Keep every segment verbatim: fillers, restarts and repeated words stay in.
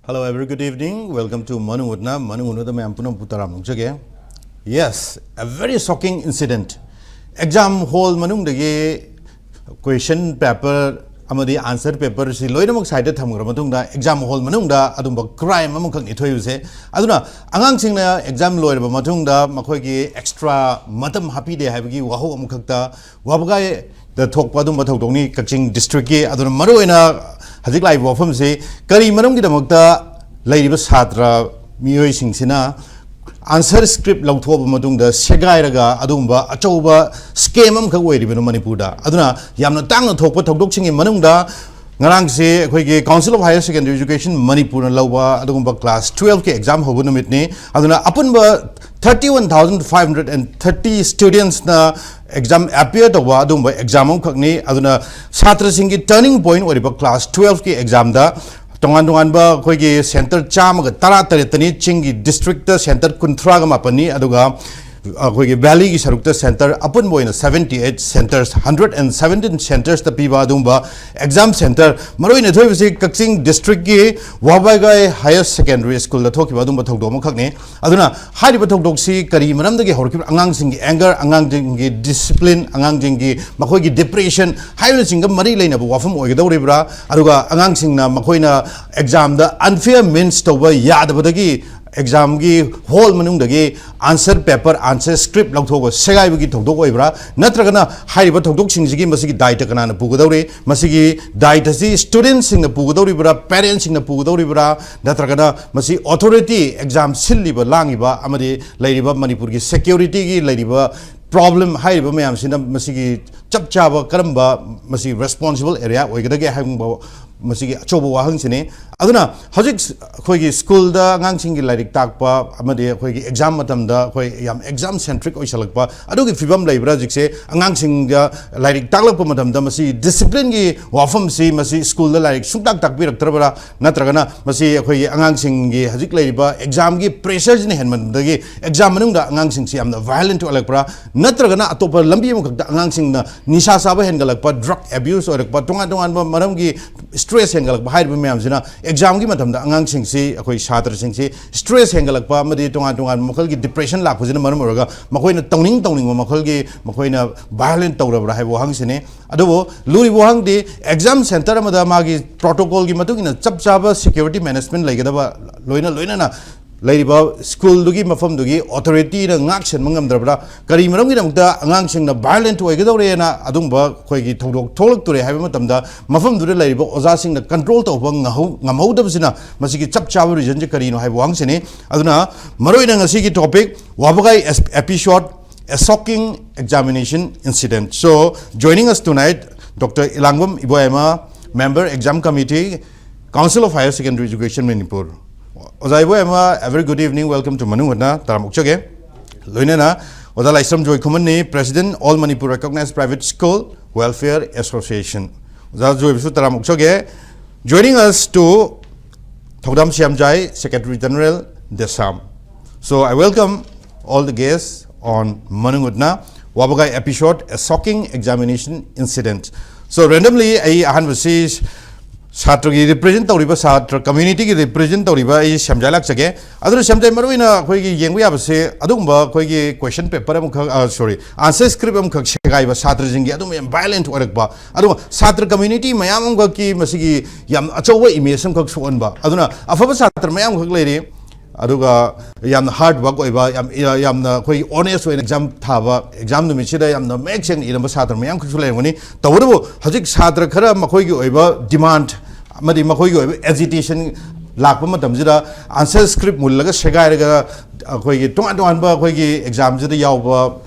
Hello, a very good evening. Welcome to Manung Utna. Manung Utnada mayam puna putaram nungchage. Yes, a very shocking incident. Exam hall manungdagi question paper ꯑꯃꯗꯤ answer paper ꯁꯤ ꯂꯣꯏꯅꯃꯛ side ꯊꯝꯈ꯭ꯔ ꯃꯇꯨꯡꯗ exam hall ꯃꯅꯨꯡꯗ ꯑꯗꯨꯝꯕ crime ꯑꯃꯈꯛꯅꯤ ꯊꯣꯛꯏꯕꯁꯦ꯫ ꯑꯗꯨꯅ ꯑꯉꯥꯡꯁꯤꯡꯅ exam ꯂꯣꯏꯔꯕ ꯃꯇꯨꯡꯗ ꯃꯈꯣꯏꯒꯤ extra ꯃꯇꯝ ꯍꯥꯞꯄꯤꯗꯦ ꯍꯥꯏꯕꯒꯤ ꯋꯥꯍꯧ ꯑꯃꯈꯛꯇ ꯋꯥꯕꯒꯥꯏꯗ ꯊꯣꯛꯄ ꯑꯗꯨꯝꯕ ꯊꯧꯗꯣꯛꯅꯤ ꯀꯛꯆꯤꯡ district ꯀꯤ꯫ ꯑꯗꯨꯅ ꯃꯔꯨꯑꯣꯏꯅ ꯍꯧꯖꯤꯛ ꯂꯥꯛꯏꯕ ꯋꯥꯐꯝꯁꯤ ꯀꯔꯤ ꯃꯔꯝꯒꯤꯗꯃꯛꯇ ꯂꯩꯔꯤꯕ ꯁꯥꯇ꯭ꯔ ꯃꯤꯑꯣꯏꯁꯤꯡꯁꯤꯅ answer script ꯂꯧꯊꯣꯛꯑꯕ ꯃꯇꯨꯡꯗ ꯁꯦꯒꯥꯏꯔꯒ ꯑꯗꯨꯒꯨꯝꯕ ꯑꯆꯧꯕ scam ꯑꯃꯈꯛ ꯑꯣꯏꯔꯤꯕꯅꯣ ꯃꯅꯤꯄꯨꯔꯗ꯫ ꯑꯗꯨꯅ ꯌꯥꯝꯅ ꯇꯥꯡꯅ ꯊꯣꯛꯄ ꯊꯧꯗꯣꯛꯁꯤꯡꯒꯤ ꯃꯅꯨꯡꯗ ꯉꯔꯥꯡꯁꯦ ꯑꯩꯈꯣꯏꯒꯤ Council of Higher Secondary Education ꯃꯅꯤꯄꯨꯔꯅ ꯂꯧꯕ ꯑꯗꯨꯒꯨꯝꯕ class twelve ꯀꯤ exam ꯍꯧꯕ ꯅꯨꯃꯤꯠꯅꯤ꯫ ꯑꯗꯨꯅ ꯑꯄꯨꯟꯕ thirty one thousand five hundred and thirty studentsꯅ exam appear ꯇꯧꯕ ꯑꯗꯨꯒꯨꯝꯕ exam ꯑꯃꯈꯛꯅꯤ꯫ ꯑꯗꯨꯅ ꯁꯥꯇ꯭ꯔꯁꯤꯡꯒꯤ turning point ꯑꯣꯏꯔꯤꯕ class twelve ꯀꯤ examꯗ ꯇꯣꯉꯥꯟ ꯇꯣꯉꯥꯟꯕ ꯑꯩꯈꯣꯏꯒꯤ center ꯆꯥꯝꯃꯒ ꯇꯔꯥ ꯇꯔꯦꯠꯇꯅꯤ꯫ ꯆꯤꯡꯒꯤ districtꯇ center ꯀꯨꯟꯊ꯭ꯔꯥꯒ ꯃꯥꯄꯟꯅꯤ꯫ ꯑꯗꯨꯒ ꯑꯩꯈꯣꯏꯒꯤ valleyꯒꯤ ꯁꯔꯨꯛꯇ center ꯑꯄꯨꯟꯕ ꯑꯣꯏꯅ seventy eight centres, hundred and seventeen centresꯇ ꯄꯤꯕ ꯑꯗꯨꯒꯨꯝꯕ exam center ꯃꯔꯨꯑꯣꯏꯅ ꯊꯣꯛꯏꯕꯁꯤ ꯀꯛꯆꯤꯡ districtꯀꯤ ꯋꯥꯕꯒꯥꯏ Higher Secondary Schoolꯗ ꯊꯣꯛꯈꯤꯕ ꯑꯗꯨꯒꯨꯝꯕ ꯊꯧꯗꯣꯛ ꯑꯃꯈꯛꯅꯤ꯫ ꯑꯗꯨꯅ ꯍꯥꯏꯔꯤꯕ ꯊꯧꯗꯣꯛꯁꯤ ꯀꯔꯤ ꯃꯔꯝꯗꯒꯤ ꯍꯧꯔꯛꯈꯤꯕꯅꯣ? ꯑꯉꯥꯡꯁꯤꯡꯒꯤ anger, ꯑꯉꯥꯡꯁꯤꯡꯒꯤ discipline, ꯑꯉꯥꯡꯁꯤꯡꯒꯤ ꯃꯈꯣꯏꯒꯤ depression ꯍꯥꯏꯕꯅꯆꯤꯡꯕ ꯃꯔꯤ ꯂꯩꯅꯕ ꯋꯥꯐꯝ ꯑꯣꯏꯒꯗꯧꯔꯤꯕ꯭ꯔꯥ? ꯑꯗꯨꯒ ꯑꯉꯥꯡꯁꯤꯡꯅ ꯃꯈꯣꯏꯅ examꯗ unfair means ꯇꯧꯕ ꯌꯥꯗꯕꯗꯒꯤ examꯒꯤ hall ꯃꯅꯨꯡꯗꯒꯤ answer paper, answer script ꯂꯧꯊꯣꯛꯑꯒ ꯁꯦꯒꯥꯏꯕꯒꯤ ꯊꯧꯗꯣꯛ ꯑꯣꯏꯕ꯭ꯔꯥ? ꯅꯠꯇ꯭ꯔꯒꯅ ꯍꯥꯏꯔꯤꯕ ꯊꯧꯗꯣꯛꯁꯤꯡꯁꯤꯒꯤ ꯃꯁꯤꯒꯤ ꯗꯥꯏꯇ ꯀꯅꯥꯅ ꯄꯨꯒꯗꯧꯔꯤ? ꯃꯁꯤꯒꯤ ꯗꯥꯏꯇꯁꯤ studentꯁꯤꯡꯅ ꯄꯨꯒꯗꯧꯔꯤꯕ꯭ꯔꯥ, parentsꯁꯤꯡꯅ ꯄꯨꯒꯗꯧꯔꯤꯕ꯭ꯔꯥ, ꯅꯠꯇ꯭ꯔꯒꯅ ꯃꯁꯤ authority, exam ꯁꯤꯜꯂꯤꯕ ꯂꯥꯡꯉꯤꯕ ꯑꯃꯗꯤ ꯂꯩꯔꯤꯕ ꯃꯅꯤꯄꯨꯔꯒꯤ securityꯒꯤ ꯂꯩꯔꯤꯕ problem ꯍꯥꯏꯔꯤꯕ ꯃꯌꯥꯝꯁꯤꯅ ꯃꯁꯤꯒꯤ ꯆꯞ ꯆꯥꯕ ꯀꯔꯝꯕ ꯃꯁꯤ responsible area ꯑꯣꯏꯒꯗꯒꯦ ꯍꯥꯏꯕ ꯃꯁꯤꯒꯤ ꯑꯆꯧꯕ ꯋꯥꯍꯪꯁꯤꯅꯤ꯫ ꯑꯗꯨꯅ ꯍꯧꯖꯤꯛ ꯑꯩꯈꯣꯏꯒꯤ schoolꯗ ꯑꯉꯥꯡꯁꯤꯡꯒꯤ ꯂꯥꯏꯔꯤꯛ ꯇꯥꯛꯄ ꯑꯃꯗꯤ ꯑꯩꯈꯣꯏꯒꯤ exam ꯃꯇꯝꯗ ꯑꯩꯈꯣꯏ ꯌꯥꯝ exam centric ꯑꯣꯏꯁꯜꯂꯛꯄ ꯑꯗꯨꯒꯤ ꯐꯤꯕꯝ ꯂꯩꯕ꯭ꯔꯥ ꯍꯧꯖꯤꯛꯁꯦ? ꯑꯉꯥꯡꯁꯤꯡꯗ ꯂꯥꯏꯔꯤꯛ ꯇꯥꯛꯂꯛꯄ ꯃꯇꯝꯗ ꯃꯁꯤ disciplineꯒꯤ ꯋꯥꯐꯝꯁꯤ ꯃꯁꯤ schoolꯗ ꯂꯥꯏꯔꯤꯛ ꯁꯨꯡꯇꯥꯛ ꯇꯥꯛꯄꯤꯔꯛꯇ꯭ꯔꯕ꯭ꯔꯥ? ꯅꯠꯇ꯭ꯔꯒꯅ ꯃꯁꯤ ꯑꯩꯈꯣꯏꯒꯤ ꯑꯉꯥꯡꯁꯤꯡꯒꯤ ꯍꯧꯖꯤꯛ ꯂꯩꯔꯤꯕ examꯒꯤ pressureꯁꯤꯅ ꯍꯦꯟꯃꯟꯕꯗꯒꯤ exam ꯃꯅꯨꯡꯗ ꯑꯉꯥꯡꯁꯤꯡꯁꯤ ꯌꯥꯝꯅ violent ꯑꯣꯏꯔꯛꯄ꯭ꯔꯥ? ꯅꯠꯇ꯭ꯔꯒꯅ ꯑꯇꯣꯞꯄ ꯂꯝꯕꯤ ꯑꯃꯈꯛꯇ ꯑꯉꯥꯡꯁꯤꯡꯅ ꯅꯤꯁꯥ ꯆꯥꯕ ꯍꯦꯟꯒꯠꯂꯛꯄ, drug abuse ꯑꯣꯏꯔꯛꯄ, ꯇꯣꯉꯥꯟ ꯇꯣꯉꯥꯟꯕ ꯃꯔꯝꯒꯤ stress ꯍꯦꯟꯒꯠꯂꯛꯄ ꯍꯥꯏꯔꯤꯕ ꯃꯌꯥꯝꯁꯤꯅ ꯑꯦꯛꯖꯥꯝꯒꯤ ꯃꯇꯝꯗ ꯑꯉꯥꯡꯁꯤꯡꯁꯤ, ꯑꯩꯈꯣꯏ ꯁꯥꯇ꯭ꯔꯁꯤꯡꯁꯤ ꯁ꯭ꯇ꯭ꯔꯦꯁ ꯍꯦꯟꯒꯠꯂꯛꯄ ꯑꯃꯗꯤ ꯇꯣꯉꯥꯟ ꯇꯣꯉꯥꯟꯕ ꯃꯈꯜꯒꯤ ꯗꯤꯄ꯭ꯔꯦꯁꯟ ꯂꯥꯛꯄꯁꯤꯅ ꯃꯔꯝ ꯑꯣꯏꯔꯒ ꯃꯈꯣꯏꯅ ꯇꯧꯅꯤꯡ ꯇꯧꯅꯤꯡꯕ ꯃꯈꯜꯒꯤ ꯃꯈꯣꯏꯅ ꯚꯥꯏꯑꯣꯂꯦꯟ ꯇꯧꯔꯕ꯭ꯔꯥ ꯍꯥꯏꯕ ꯋꯥꯍꯪꯁꯤꯅꯤ꯫ ꯑꯗꯨꯕꯨ ꯂꯨꯔꯤꯕ ꯋꯥꯍꯪꯗꯤ, ꯑꯦꯛꯖꯥꯝ ꯁꯦꯟꯇꯔ ꯑꯃꯗ ꯃꯥꯒꯤ ꯄ꯭ꯔꯣꯇꯣꯀꯣꯜꯒꯤ ꯃꯇꯨꯡ ꯏꯟꯅ ꯆꯞ ꯆꯥꯕ ꯁꯦꯀ꯭ꯌꯨꯔꯤꯇꯤ ꯃꯦꯅꯦꯖꯃꯦꯟ ꯂꯩꯒꯗꯕ, ꯂꯣꯏꯅ ꯂꯣꯏꯅꯅ ꯂꯩꯔꯤꯕ ꯁ꯭ꯀꯨꯜꯗꯨꯒꯤ ꯃꯐꯝꯗꯨꯒꯤ ꯑꯣꯊꯣꯔꯤꯇꯤꯅ ꯉꯥꯛ ꯁꯦꯟꯕ ꯉꯝꯗ꯭ꯔꯕ꯭ꯔꯥ? ꯀꯔꯤ ꯃꯔꯝꯒꯤꯗꯃꯛꯇ ꯑꯉꯥꯡꯁꯤꯡꯅ ꯚꯥꯏꯑꯣꯂꯦꯟꯠ ꯑꯣꯏꯒꯗꯧꯔꯦꯅ ꯑꯗꯨꯒꯨꯝꯕ ꯑꯩꯈꯣꯏꯒꯤ ꯊꯧꯗꯣꯛ ꯊꯣꯛꯂꯛꯇꯣꯔꯦ ꯍꯥꯏꯕ ꯃꯇꯝꯗ ꯃꯐꯝꯗꯨꯗ ꯂꯩꯔꯤꯕ ꯑꯣꯖꯥꯁꯤꯡꯅ ꯀꯟꯇ꯭ꯔꯣꯜ ꯇꯧꯕ ꯉꯝꯍꯧ-, ꯉꯝꯍꯧꯗꯕꯁꯤꯅ ꯃꯁꯤꯒꯤ ꯆꯞ ꯆꯥꯕ ꯔꯤꯖꯟꯁꯦ ꯀꯔꯤꯅꯣ ꯍꯥꯏꯕ ꯋꯥꯍꯪꯁꯤꯅꯤ꯫ ꯑꯗꯨꯅ ꯃꯔꯨꯑꯣꯏꯅ ꯉꯁꯤꯒꯤ ꯇꯣꯄꯤꯛ, ꯋꯥꯕꯒꯥꯏ episode, A shocking examination incident. So, joining us tonight, Doctor Ilangbam Iboyama, Member, Exam Committee, Council of Higher Secondary Education, Manipur. ꯑꯣꯖꯥ ꯏꯕꯣꯌꯥꯃ, a very good evening, welcome to ꯃꯅꯨꯡ ꯍꯨꯠꯅ ꯇꯔꯥꯝ ꯑꯣꯛꯆꯒꯦ꯫ ꯂꯣꯏꯅꯅ ꯑꯣꯖꯥ ꯂꯥꯏꯁ꯭ꯔꯝ ꯖꯣꯏꯈꯨꯃꯟꯅꯤ, President, All Manipur Recognized Private School Welfare Association. ꯑꯣꯖꯥ ꯖꯣꯏꯕꯨꯁꯨ ꯇꯔꯥꯝ ꯑꯣꯛꯆꯒꯦ꯫ Joining us to ꯊꯧꯗꯥꯝ ꯁꯤꯌꯥꯝꯖꯥꯏ, Secretary General, DESAM. So I welcome all the guests on ꯃꯅꯨꯡ ꯍꯨꯠꯅ, ꯋꯥꯕꯒꯥꯏ episode, A shocking examination incident. So randomly ꯑꯩ ꯑꯍꯥꯟꯕꯁꯤ ꯁꯥꯇ꯭ꯔꯒꯤ ꯔꯤꯄ꯭ꯔꯖꯦꯟ ꯇꯧꯔꯤꯕ, ꯁꯥꯇ꯭ꯔ ꯀꯝꯃ꯭ꯌꯨꯅꯤꯇꯤꯒꯤ ꯔꯤꯄ꯭ꯔꯖꯦꯟ ꯇꯧꯔꯤꯕ ꯑꯩ ꯁꯤꯌꯥꯝꯖꯥꯏ ꯂꯥꯛꯆꯒꯦ꯫ ꯑꯗꯨꯅ ꯁꯤꯌꯥꯝꯖꯥꯏ, ꯃꯔꯨꯑꯣꯏꯅ ꯑꯩꯈꯣꯏꯒꯤ ꯌꯦꯡꯕ ꯌꯥꯕꯁꯦ, ꯑꯗꯨꯒꯨꯝꯕ ꯑꯩꯈꯣꯏꯒꯤ ꯀꯣꯏꯁꯟ ꯄꯦꯄꯔ ꯑꯃꯈꯛ, ꯑ, ꯁꯣꯔꯤ, ꯑꯟꯁꯔ ꯁ꯭ꯀ꯭ꯔꯤꯞ ꯑꯃꯈꯛ ꯁꯦꯒꯥꯏꯕ, ꯁꯥꯇ꯭ꯔꯁꯤꯡꯒꯤ ꯑꯗꯨꯝꯕ ꯌꯥꯝ ꯚꯥꯏꯑꯣꯂꯦꯟꯠ ꯑꯣꯏꯔꯛꯄ, ꯑꯗꯨꯒ ꯁꯥꯇ꯭ꯔ ꯀꯝꯃ꯭ꯌꯨꯅꯤꯇꯤ ꯃꯌꯥꯝ ꯑꯃꯈꯛꯀꯤ ꯃꯁꯤꯒꯤ ꯌꯥꯝ ꯑꯆꯧꯕ ꯏꯃꯦꯖ ꯑꯃꯈꯛ ꯁꯣꯛꯍꯟꯕ꯫ ꯑꯗꯨꯅ ꯑꯐꯕ ꯁꯥꯇ꯭ꯔ ꯃꯌꯥꯝ ꯑꯃꯈꯛ ꯂꯩꯔꯤ, ꯑꯗꯨꯒ ꯌꯥꯝꯅ ꯍꯥꯔꯗ ꯋꯥꯔꯛ ꯑꯣꯏꯕ, ꯌꯥꯝ, ꯌꯥꯝꯅ ꯑꯩꯈꯣꯏꯒꯤ ꯑꯣꯅꯦꯁ ꯑꯣꯏꯅ ꯑꯦꯛꯖꯥꯝ ꯊꯥꯕ, ꯑꯦꯛꯖꯥꯝ ꯅꯨꯃꯤꯠꯁꯤꯗ ꯌꯥꯝꯅ ꯃꯌꯦꯛ ꯁꯦꯡꯅ ꯏꯔꯝꯕ ꯁꯥꯇ꯭ꯔ ꯃꯌꯥꯝ ꯑꯃꯈꯛꯁꯨ ꯂꯩꯔꯝꯒꯅꯤ꯫ ꯇꯧꯕꯇꯕꯨ ꯍꯧꯖꯤꯛ ꯁꯥꯇ꯭ꯔ ꯈꯔ ꯃꯈꯣꯏꯒꯤ ꯑꯣꯏꯕ ꯗꯤꯃꯥꯟ ꯑꯃꯗꯤ ꯃꯈꯣꯏꯒꯤ ꯑꯣꯏꯕ ꯑꯦꯖꯤꯇꯦꯁꯟ ꯂꯥꯛꯄ ꯃꯇꯝꯁꯤꯗ ꯑꯟꯁꯔ ꯁ꯭ꯀ꯭ꯔꯤꯞ ꯃꯨꯜꯂꯒ ꯁꯦꯒꯥꯏꯔꯒ ꯑꯩꯈꯣꯏꯒꯤ ꯇꯣꯉꯥꯟ ꯇꯣꯉꯥꯟꯕ ꯑꯩꯈꯣꯏꯒꯤ ꯑꯦꯛꯖꯥꯝꯁꯤꯗ ꯌꯥꯎꯕ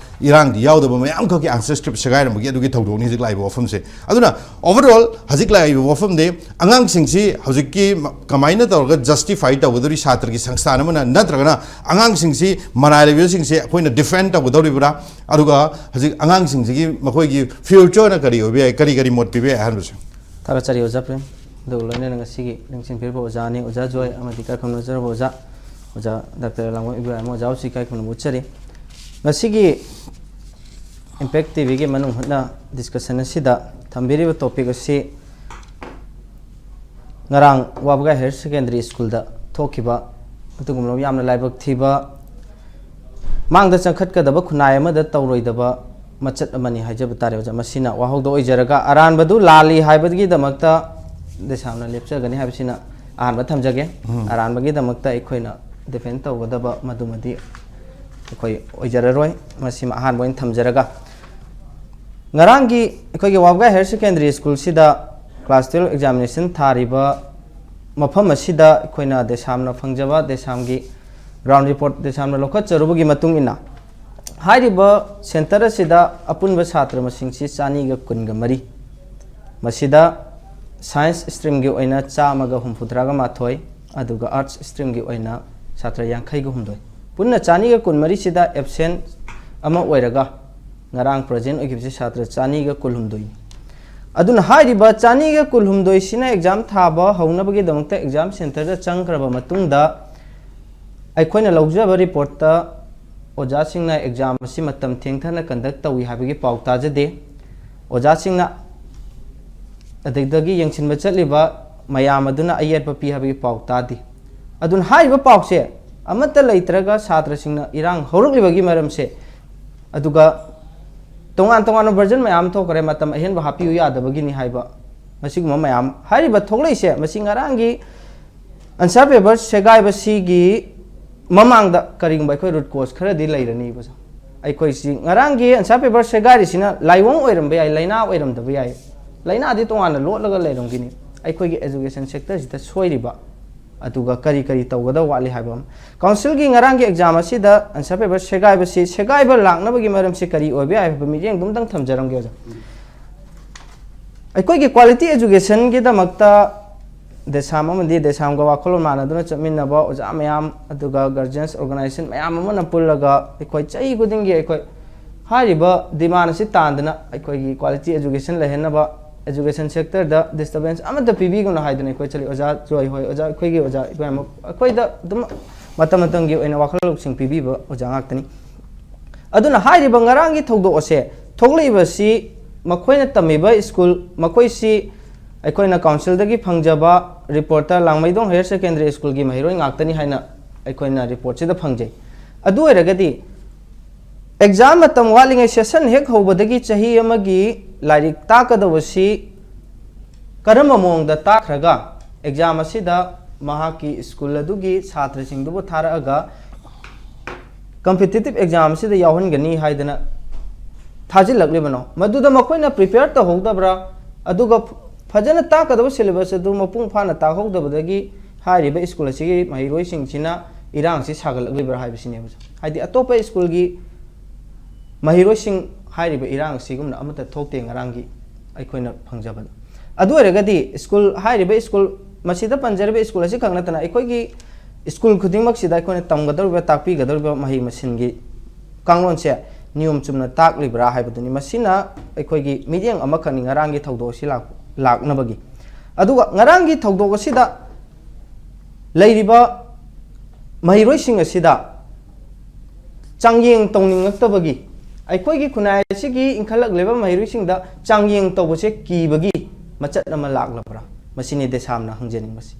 ꯏꯔꯥꯡꯗꯤ ꯌꯥꯎꯗꯕ ꯃꯌꯥꯝ ꯈꯛꯀꯤ ꯑꯟꯁꯔ ꯁ꯭ꯀ꯭ꯔꯤꯞ ꯁꯦꯒꯥꯏꯔꯝꯕꯒꯤ ꯑꯗꯨꯒꯤ ꯊꯧꯗꯣꯛꯅꯤ ꯍꯧꯖꯤꯛ ꯂꯥꯛꯏꯕ ꯋꯥꯐꯝꯁꯦ꯫ ꯑꯗꯨꯅ ꯑꯣꯚꯔꯑꯣꯜ ꯍꯧꯖꯤꯛ ꯂꯥꯛꯏꯕ ꯋꯥꯐꯝꯗꯤ ꯑꯉꯥꯡꯁꯤꯡꯁꯤ ꯍꯧꯖꯤꯛꯀꯤ ꯃ-, ꯀꯃꯥꯏꯅ ꯇꯧꯔꯒ ꯖꯁꯇꯤꯐꯥꯏ ꯇꯧꯒꯗꯧꯔꯤ ꯁꯥꯇ꯭ꯔꯒꯤ ꯁꯪꯁꯊꯥꯟ ꯑꯃꯅ, ꯅꯠꯇ꯭ꯔꯒꯅ ꯑꯉꯥꯡꯁꯤꯡꯁꯤ ꯃꯅꯥꯏ ꯂꯩꯕꯁꯤꯡꯁꯤ ꯑꯩꯈꯣꯏꯅ ꯗꯤꯐꯦꯟ ꯇꯧꯒꯗꯧꯔꯤꯕ꯭ꯔꯥ? ꯑꯗꯨꯒ ꯍꯧꯖꯤꯛ ꯑꯉꯥꯡꯁꯤꯡꯁꯤꯒꯤ ꯃꯈꯣꯏꯒꯤ ꯐ꯭ꯌꯨꯆꯔꯅ ꯀꯔꯤ ꯑꯣꯏꯕ ꯌꯥꯏ, ꯀꯔꯤ ꯀꯔꯤ ꯃꯣꯠ ꯄꯤꯕ ꯌꯥꯏ ꯍꯥꯏꯕꯁꯦ꯫ ꯊꯥꯒꯠꯆꯔꯤ ꯑꯣꯖꯥ ꯄ꯭ꯔꯦꯝ꯫ ꯑꯗꯨꯒ ꯂꯣꯏꯅꯅ ꯉꯁꯤꯒꯤ ꯂꯦꯡꯁꯤꯟꯕꯤꯔꯤꯕ ꯑꯣꯖꯥꯅꯤ, ꯑꯣꯖꯥ ꯖꯣꯏ ꯑꯃꯗꯤ ꯏꯀꯥꯏ ꯈꯨꯝꯅꯖꯔꯕ ꯑꯣꯖꯥ, ꯑꯣꯖꯥ ꯗꯥꯛꯇꯔ ꯂꯥꯡꯕꯝ ꯏꯕꯣꯌꯥꯏꯃ ꯑꯣꯖꯥ ꯍꯣꯏꯁꯨ ꯏꯀꯥꯏ ꯈꯨꯝꯅꯕ ꯎꯠꯆꯔꯤ꯫ ꯉꯁꯤꯒꯤ ꯏꯝꯄꯦꯛ ꯇꯤ ꯚꯤꯒꯤ ꯃꯅꯨꯡ ꯍꯨꯠꯅ ꯗꯤꯁꯀꯁꯟ ꯑꯁꯤꯗ ꯊꯝꯕꯤꯔꯤꯕ ꯇꯣꯄꯤꯛ ꯑꯁꯤ ꯉꯔꯥꯡ ꯋꯥꯕꯒꯥꯏ ꯍꯥꯌꯔ ꯁꯦꯀꯦꯟꯗꯔꯤ ꯁ꯭ꯀꯨꯜꯗ ꯊꯣꯛꯈꯤꯕ ꯑꯗꯨꯒꯨꯝꯂꯕ ꯌꯥꯝꯅ ꯂꯥꯏꯕꯛ ꯊꯤꯕ, ꯃꯥꯡꯗ ꯆꯪꯈꯠꯀꯗꯕ ꯈꯨꯟꯅꯥꯏ ꯑꯃꯗ ꯇꯧꯔꯣꯏꯗꯕ ꯃꯆꯠ ꯑꯃꯅꯤ ꯍꯥꯏꯖꯕ ꯇꯥꯔꯦ ꯑꯣꯖꯥ꯫ ꯃꯁꯤꯅ ꯋꯥꯍꯧꯗ ꯑꯣꯏꯖꯔꯒ ꯑꯔꯥꯟꯕꯗꯨ ꯂꯥꯜꯂꯤ ꯍꯥꯏꯕꯒꯤꯗꯃꯛꯇ ꯗꯦꯁꯥꯝꯅ ꯂꯦꯞꯆꯒꯅꯤ ꯍꯥꯏꯕꯁꯤꯅ ꯑꯍꯥꯟꯕ ꯊꯝꯖꯒꯦ꯫ ꯎꯝ꯫ ꯑꯔꯥꯟꯕꯒꯤꯗꯃꯛꯇ ꯑꯩꯈꯣꯏꯅ ꯗꯤꯐꯦꯟ ꯇꯧꯒꯗꯕ ꯃꯗꯨꯃꯗꯤ ꯑꯩꯈꯣꯏ ꯑꯣꯏꯖꯔꯔꯣꯏ꯫ ꯃꯁꯤꯃ ꯑꯍꯥꯟꯕ ꯑꯣꯏꯅ ꯊꯝꯖꯔꯒ, ꯉꯔꯥꯡꯒꯤ ꯑꯩꯈꯣꯏꯒꯤ ꯋꯥꯕꯒꯥꯏ ꯍꯥꯌꯔ ꯁꯦꯀꯦꯟꯗꯔꯤ ꯁ꯭ꯀꯨꯜꯁꯤꯗ ꯀ꯭ꯂꯥꯁ ꯇꯨꯌꯦꯜꯐ ꯑꯦꯛꯖꯥꯃꯤꯅꯦꯁꯟ ꯊꯥꯔꯤꯕ ꯃꯐꯝ ꯑꯁꯤꯗ ꯑꯩꯈꯣꯏꯅ ꯗꯦꯁꯥꯝꯅ ꯐꯪꯖꯕ ꯗꯦꯁꯥꯝꯒꯤ ꯒ꯭ꯔꯥꯎꯟ ꯔꯤꯄꯣꯔꯠ ꯗꯦꯁꯥꯝꯅ ꯂꯧꯈꯠꯆꯔꯨꯕꯒꯤ ꯃꯇꯨꯡ ꯏꯟꯅ, ꯍꯥꯏꯔꯤꯕ ꯁꯦꯟꯇꯔ ꯑꯁꯤꯗ ꯑꯄꯨꯟꯕ ꯁꯥꯇ꯭ꯔ ꯃꯁꯤꯡꯁꯤ ꯆꯅꯤꯒ ꯀꯨꯟꯒ ꯃꯔꯤ, ꯃꯁꯤꯗ ꯁꯥꯏꯟꯁ ꯁ꯭ꯇ꯭ꯔꯤꯝꯒꯤ ꯑꯣꯏꯅ ꯆꯥꯝꯃꯒ ꯍꯨꯝꯐꯨꯇꯔꯥꯒ ꯃꯥꯊꯣꯏ, ꯑꯗꯨꯒ ꯑꯥꯔꯠꯁ ꯁ꯭ꯇ꯭ꯔꯤꯝꯒꯤ ꯑꯣꯏꯅ ꯁꯥꯇ꯭ꯔ ꯌꯥꯡꯈꯩꯒ ꯍꯨꯝꯗꯣꯏ, ꯄꯨꯟꯅ ꯆꯅꯤꯒ ꯀꯨꯟꯃꯔꯤꯁꯤꯗ ꯑꯦꯕꯁꯦꯟ ꯑꯃ ꯑꯣꯏꯔꯒ ꯉꯔꯥꯡ ꯄ꯭ꯔꯖꯦꯟ ꯑꯣꯏꯈꯤꯕꯁꯤ ꯁꯥꯇ꯭ꯔ ꯆꯅꯤꯒ ꯀꯨꯟꯍꯨꯝꯗꯣꯏꯅꯤ꯫ ꯑꯗꯨꯅ ꯍꯥꯏꯔꯤꯕ ꯆꯅꯤꯒ ꯀꯨꯟꯍꯨꯝꯗꯣꯏꯁꯤꯅ ꯑꯦꯛꯖꯥꯝ ꯊꯥꯕ ꯍꯧꯅꯕꯒꯤꯗꯃꯛꯇ ꯑꯦꯛꯖꯥꯝ ꯁꯦꯟꯇꯔꯗ ꯆꯪꯈ꯭ꯔꯕ ꯃꯇꯨꯡꯗ, ꯑꯩꯈꯣꯏꯅ ꯂꯧꯖꯕ ꯔꯤꯄꯣꯔꯠꯇ ꯑꯣꯖꯥꯁꯤꯡꯅ ꯑꯦꯛꯖꯥꯝ ꯑꯁꯤ ꯃꯇꯝ ꯊꯦꯡꯊꯅ ꯀꯟꯗꯛ ꯇꯧꯏ ꯍꯥꯏꯕꯒꯤ ꯄꯥꯎ ꯇꯥꯖꯗꯦ꯫ ꯑꯣꯖꯥꯁꯤꯡꯅ ꯑꯗꯨꯗꯒꯤ ꯌꯦꯡꯁꯤꯟꯕ ꯆꯠꯂꯤꯕ ꯃꯌꯥꯝ ꯑꯗꯨꯅ ꯑꯌꯦꯠꯄ ꯄꯤ ꯍꯥꯏꯕꯒꯤ ꯄꯥꯎ ꯇꯥꯗꯦ꯫ ꯑꯗꯨꯅ ꯍꯥꯏꯔꯤꯕ ꯄꯥꯎꯁꯦ ꯑꯃꯠꯇ ꯂꯩꯇ꯭ꯔꯒ ꯁꯥꯇ꯭ꯔꯁꯤꯡꯅ ꯏꯔꯥꯡ ꯍꯧꯔꯛꯂꯤꯕꯒꯤ ꯃꯔꯝꯁꯦ, ꯑꯗꯨꯒ ꯇꯣꯉꯥꯟ ꯇꯣꯉꯥꯟꯕ ꯚꯔꯖꯟ ꯃꯌꯥꯝ ꯊꯣꯛꯈ꯭ꯔꯦ, ꯃꯇꯝ ꯑꯍꯦꯟꯕ ꯍꯥꯞꯄꯤꯌꯨ ꯌꯥꯗꯕꯒꯤꯅꯤ ꯍꯥꯏꯕ, ꯃꯁꯤꯒꯨꯝꯕ ꯃꯌꯥꯝ꯫ ꯍꯥꯏꯔꯤꯕ ꯊꯣꯛꯂꯛꯏꯁꯦ ꯃꯁꯤ ꯉꯔꯥꯡꯒꯤ ꯑꯟꯁꯔ ꯄꯦꯄꯔ ꯁꯦꯒꯥꯏꯕꯁꯤꯒꯤ ꯃꯃꯥꯡꯗ ꯀꯔꯤꯒꯨꯝꯕ ꯑꯩꯈꯣꯏ ꯔꯨꯠ ꯀꯣꯁ ꯈꯔꯗꯤ ꯂꯩꯔꯅꯤꯕ꯫ ꯑꯩꯈꯣꯏꯁꯤ ꯉꯔꯥꯡꯒꯤ ꯑꯟꯁꯔ ꯄꯦꯄꯔ ꯁꯦꯒꯥꯏꯔꯤꯁꯤꯅ ꯂꯥꯏꯑꯣꯡ ꯑꯣꯏꯔꯝꯕ ꯌꯥꯏ, ꯂꯥꯏꯅꯥ ꯑꯣꯏꯔꯝꯗꯕ ꯌꯥꯏ꯫ ꯂꯥꯏꯅꯥꯗꯤ ꯇꯣꯉꯥꯟꯅ ꯂꯣꯠꯂꯒ ꯂꯩꯔꯝꯒꯅꯤ꯫ ꯑꯩꯈꯣꯏꯒꯤ ꯑꯦꯖꯨꯀꯦꯁꯟ ꯁꯦꯛꯇꯔꯁꯤꯗ ꯁꯣꯏꯔꯤꯕ, ꯑꯗꯨꯒ ꯀꯔꯤ ꯀꯔꯤ ꯇꯧꯒꯗꯕ ꯋꯥꯠꯂꯤ ꯍꯥꯏꯕ ꯑꯃ꯫ ꯀꯥꯎꯟꯁꯤꯜꯒꯤ ꯉꯔꯥꯡꯒꯤ ꯑꯦꯛꯖꯥꯝ ꯑꯁꯤꯗ ꯑꯟꯁꯔ ꯄꯦꯄꯔ ꯁꯦꯒꯥꯏꯕꯁꯤ, ꯁꯦꯒꯥꯏꯕ ꯂꯥꯛꯅꯕꯒꯤ ꯃꯔꯝꯁꯤ ꯀꯔꯤ ꯑꯣꯏꯕ ꯌꯥꯏ ꯍꯥꯏꯕ ꯃꯤꯠꯌꯦꯡꯗꯨ ꯑꯝꯇꯪ ꯊꯝꯖꯔꯝꯒꯦ ꯑꯣꯖꯥ꯫ ꯑꯩꯈꯣꯏꯒꯤ ꯀ꯭ꯋꯥꯂꯤꯇꯤ ꯑꯦꯖꯨꯀꯦꯁꯟꯒꯤꯗꯃꯛꯇ ꯗꯦꯁꯥꯝ ꯑꯃꯗꯤ ꯗꯦꯁꯥꯝꯒ ꯋꯥꯈꯜꯂꯣꯟ ꯃꯥꯟꯅꯗꯨꯅ ꯆꯠꯃꯤꯟꯅꯕ ꯑꯣꯖꯥ ꯃꯌꯥꯝ, ꯑꯗꯨꯒ ꯒꯥꯔꯖꯤꯌꯟꯁ ꯑꯣꯔꯒꯅꯥꯏꯖꯦꯁꯟ ꯃꯌꯥꯝ ꯑꯃꯅ ꯄꯨꯜꯂꯒ ꯑꯩꯈꯣꯏ ꯆꯍꯤ ꯈꯨꯗꯤꯡꯒꯤ ꯑꯩꯈꯣꯏ ꯍꯥꯏꯔꯤꯕ ꯗꯤꯃꯥꯟ ꯑꯁꯤ ꯇꯥꯟꯗꯅ ꯑꯩꯈꯣꯏꯒꯤ ꯀ꯭ꯋꯥꯂꯤꯇꯤ ꯑꯦꯖꯨꯀꯦꯁꯟ ꯂꯩꯍꯟꯅꯕ, ꯑꯦꯖꯨꯀꯦꯁꯟ ꯁꯦꯛꯇꯔꯗ ꯗꯤꯁꯇꯔꯕꯦꯟꯁ ꯑꯃꯠꯇ ꯄꯤꯕꯤꯒꯅꯨ ꯍꯥꯏꯗꯅ ꯑꯩꯈꯣꯏ ꯆꯠꯂꯤ꯫ ꯑꯣꯖꯥ ꯖꯣꯏ ꯍꯣꯏ, ꯑꯣꯖꯥ ꯑꯩꯈꯣꯏꯒꯤ ꯑꯣꯖꯥ ꯏꯕꯣꯌꯥꯝꯕ, ꯑꯩꯈꯣꯏꯗ ꯑꯗꯨꯝ ꯃꯇꯝ ꯃꯇꯝꯒꯤ ꯑꯣꯏꯅ ꯋꯥꯈꯜ ꯂꯧꯁꯤꯡ ꯄꯤꯕꯤꯕ ꯑꯣꯖꯥ ꯉꯥꯛꯇꯅꯤ꯫ ꯑꯗꯨꯅ ꯍꯥꯏꯔꯤꯕ ꯉꯔꯥꯡꯒꯤ ꯊꯧꯗꯣꯛ ꯑꯁꯦ ꯊꯣꯛꯂꯛꯏꯕꯁꯤ ꯃꯈꯣꯏꯅ ꯇꯝꯃꯤꯕ ꯁ꯭ꯀꯨꯜ, ꯃꯈꯣꯏꯁꯤ ꯑꯩꯈꯣꯏꯅ ꯀꯥꯎꯟꯁꯤꯜꯗꯒꯤ ꯐꯪꯖꯕ ꯔꯤꯄꯣꯔꯠꯇ ꯂꯥꯡꯃꯩꯗꯣꯡ ꯍꯥꯌꯔ ꯁꯦꯀꯦꯟꯗꯔꯤ ꯁ꯭ꯀꯨꯜꯒꯤ ꯃꯍꯩꯔꯣꯏ ꯉꯥꯛꯇꯅꯤ ꯍꯥꯏꯅ ꯑꯩꯈꯣꯏꯅ ꯔꯤꯄꯣꯔꯠꯁꯤꯗ ꯐꯪꯖꯩ꯫ ꯑꯗꯨ ꯑꯣꯏꯔꯒꯗꯤ ꯑꯦꯛꯖꯥꯝ ꯃꯇꯝ ꯋꯥꯠꯂꯤꯉꯩ, ꯁꯦꯁꯟ ꯍꯦꯛ ꯍꯧꯕꯗꯒꯤ ꯆꯍꯤ ꯑꯃꯒꯤ ꯂꯥꯏꯔꯤꯛ ꯇꯥꯛꯀꯗꯧꯕꯁꯤ ꯀꯔꯝꯕ ꯃꯑꯣꯡꯗ ꯇꯥꯛꯈ꯭ꯔꯒ ꯑꯦꯛꯖꯥꯝ ꯑꯁꯤꯗ ꯃꯍꯥꯛꯀꯤ ꯁ꯭ꯀꯨꯜ ꯑꯗꯨꯒꯤ ꯁꯥꯇ꯭ꯔꯁꯤꯡꯗꯨꯕꯨ ꯊꯥꯔꯛꯑꯒ ꯀꯝꯄꯤꯇꯤꯇꯤꯞ ꯑꯦꯛꯖꯥꯝ ꯑꯁꯤꯗ ꯌꯥꯎꯍꯟꯒꯅꯤ ꯍꯥꯏꯗꯅ ꯊꯥꯖꯤꯜꯂꯛꯂꯤꯕꯅꯣ? ꯃꯗꯨꯗ ꯃꯈꯣꯏꯅ ꯄ꯭ꯔꯤꯄꯦꯌꯔ ꯇꯧꯍꯧꯗꯕ꯭ꯔꯥ? ꯑꯗꯨꯒ ꯐꯖꯅ ꯇꯥꯛꯀꯗꯕ ꯁꯤꯂꯦꯕꯁ ꯑꯗꯨ ꯃꯄꯨꯡ ꯐꯥꯅ ꯇꯥꯛꯍꯧꯗꯕꯗꯒꯤ ꯍꯥꯏꯔꯤꯕ ꯁ꯭ꯀꯨꯜ ꯑꯁꯤꯒꯤ ꯃꯍꯩꯔꯣꯏꯁꯤꯡꯁꯤꯅ ꯏꯔꯥꯡꯁꯤ ꯁꯥꯒꯠꯂꯛꯂꯤꯕ꯭ꯔꯥ ꯍꯥꯏꯕꯁꯤꯅꯦꯕ꯫ ꯍꯥꯏꯗꯤ ꯑꯇꯣꯞꯄ ꯁ꯭ꯀꯨꯜꯒꯤ ꯃꯍꯩꯔꯣꯏꯁꯤꯡ ꯍꯥꯏꯔꯤꯕ ꯏꯔꯥꯡ ꯑꯁꯤꯒꯨꯝꯅ ꯑꯃꯠꯇ ꯊꯣꯛꯇꯦ ꯉꯔꯥꯡꯒꯤ ꯑꯩꯈꯣꯏꯅ ꯐꯪꯖꯕꯗ꯫ ꯑꯗꯨ ꯑꯣꯏꯔꯒꯗꯤ ꯁ꯭ꯀꯨꯜ, ꯍꯥꯏꯔꯤꯕ ꯁ꯭ꯀꯨꯜ, ꯃꯁꯤꯗ ꯄꯟꯖꯔꯤꯕ ꯁ꯭ꯀꯨꯜ ꯑꯁꯤꯈꯛ ꯅꯠꯇꯅ ꯑꯩꯈꯣꯏꯒꯤ ꯁ꯭ꯀꯨꯜ ꯈꯨꯗꯤꯡꯃꯛꯁꯤꯗ ꯑꯩꯈꯣꯏꯅ ꯇꯝꯒꯗꯧꯔꯤꯕ, ꯇꯥꯛꯄꯤꯒꯗꯧꯔꯤꯕ ꯃꯍꯩ ꯃꯁꯤꯡꯒꯤ ꯀꯥꯡꯂꯣꯟꯁꯦ ꯅꯤꯌꯣꯝ ꯆꯨꯝꯅ ꯇꯥꯛꯂꯤꯕ꯭ꯔꯥ ꯍꯥꯏꯕꯗꯨꯅꯤ꯫ ꯃꯁꯤꯅ ꯑꯩꯈꯣꯏꯒꯤ ꯃꯤꯠꯌꯦꯡ ꯑꯃꯈꯛꯅꯤ ꯉꯔꯥꯡꯒꯤ ꯊꯧꯗꯣꯛ ꯑꯁꯤ ꯂꯥꯛ-, ꯂꯥꯛꯅꯕꯒꯤ꯫ ꯑꯗꯨꯒ ꯉꯔꯥꯡꯒꯤ ꯊꯧꯗꯣꯛ ꯑꯁꯤꯗ ꯂꯩꯔꯤꯕ ꯃꯍꯩꯔꯣꯏꯁꯤꯡ ꯑꯁꯤꯗ ꯆꯥꯡꯌꯦꯡ ꯇꯧꯅꯤꯡꯉꯛꯇꯕꯒꯤ, ꯑꯩꯈꯣꯏꯒꯤ ꯈꯨꯟꯅꯥꯏ ꯑꯁꯤꯒꯤ ꯏꯟꯈꯠꯂꯛꯂꯤꯕ ꯃꯍꯩꯔꯣꯏꯁꯤꯡꯗ ꯆꯥꯡꯌꯦꯡ ꯇꯧꯕꯁꯦ ꯀꯤꯕꯒꯤ ꯃꯆꯠ ꯑꯃ ꯂꯥꯛꯂꯕ꯭ꯔꯥ? ꯃꯁꯤꯅꯤ ꯗꯦꯁꯥꯝꯅ ꯍꯪꯖꯅꯤꯡꯕꯁꯤ꯫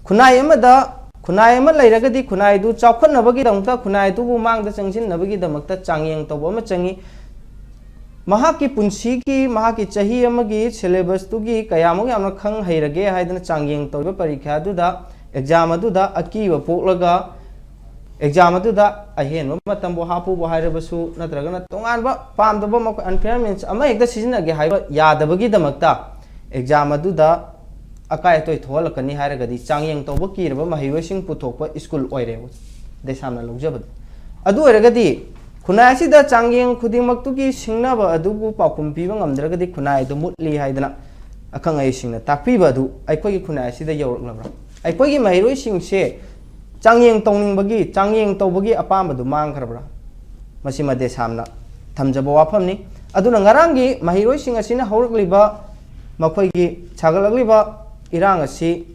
ꯈꯨꯟꯅꯥꯏ ꯑꯃꯗ, ꯈꯨꯟꯅꯥꯏ ꯑꯃ ꯂꯩꯔꯒꯗꯤ ꯈꯨꯟꯅꯥꯏꯗꯨ ꯆꯥꯎꯈꯠꯅꯕꯒꯤꯗꯃꯛꯇ, ꯈꯨꯟꯅꯥꯏꯗꯨꯕꯨ ꯃꯥꯡꯗ ꯆꯪꯁꯤꯟꯅꯕꯒꯤꯗꯃꯛꯇ ꯆꯥꯡꯌꯦꯡ ꯇꯧꯕ ꯑꯃ ꯆꯪꯉꯤ꯫ ꯃꯍꯥꯛꯀꯤ ꯄꯨꯟꯁꯤꯒꯤ, ꯃꯍꯥꯛꯀꯤ ꯆꯍꯤ ꯑꯃꯒꯤ ꯁꯤꯂꯦꯕꯁꯇꯨꯒꯤ ꯀꯌꯥꯃꯨꯛ ꯌꯥꯝꯅ ꯈꯪ ꯍꯩꯔꯒꯦ ꯍꯥꯏꯗꯅ ꯆꯥꯡꯌꯦꯡ ꯇꯧꯔꯤꯕ ꯄꯔꯤꯈ꯭ꯌꯥꯗꯨꯗ, ꯑꯦꯛꯖꯥꯝ ꯑꯗꯨꯗ ꯑꯀꯤꯕ ꯄꯣꯛꯂꯒ, ꯑꯦꯛꯖꯥꯝ ꯑꯗꯨꯗ ꯑꯍꯦꯟꯕ ꯃꯇꯝꯕꯨ ꯍꯥꯞꯄꯨꯕꯨ ꯍꯥꯏꯔꯕꯁꯨ, ꯅꯠꯇ꯭ꯔꯒꯅ ꯇꯣꯉꯥꯟꯕ ꯄꯥꯝꯗꯕ ꯃꯈꯣꯏ unfair means ꯑꯃ ꯍꯦꯛꯇ ꯁꯤꯖꯤꯟꯅꯒꯦ ꯍꯥꯏꯕ ꯌꯥꯗꯕꯒꯤꯗꯃꯛꯇ ꯑꯦꯛꯖꯥꯝ ꯑꯗꯨꯗ ꯑꯀꯥꯏ ꯑꯇꯣꯏ ꯊꯣꯛꯍꯜꯂꯛꯀꯅꯤ ꯍꯥꯏꯔꯒꯗꯤ ꯆꯥꯡꯌꯦꯡ ꯇꯧꯕ ꯀꯤꯔꯕ ꯃꯍꯩꯔꯣꯏꯁꯤꯡ ꯄꯨꯊꯣꯛꯄ ꯁ꯭ꯀꯨꯜ ꯑꯣꯏꯔꯦ ꯗꯦꯁꯥꯝꯅ ꯂꯧꯖꯕꯗ꯫ ꯑꯗꯨ ꯑꯣꯏꯔꯒꯗꯤ ꯈꯨꯟꯅꯥꯏ ꯑꯁꯤꯗ ꯆꯥꯡꯌꯦꯡ ꯈꯨꯗꯤꯡꯃꯛꯇꯨꯒꯤ ꯁꯤꯡꯅꯕ ꯑꯗꯨꯕꯨ ꯄꯥꯎꯈꯨꯝ ꯄꯤꯕ ꯉꯝꯗ꯭ꯔꯒꯗꯤ ꯈꯨꯟꯅꯥꯏ ꯑꯗꯨ ꯃꯨꯠꯂꯤ ꯍꯥꯏꯗꯅ ꯑꯈꯪ ꯑꯍꯩꯁꯤꯡꯅ ꯇꯥꯛꯄꯤꯕ ꯑꯗꯨ ꯑꯩꯈꯣꯏꯒꯤ ꯈꯨꯟꯅꯥꯏ ꯑꯁꯤꯗ ꯌꯧꯔꯛꯂꯕ꯭ꯔꯥ? ꯑꯩꯈꯣꯏꯒꯤ ꯃꯍꯩꯔꯣꯏꯁꯤꯡꯁꯦ ꯆꯥꯡꯌꯦꯡ ꯇꯧꯅꯤꯡꯕꯒꯤ, ꯆꯥꯡꯌꯦꯡ ꯇꯧꯕꯒꯤ ꯑꯄꯥꯝꯕꯗꯨ ꯃꯥꯡꯈ꯭ꯔꯕ꯭ꯔꯥ? ꯃꯁꯤꯃ ꯗꯦꯁꯥꯝꯅ ꯊꯝꯖꯕ ꯋꯥꯐꯝꯅꯤ꯫ ꯑꯗꯨꯅ ꯉꯔꯥꯡꯒꯤ ꯃꯍꯩꯔꯣꯏꯁꯤꯡ ꯑꯁꯤꯅ ꯍꯧꯔꯛꯂꯤꯕ, ꯃꯈꯣꯏꯒꯤ ꯁꯥꯒꯠꯂꯛꯂꯤꯕ ꯏꯔꯥꯡ ꯑꯁꯤ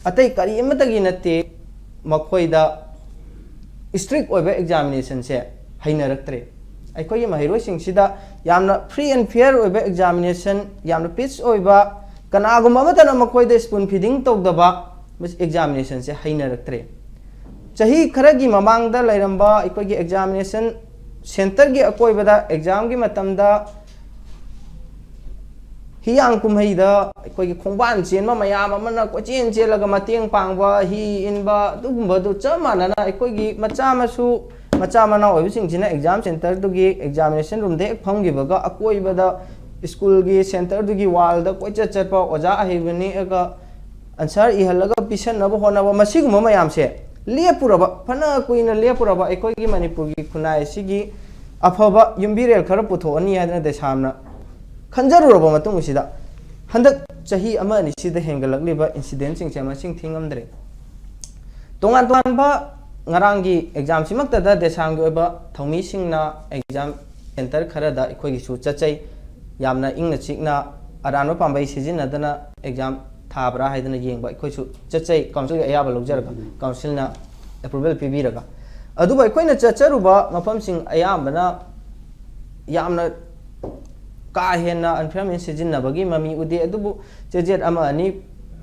ꯑꯇꯩ ꯀꯔꯤ ꯑꯃꯠꯇꯒꯤ ꯅꯠꯇꯦ, ꯃꯈꯣꯏꯗ ꯏꯁꯇ꯭ꯔꯤꯛ ꯑꯣꯏꯕ ꯑꯦꯛꯖꯥꯃꯤꯅꯦꯁꯟꯁꯦ ꯍꯩꯅꯔꯛꯇ꯭ꯔꯦ꯫ ꯑꯩꯈꯣꯏꯒꯤ ꯃꯍꯩꯔꯣꯏꯁꯤꯡꯁꯤꯗ ꯌꯥꯝꯅ free and fair ꯑꯣꯏꯕ ꯑꯦꯛꯖꯥꯃꯤꯅꯦꯁꯟ, ꯌꯥꯝꯅ ꯄꯤꯁ ꯑꯣꯏꯕ ꯀꯅꯥꯒꯨꯝꯕ ꯑꯃꯠꯇꯅ ꯃꯈꯣꯏꯗ spoon feeding ꯇꯧꯗꯕ examination ꯁꯦ ꯍꯩꯅꯔꯛꯇ꯭ꯔꯦ꯫ ꯆꯍꯤ ꯈꯔꯒꯤ ꯃꯃꯥꯡꯗ ꯂꯩꯔꯝꯕ ꯑꯩꯈꯣꯏꯒꯤ examination centre ꯒꯤ ꯑꯀꯣꯏꯕꯗ exam ꯒꯤ ꯃꯇꯝꯗ ꯍꯤꯌꯥꯡ ꯀꯨꯝꯍꯩꯗ ꯑꯩꯈꯣꯏꯒꯤ ꯈꯣꯡꯕꯥꯟ ꯆꯦꯟꯕ ꯃꯌꯥꯝ ꯑꯃꯅ ꯀꯣꯏꯆꯦꯟ ꯆꯦꯜꯂꯒ ꯃꯇꯦꯡ ꯄꯥꯡꯕ, ꯍꯤ ꯏꯟꯕ, ꯑꯗꯨꯒꯨꯝꯕꯗꯨ ꯆꯞ ꯃꯥꯟꯅꯅ ꯑꯩꯈꯣꯏꯒꯤ ꯃꯆꯥ ꯃꯁꯨ, ꯃꯆꯥ ꯃꯅꯥꯎ ꯑꯣꯏꯕꯁꯤꯡꯁꯤꯅ exam centre ꯗꯨꯒꯤ examination room ꯗ ꯍꯦꯛ ꯐꯝꯈꯤꯕꯒ ꯑꯀꯣꯏꯕꯗ school ꯒꯤ centre ꯗꯨꯒꯤ wall ꯗ ꯀꯣꯏꯆꯠ ꯆꯠꯄ, ꯑꯣꯖꯥ ꯑꯍꯩꯕ ꯅꯦꯛꯑꯒ answer ꯏꯍꯜꯂꯒ ꯄꯤꯁꯟꯅꯕ ꯍꯣꯠꯅꯕ, ꯃꯁꯤꯒꯨꯝꯕ ꯃꯌꯥꯝꯁꯦ ꯂꯦꯞꯄꯨꯔꯕ, ꯐꯅ ꯀꯨꯏꯅ ꯂꯦꯞꯄꯨꯔꯕ ꯑꯩꯈꯣꯏꯒꯤ ꯃꯅꯤꯄꯨꯔꯒꯤ ꯈꯨꯟꯅꯥꯏ ꯑꯁꯤꯒꯤ ꯑꯐꯕ ꯌꯨꯝꯕꯤꯔꯦꯜ ꯈꯔ ꯄꯨꯊꯣꯛꯑꯅꯤ ꯍꯥꯏꯗꯅ ꯗꯦꯁꯥꯝꯅ ꯈꯟꯖꯔꯨꯔꯕ ꯃꯇꯨꯡ ꯑꯁꯤꯗ, ꯍꯟꯗꯛ ꯆꯍꯤ ꯑꯃ ꯑꯅꯤꯁꯤꯗ ꯍꯦꯟꯒꯠꯂꯛꯂꯤꯕ incident ꯁꯤꯡꯁꯦ ꯃꯁꯤꯡ ꯊꯤꯉꯝꯗ꯭ꯔꯦ꯫ ꯇꯣꯉꯥꯟ ꯇꯣꯉꯥꯟꯕ ꯉꯔꯥꯡꯒꯤ exam ꯁꯤꯃꯛꯇꯗ ꯗꯦꯁꯥꯝꯒꯤ ꯑꯣꯏꯕ ꯊꯧꯃꯤꯁꯤꯡꯅ exam centre ꯈꯔꯗ ꯑꯩꯈꯣꯏꯒꯤꯁꯨ ꯆꯠꯆꯩ꯫ ꯌꯥꯝꯅ ꯏꯪꯅ ꯆꯤꯛꯅ ꯑꯔꯥꯟꯕ ꯄꯥꯝꯕꯩ ꯁꯤꯖꯤꯟꯅꯗꯅ exam ꯊꯥꯕ꯭ꯔꯥ ꯍꯥꯏꯗꯅ ꯌꯦꯡꯕ ꯑꯩꯈꯣꯏꯁꯨ ꯆꯠꯆꯩ, council ꯒꯤ ꯑꯌꯥꯕ ꯂꯧꯖꯔꯒ, council ꯅ approval ꯄꯤꯕꯤꯔꯒ꯫ ꯑꯗꯨꯕꯨ ꯑꯩꯈꯣꯏꯅ ꯆꯠꯆꯔꯨꯕ ꯃꯐꯝꯁꯤꯡ ꯑꯌꯥꯝꯕꯅ ꯌꯥꯝꯅ ꯀꯥ ꯍꯦꯟꯅ unfair means ꯁꯤꯖꯤꯟꯅꯕꯒꯤ ꯃꯃꯤ ꯎꯗꯦ꯫ ꯑꯗꯨꯕꯨ ꯆꯦꯖꯦꯠ ꯑꯃ ꯑꯅꯤ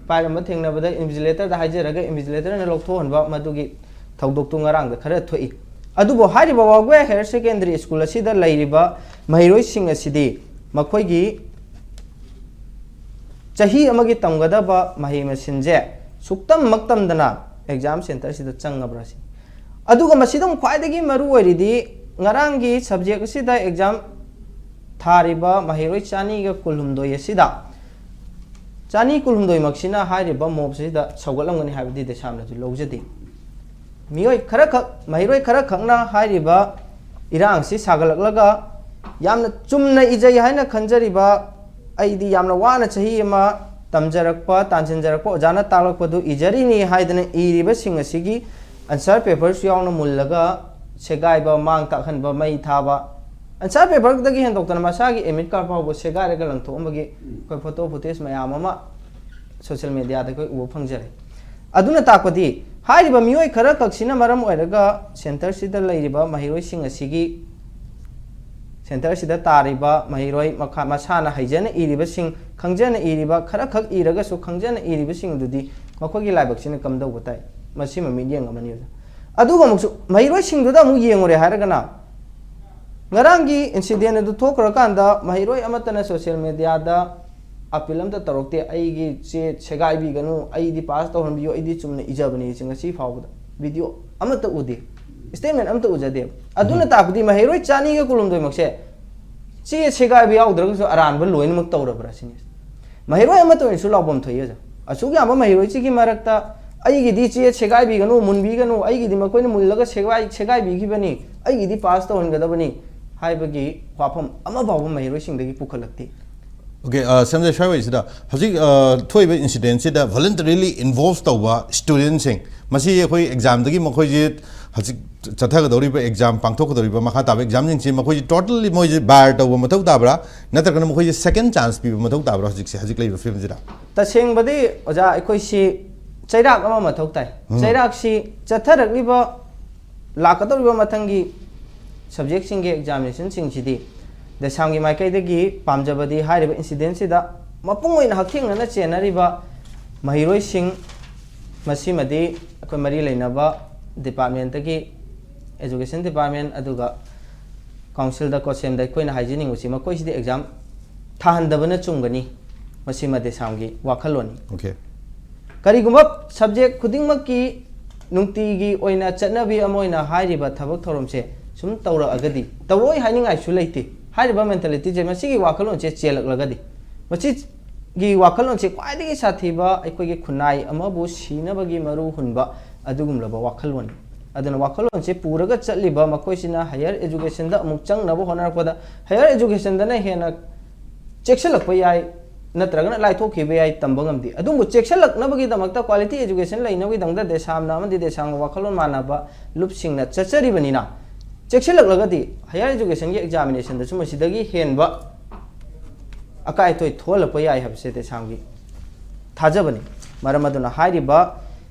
ꯄꯥꯏꯔꯝꯕ ꯊꯦꯡꯅꯕꯗ invigilator ꯗ ꯍꯥꯏꯖꯔꯒ invigilator ꯅ ꯂꯧꯊꯣꯛꯍꯟꯕ, ꯃꯗꯨꯒꯤ ꯊꯧꯗꯣꯛꯇꯨ ꯉꯔꯥꯡꯗ ꯈꯔ ꯊꯣꯛꯏ꯫ ꯑꯗꯨꯕꯨ ꯍꯥꯏꯔꯤꯕ ꯋꯥꯒꯣꯌꯥ Higher Secondary School ꯑꯁꯤꯗ ꯂꯩꯔꯤꯕ ꯃꯍꯩꯔꯣꯏꯁꯤꯡ ꯑꯁꯤꯗꯤ ꯃꯈꯣꯏꯒꯤ ꯆꯍꯤ ꯑꯃꯒꯤ ꯇꯝꯒꯗꯕ ꯃꯍꯩ ꯃꯁꯤꯡꯁꯦ ꯁꯨꯛꯇꯝꯃꯛ ꯇꯝꯗꯅ exam centre ꯁꯤꯗ ꯆꯪꯉꯕ꯭ꯔꯥ ꯁꯤ꯫ ꯑꯗꯨꯒ ꯃꯁꯤꯗ ꯑꯃꯨꯛ ꯈ꯭ꯋꯥꯏꯗꯒꯤ ꯃꯔꯨ ꯑꯣꯏꯔꯤꯗꯤ, ꯉꯔꯥꯡꯒꯤ subject ꯑꯁꯤꯗ exam ꯊꯥꯔꯤꯕ ꯃꯍꯩꯔꯣꯏ ꯆꯅꯤꯒ ꯀꯨꯟꯍꯨꯝꯗꯣꯏ ꯑꯁꯤꯗ, ꯆꯅꯤ ꯀꯨꯟꯍꯨꯝꯗꯣꯏꯃꯛꯁꯤꯅ ꯍꯥꯏꯔꯤꯕ mob ꯁꯤꯗ ꯁꯧꯒꯠꯂꯝꯒꯅꯤ ꯍꯥꯏꯕꯗꯤ ꯗꯦꯁꯥꯝꯅꯁꯨ ꯂꯧꯖꯗꯦ꯫ ꯃꯤꯑꯣꯏ ꯈꯔꯈꯛ, ꯃꯍꯩꯔꯣꯏ ꯈꯔꯈꯛꯅ ꯍꯥꯏꯔꯤꯕ ꯏꯔꯥꯡꯁꯤ ꯁꯥꯒꯠꯂꯛꯂꯒ ꯌꯥꯝꯅ ꯆꯨꯝꯅ ꯏꯖꯩ ꯍꯥꯏꯅ ꯈꯟꯖꯔꯤꯕ, ꯑꯩꯗꯤ ꯌꯥꯝꯅ ꯋꯥꯅ ꯆꯍꯤ ꯑꯃ ꯇꯝꯖꯔꯛꯄ, ꯇꯥꯟꯁꯤꯟꯖꯔꯛꯄ ꯑꯣꯖꯥꯅ ꯇꯥꯛꯂꯛꯄꯗꯨ ꯏꯖꯔꯤꯅꯤ ꯍꯥꯏꯗꯅ ꯏꯔꯤꯕꯁꯤꯡ ꯑꯁꯤꯒꯤ answer paper ꯁꯨ ꯌꯥꯎꯅ ꯃꯨꯜꯂꯒ ꯁꯦꯒꯥꯏꯕ, ꯃꯥꯡ ꯇꯥꯛꯍꯟꯕ, ꯃꯩ ꯊꯥꯕ, answer paper ꯗꯒꯤ ꯍꯦꯟꯗꯣꯛꯇꯅ ꯃꯁꯥꯒꯤ admit card ꯐꯥꯎꯕ ꯁꯦꯒꯥꯏꯔꯒ ꯂꯪꯊꯣꯛꯑꯝꯕꯒꯤ ꯑꯩꯈꯣꯏ photo footage ꯃꯌꯥꯝ ꯑꯃ social media ꯗ ꯑꯩꯈꯣꯏ ꯎꯕ ꯐꯪꯖꯔꯦ꯫ ꯑꯗꯨꯅ ꯇꯥꯛꯄꯗꯤ ꯍꯥꯏꯔꯤꯕ ꯃꯤꯑꯣꯏ ꯈꯔꯈꯛꯁꯤꯅ ꯃꯔꯝ ꯑꯣꯏꯔꯒ centre ꯁꯤꯗ ꯂꯩꯔꯤꯕ ꯃꯍꯩꯔꯣꯏꯁꯤꯡ ꯑꯁꯤꯒꯤ ꯁꯦꯟꯇꯔꯁꯤꯗ ꯇꯥꯔꯤꯕ ꯃꯍꯩꯔꯣꯏ ꯃꯈꯥ ꯃꯁꯥꯅ ꯍꯩꯖꯅ ꯏꯔꯤꯕꯁꯤꯡ, ꯈꯪꯖꯅ ꯏꯔꯤꯕ, ꯈꯔꯈꯛ ꯏꯔꯒꯁꯨ ꯈꯪꯖꯅ ꯏꯔꯤꯕꯁꯤꯡꯗꯨꯗꯤ ꯃꯈꯣꯏꯒꯤ ꯂꯥꯏꯕꯛꯁꯤꯅ ꯀꯝꯗꯧꯕ ꯇꯥꯏ? ꯃꯁꯤꯃ ꯃꯤꯠꯌꯦꯡ ꯑꯃꯅꯤ, ꯑꯣꯖꯥ꯫ ꯑꯗꯨꯒ ꯑꯃꯨꯛꯁꯨ ꯃꯍꯩꯔꯣꯏꯁꯤꯡꯗꯨꯗ ꯑꯃꯨꯛ ꯌꯦꯡꯉꯨꯔꯦ ꯍꯥꯏꯔꯒꯅ, ꯉꯔꯥꯡꯒꯤ incident ꯑꯗꯨ ꯊꯣꯛꯈ꯭ꯔꯀꯥꯟꯗ ꯃꯍꯩꯔꯣꯏ ꯑꯃꯠꯇꯅ social media ꯗ appeal ꯑꯃꯠꯇ ꯇꯧꯔꯛꯇꯦ, "ꯑꯩꯒꯤ ꯆꯦ ꯁꯦꯒꯥꯏꯕꯤꯒꯅꯨ, ꯑꯩꯗꯤ pass ꯇꯧꯍꯟꯕꯤꯌꯨ, ꯑꯩꯗꯤ ꯆꯨꯝꯅ ꯏꯖꯕꯅꯤ" ꯁꯤ ꯉꯁꯤ ꯐꯥꯎꯕꯗ video ꯑꯃꯠꯇ ꯎꯗꯦ, statement ꯑꯃꯠꯇ ꯎꯖꯗꯦ꯫ ꯑꯗꯨꯅ ꯎꯝ꯫ ꯇꯥꯛꯄꯗꯤ ꯃꯍꯩꯔꯣꯏ ꯆꯅꯤꯒ ꯀꯨꯟꯍꯨꯝꯗꯣꯏꯃꯛꯁꯦ ꯆꯦ ꯁꯦꯒꯥꯏꯕ ꯌꯥꯎꯗ꯭ꯔꯒꯁꯨ ꯑꯔꯥꯟꯕ ꯂꯣꯏꯅꯃꯛ ꯇꯧꯔꯕ꯭ꯔꯥ ꯁꯤꯅꯤ꯫ ꯃꯍꯩꯔꯣꯏ ꯑꯃꯠꯇ ꯑꯣꯏꯅꯁꯨ ꯂꯥꯎꯐꯝ ꯊꯣꯛꯏ, ꯑꯣꯖꯥ꯫ ꯑꯁꯨꯛ ꯌꯥꯝꯕ ꯃꯍꯩꯔꯣꯏꯁꯤꯒꯤ ꯃꯔꯛꯇ "ꯑꯩꯒꯤꯗꯤ ꯆꯦ ꯁꯦꯒꯥꯏꯕꯤꯒꯅꯨ, ꯃꯨꯟꯕꯤꯒꯅꯨ, ꯑꯩꯒꯤꯗꯤ ꯃꯈꯣꯏꯅ ꯃꯨꯜꯂꯒ ꯁꯦꯒꯥꯏ-, ꯁꯦꯒꯥꯏꯕꯤꯈꯤꯕꯅꯤ, ꯑꯩꯒꯤꯗꯤ pass ꯇꯧꯍꯟꯒꯗꯕꯅꯤ" ꯍꯥꯏꯕꯒꯤ ꯋꯥꯐꯝ ꯑꯃ ꯐꯥꯎꯕ ꯃꯍꯩꯔꯣꯏꯁꯤꯡꯗꯒꯤ ꯄꯨꯈꯠꯂꯛꯇꯦ꯫ OK, ꯑ, ꯁꯦꯝꯖꯩ, ꯁ꯭ꯋꯥꯏꯋꯥꯏꯁꯤꯗ ꯍꯧꯖꯤꯛ, ꯑ, ꯊꯣꯛꯏꯕ incident ꯁꯤꯗ voluntarily involve ꯇꯧꯕ student ꯁꯤꯡ, ꯃꯁꯤ ꯑꯩꯈꯣꯏ exam ꯗꯒꯤ ꯃꯈꯣꯏꯁꯦ ꯍꯧꯖꯤꯛ ꯆꯠꯊꯒꯗꯧꯔꯤꯕ exam, ꯄꯥꯡꯊꯣꯛꯀꯗꯧꯔꯤꯕ ꯃꯈꯥ ꯇꯥꯕ exam ꯁꯤꯡꯁꯤ ꯃꯈꯣꯏꯁꯦ totally ꯃꯣꯏꯁꯦ bar ꯇꯧꯕ ꯃꯊꯧ ꯇꯥꯕ꯭ꯔꯥ, ꯅꯠꯇ꯭ꯔꯒꯅ ꯃꯈꯣꯏꯁꯦ second chance ꯄꯤꯕ ꯃꯊꯧ ꯇꯥꯕ꯭ꯔꯥ ꯍꯧꯖꯤꯛꯁꯦ, ꯍꯧꯖꯤꯛ ꯂꯩꯔꯤꯕ ꯐꯤꯕꯝꯁꯤꯗ? ꯇꯁꯦꯡꯕꯗꯤ, ꯑꯣꯖꯥ, ꯑꯩꯈꯣꯏꯁꯤ ꯆꯩꯔꯥꯛ ꯑꯃ ꯃꯊꯧ ꯇꯥꯏ꯫ ꯎꯝ꯫ ꯆꯩꯔꯥꯛꯁꯤ ꯆꯠꯊꯔꯛꯂꯤꯕ, ꯂꯥꯛꯀꯗꯧꯔꯤꯕ ꯃꯊꯪꯒꯤ subject ꯁꯤꯡꯒꯤ examination ꯁꯤꯡꯁꯤꯗꯤ ꯗꯦꯁꯥꯝꯒꯤ ꯃꯥꯏꯀꯩꯗꯒꯤ ꯄꯥꯝꯖꯕꯗꯤ ꯍꯥꯏꯔꯤꯕ incident ꯁꯤꯗ ꯃꯄꯨꯡ ꯑꯣꯏꯅ ꯍꯛꯊꯦꯡꯅꯅ ꯆꯦꯟꯅꯔꯤꯕ ꯃꯍꯩꯔꯣꯏꯁꯤꯡ, ꯃꯁꯤꯃꯗꯤ ꯑꯩꯈꯣꯏ ꯃꯔꯤ ꯂꯩꯅꯕ department ꯇꯒꯤ, education department ꯑꯗꯨꯒ council ꯗ, COHSEM ꯗ ꯑꯩꯈꯣꯏꯅ ꯍꯥꯏꯖꯅꯤꯡꯕꯁꯤ, ꯃꯈꯣꯏꯁꯤꯗꯤ exam ꯊꯥꯍꯟꯗꯕꯅ ꯆꯨꯝꯒꯅꯤ꯫ ꯃꯁꯤꯃ ꯗꯦꯁꯥꯝꯒꯤ ꯋꯥꯈꯜꯂꯣꯟꯅꯤ꯫ OK꯫ ꯀꯔꯤꯒꯨꯝꯕ subject ꯈꯨꯗꯤꯡꯃꯛꯀꯤ ꯅꯨꯡꯇꯤꯒꯤ ꯑꯣꯏꯅ ꯆꯠꯅꯕꯤ ꯑꯃ ꯑꯣꯏꯅ ꯍꯥꯏꯔꯤꯕ ꯊꯕꯛ ꯊꯧꯔꯝꯁꯦ ꯁꯨꯝ ꯇꯧꯔꯛꯑꯒꯗꯤ, ꯇꯧꯔꯣꯏ ꯍꯥꯏꯅꯤꯡꯉꯥꯏꯁꯨ ꯂꯩꯇꯦ꯫ ꯍꯥꯏꯔꯤꯕ mentality ꯁꯦ, ꯃꯁꯤꯒꯤ ꯋꯥꯈꯜꯂꯣꯟꯁꯦ ꯆꯦꯜꯂꯛꯂꯒꯗꯤ, ꯃꯁꯤꯒꯤ ꯋꯥꯈꯜꯂꯣꯟꯁꯦ ꯈ꯭ꯋꯥꯏꯗꯒꯤ ꯁꯥꯊꯤꯕ, ꯑꯩꯈꯣꯏꯒꯤ ꯈꯨꯟꯅꯥꯏ ꯑꯃꯕꯨ ꯁꯤꯅꯕꯒꯤ ꯃꯔꯨ ꯍꯨꯟꯕ ꯑꯗꯨꯒꯨꯝꯂꯕ ꯋꯥꯈꯜꯂꯣꯟꯅꯤ꯫ ꯑꯗꯨꯅ ꯋꯥꯈꯜꯂꯣꯟꯁꯦ ꯄꯨꯔꯒ ꯆꯠꯂꯤꯕ ꯃꯈꯣꯏꯁꯤꯅ higher education ꯗ ꯑꯃꯨꯛ ꯆꯪꯅꯕ ꯍꯣꯠꯅꯔꯛꯄꯗ, higher education ꯗꯅ ꯍꯦꯟꯅ ꯆꯦꯛꯁꯤꯜꯂꯛꯄ ꯌꯥꯏ, ꯅꯠꯇ꯭ꯔꯒꯅ ꯂꯥꯏꯊꯣꯛꯈꯤꯕ ꯌꯥꯏ, ꯇꯝꯕ ꯉꯝꯗꯦ꯫ ꯑꯗꯨꯕꯨ ꯆꯦꯛꯁꯤꯜꯂꯛꯅꯕꯒꯤꯗꯃꯛꯇ, quality education ꯂꯩꯅꯕꯒꯤꯗꯃꯛꯇ ꯗꯦꯁꯥꯝꯅ ꯑꯃꯗꯤ ꯗꯦꯁꯥꯝꯒ ꯋꯥꯈꯜꯂꯣꯟ ꯃꯥꯟꯅꯕ ꯂꯨꯞꯁꯤꯡꯅ ꯆꯠꯆꯔꯤꯕꯅꯤꯅ, ꯆꯦꯛꯁꯤꯜꯂꯛꯂꯒꯗꯤ higher education ꯒꯤ examination ꯗꯁꯨ ꯃꯁꯤꯗꯒꯤ ꯍꯦꯟꯕ ꯑꯀꯥꯏ ꯑꯇꯣꯏ ꯊꯣꯛꯍꯜꯂꯛꯄ ꯌꯥꯏ ꯍꯥꯏꯕꯁꯦ ꯗꯦꯁꯥꯝꯒꯤ ꯊꯥꯖꯕꯅꯤ꯫ ꯃꯔꯝ ꯑꯗꯨꯅ ꯍꯥꯏꯔꯤꯕ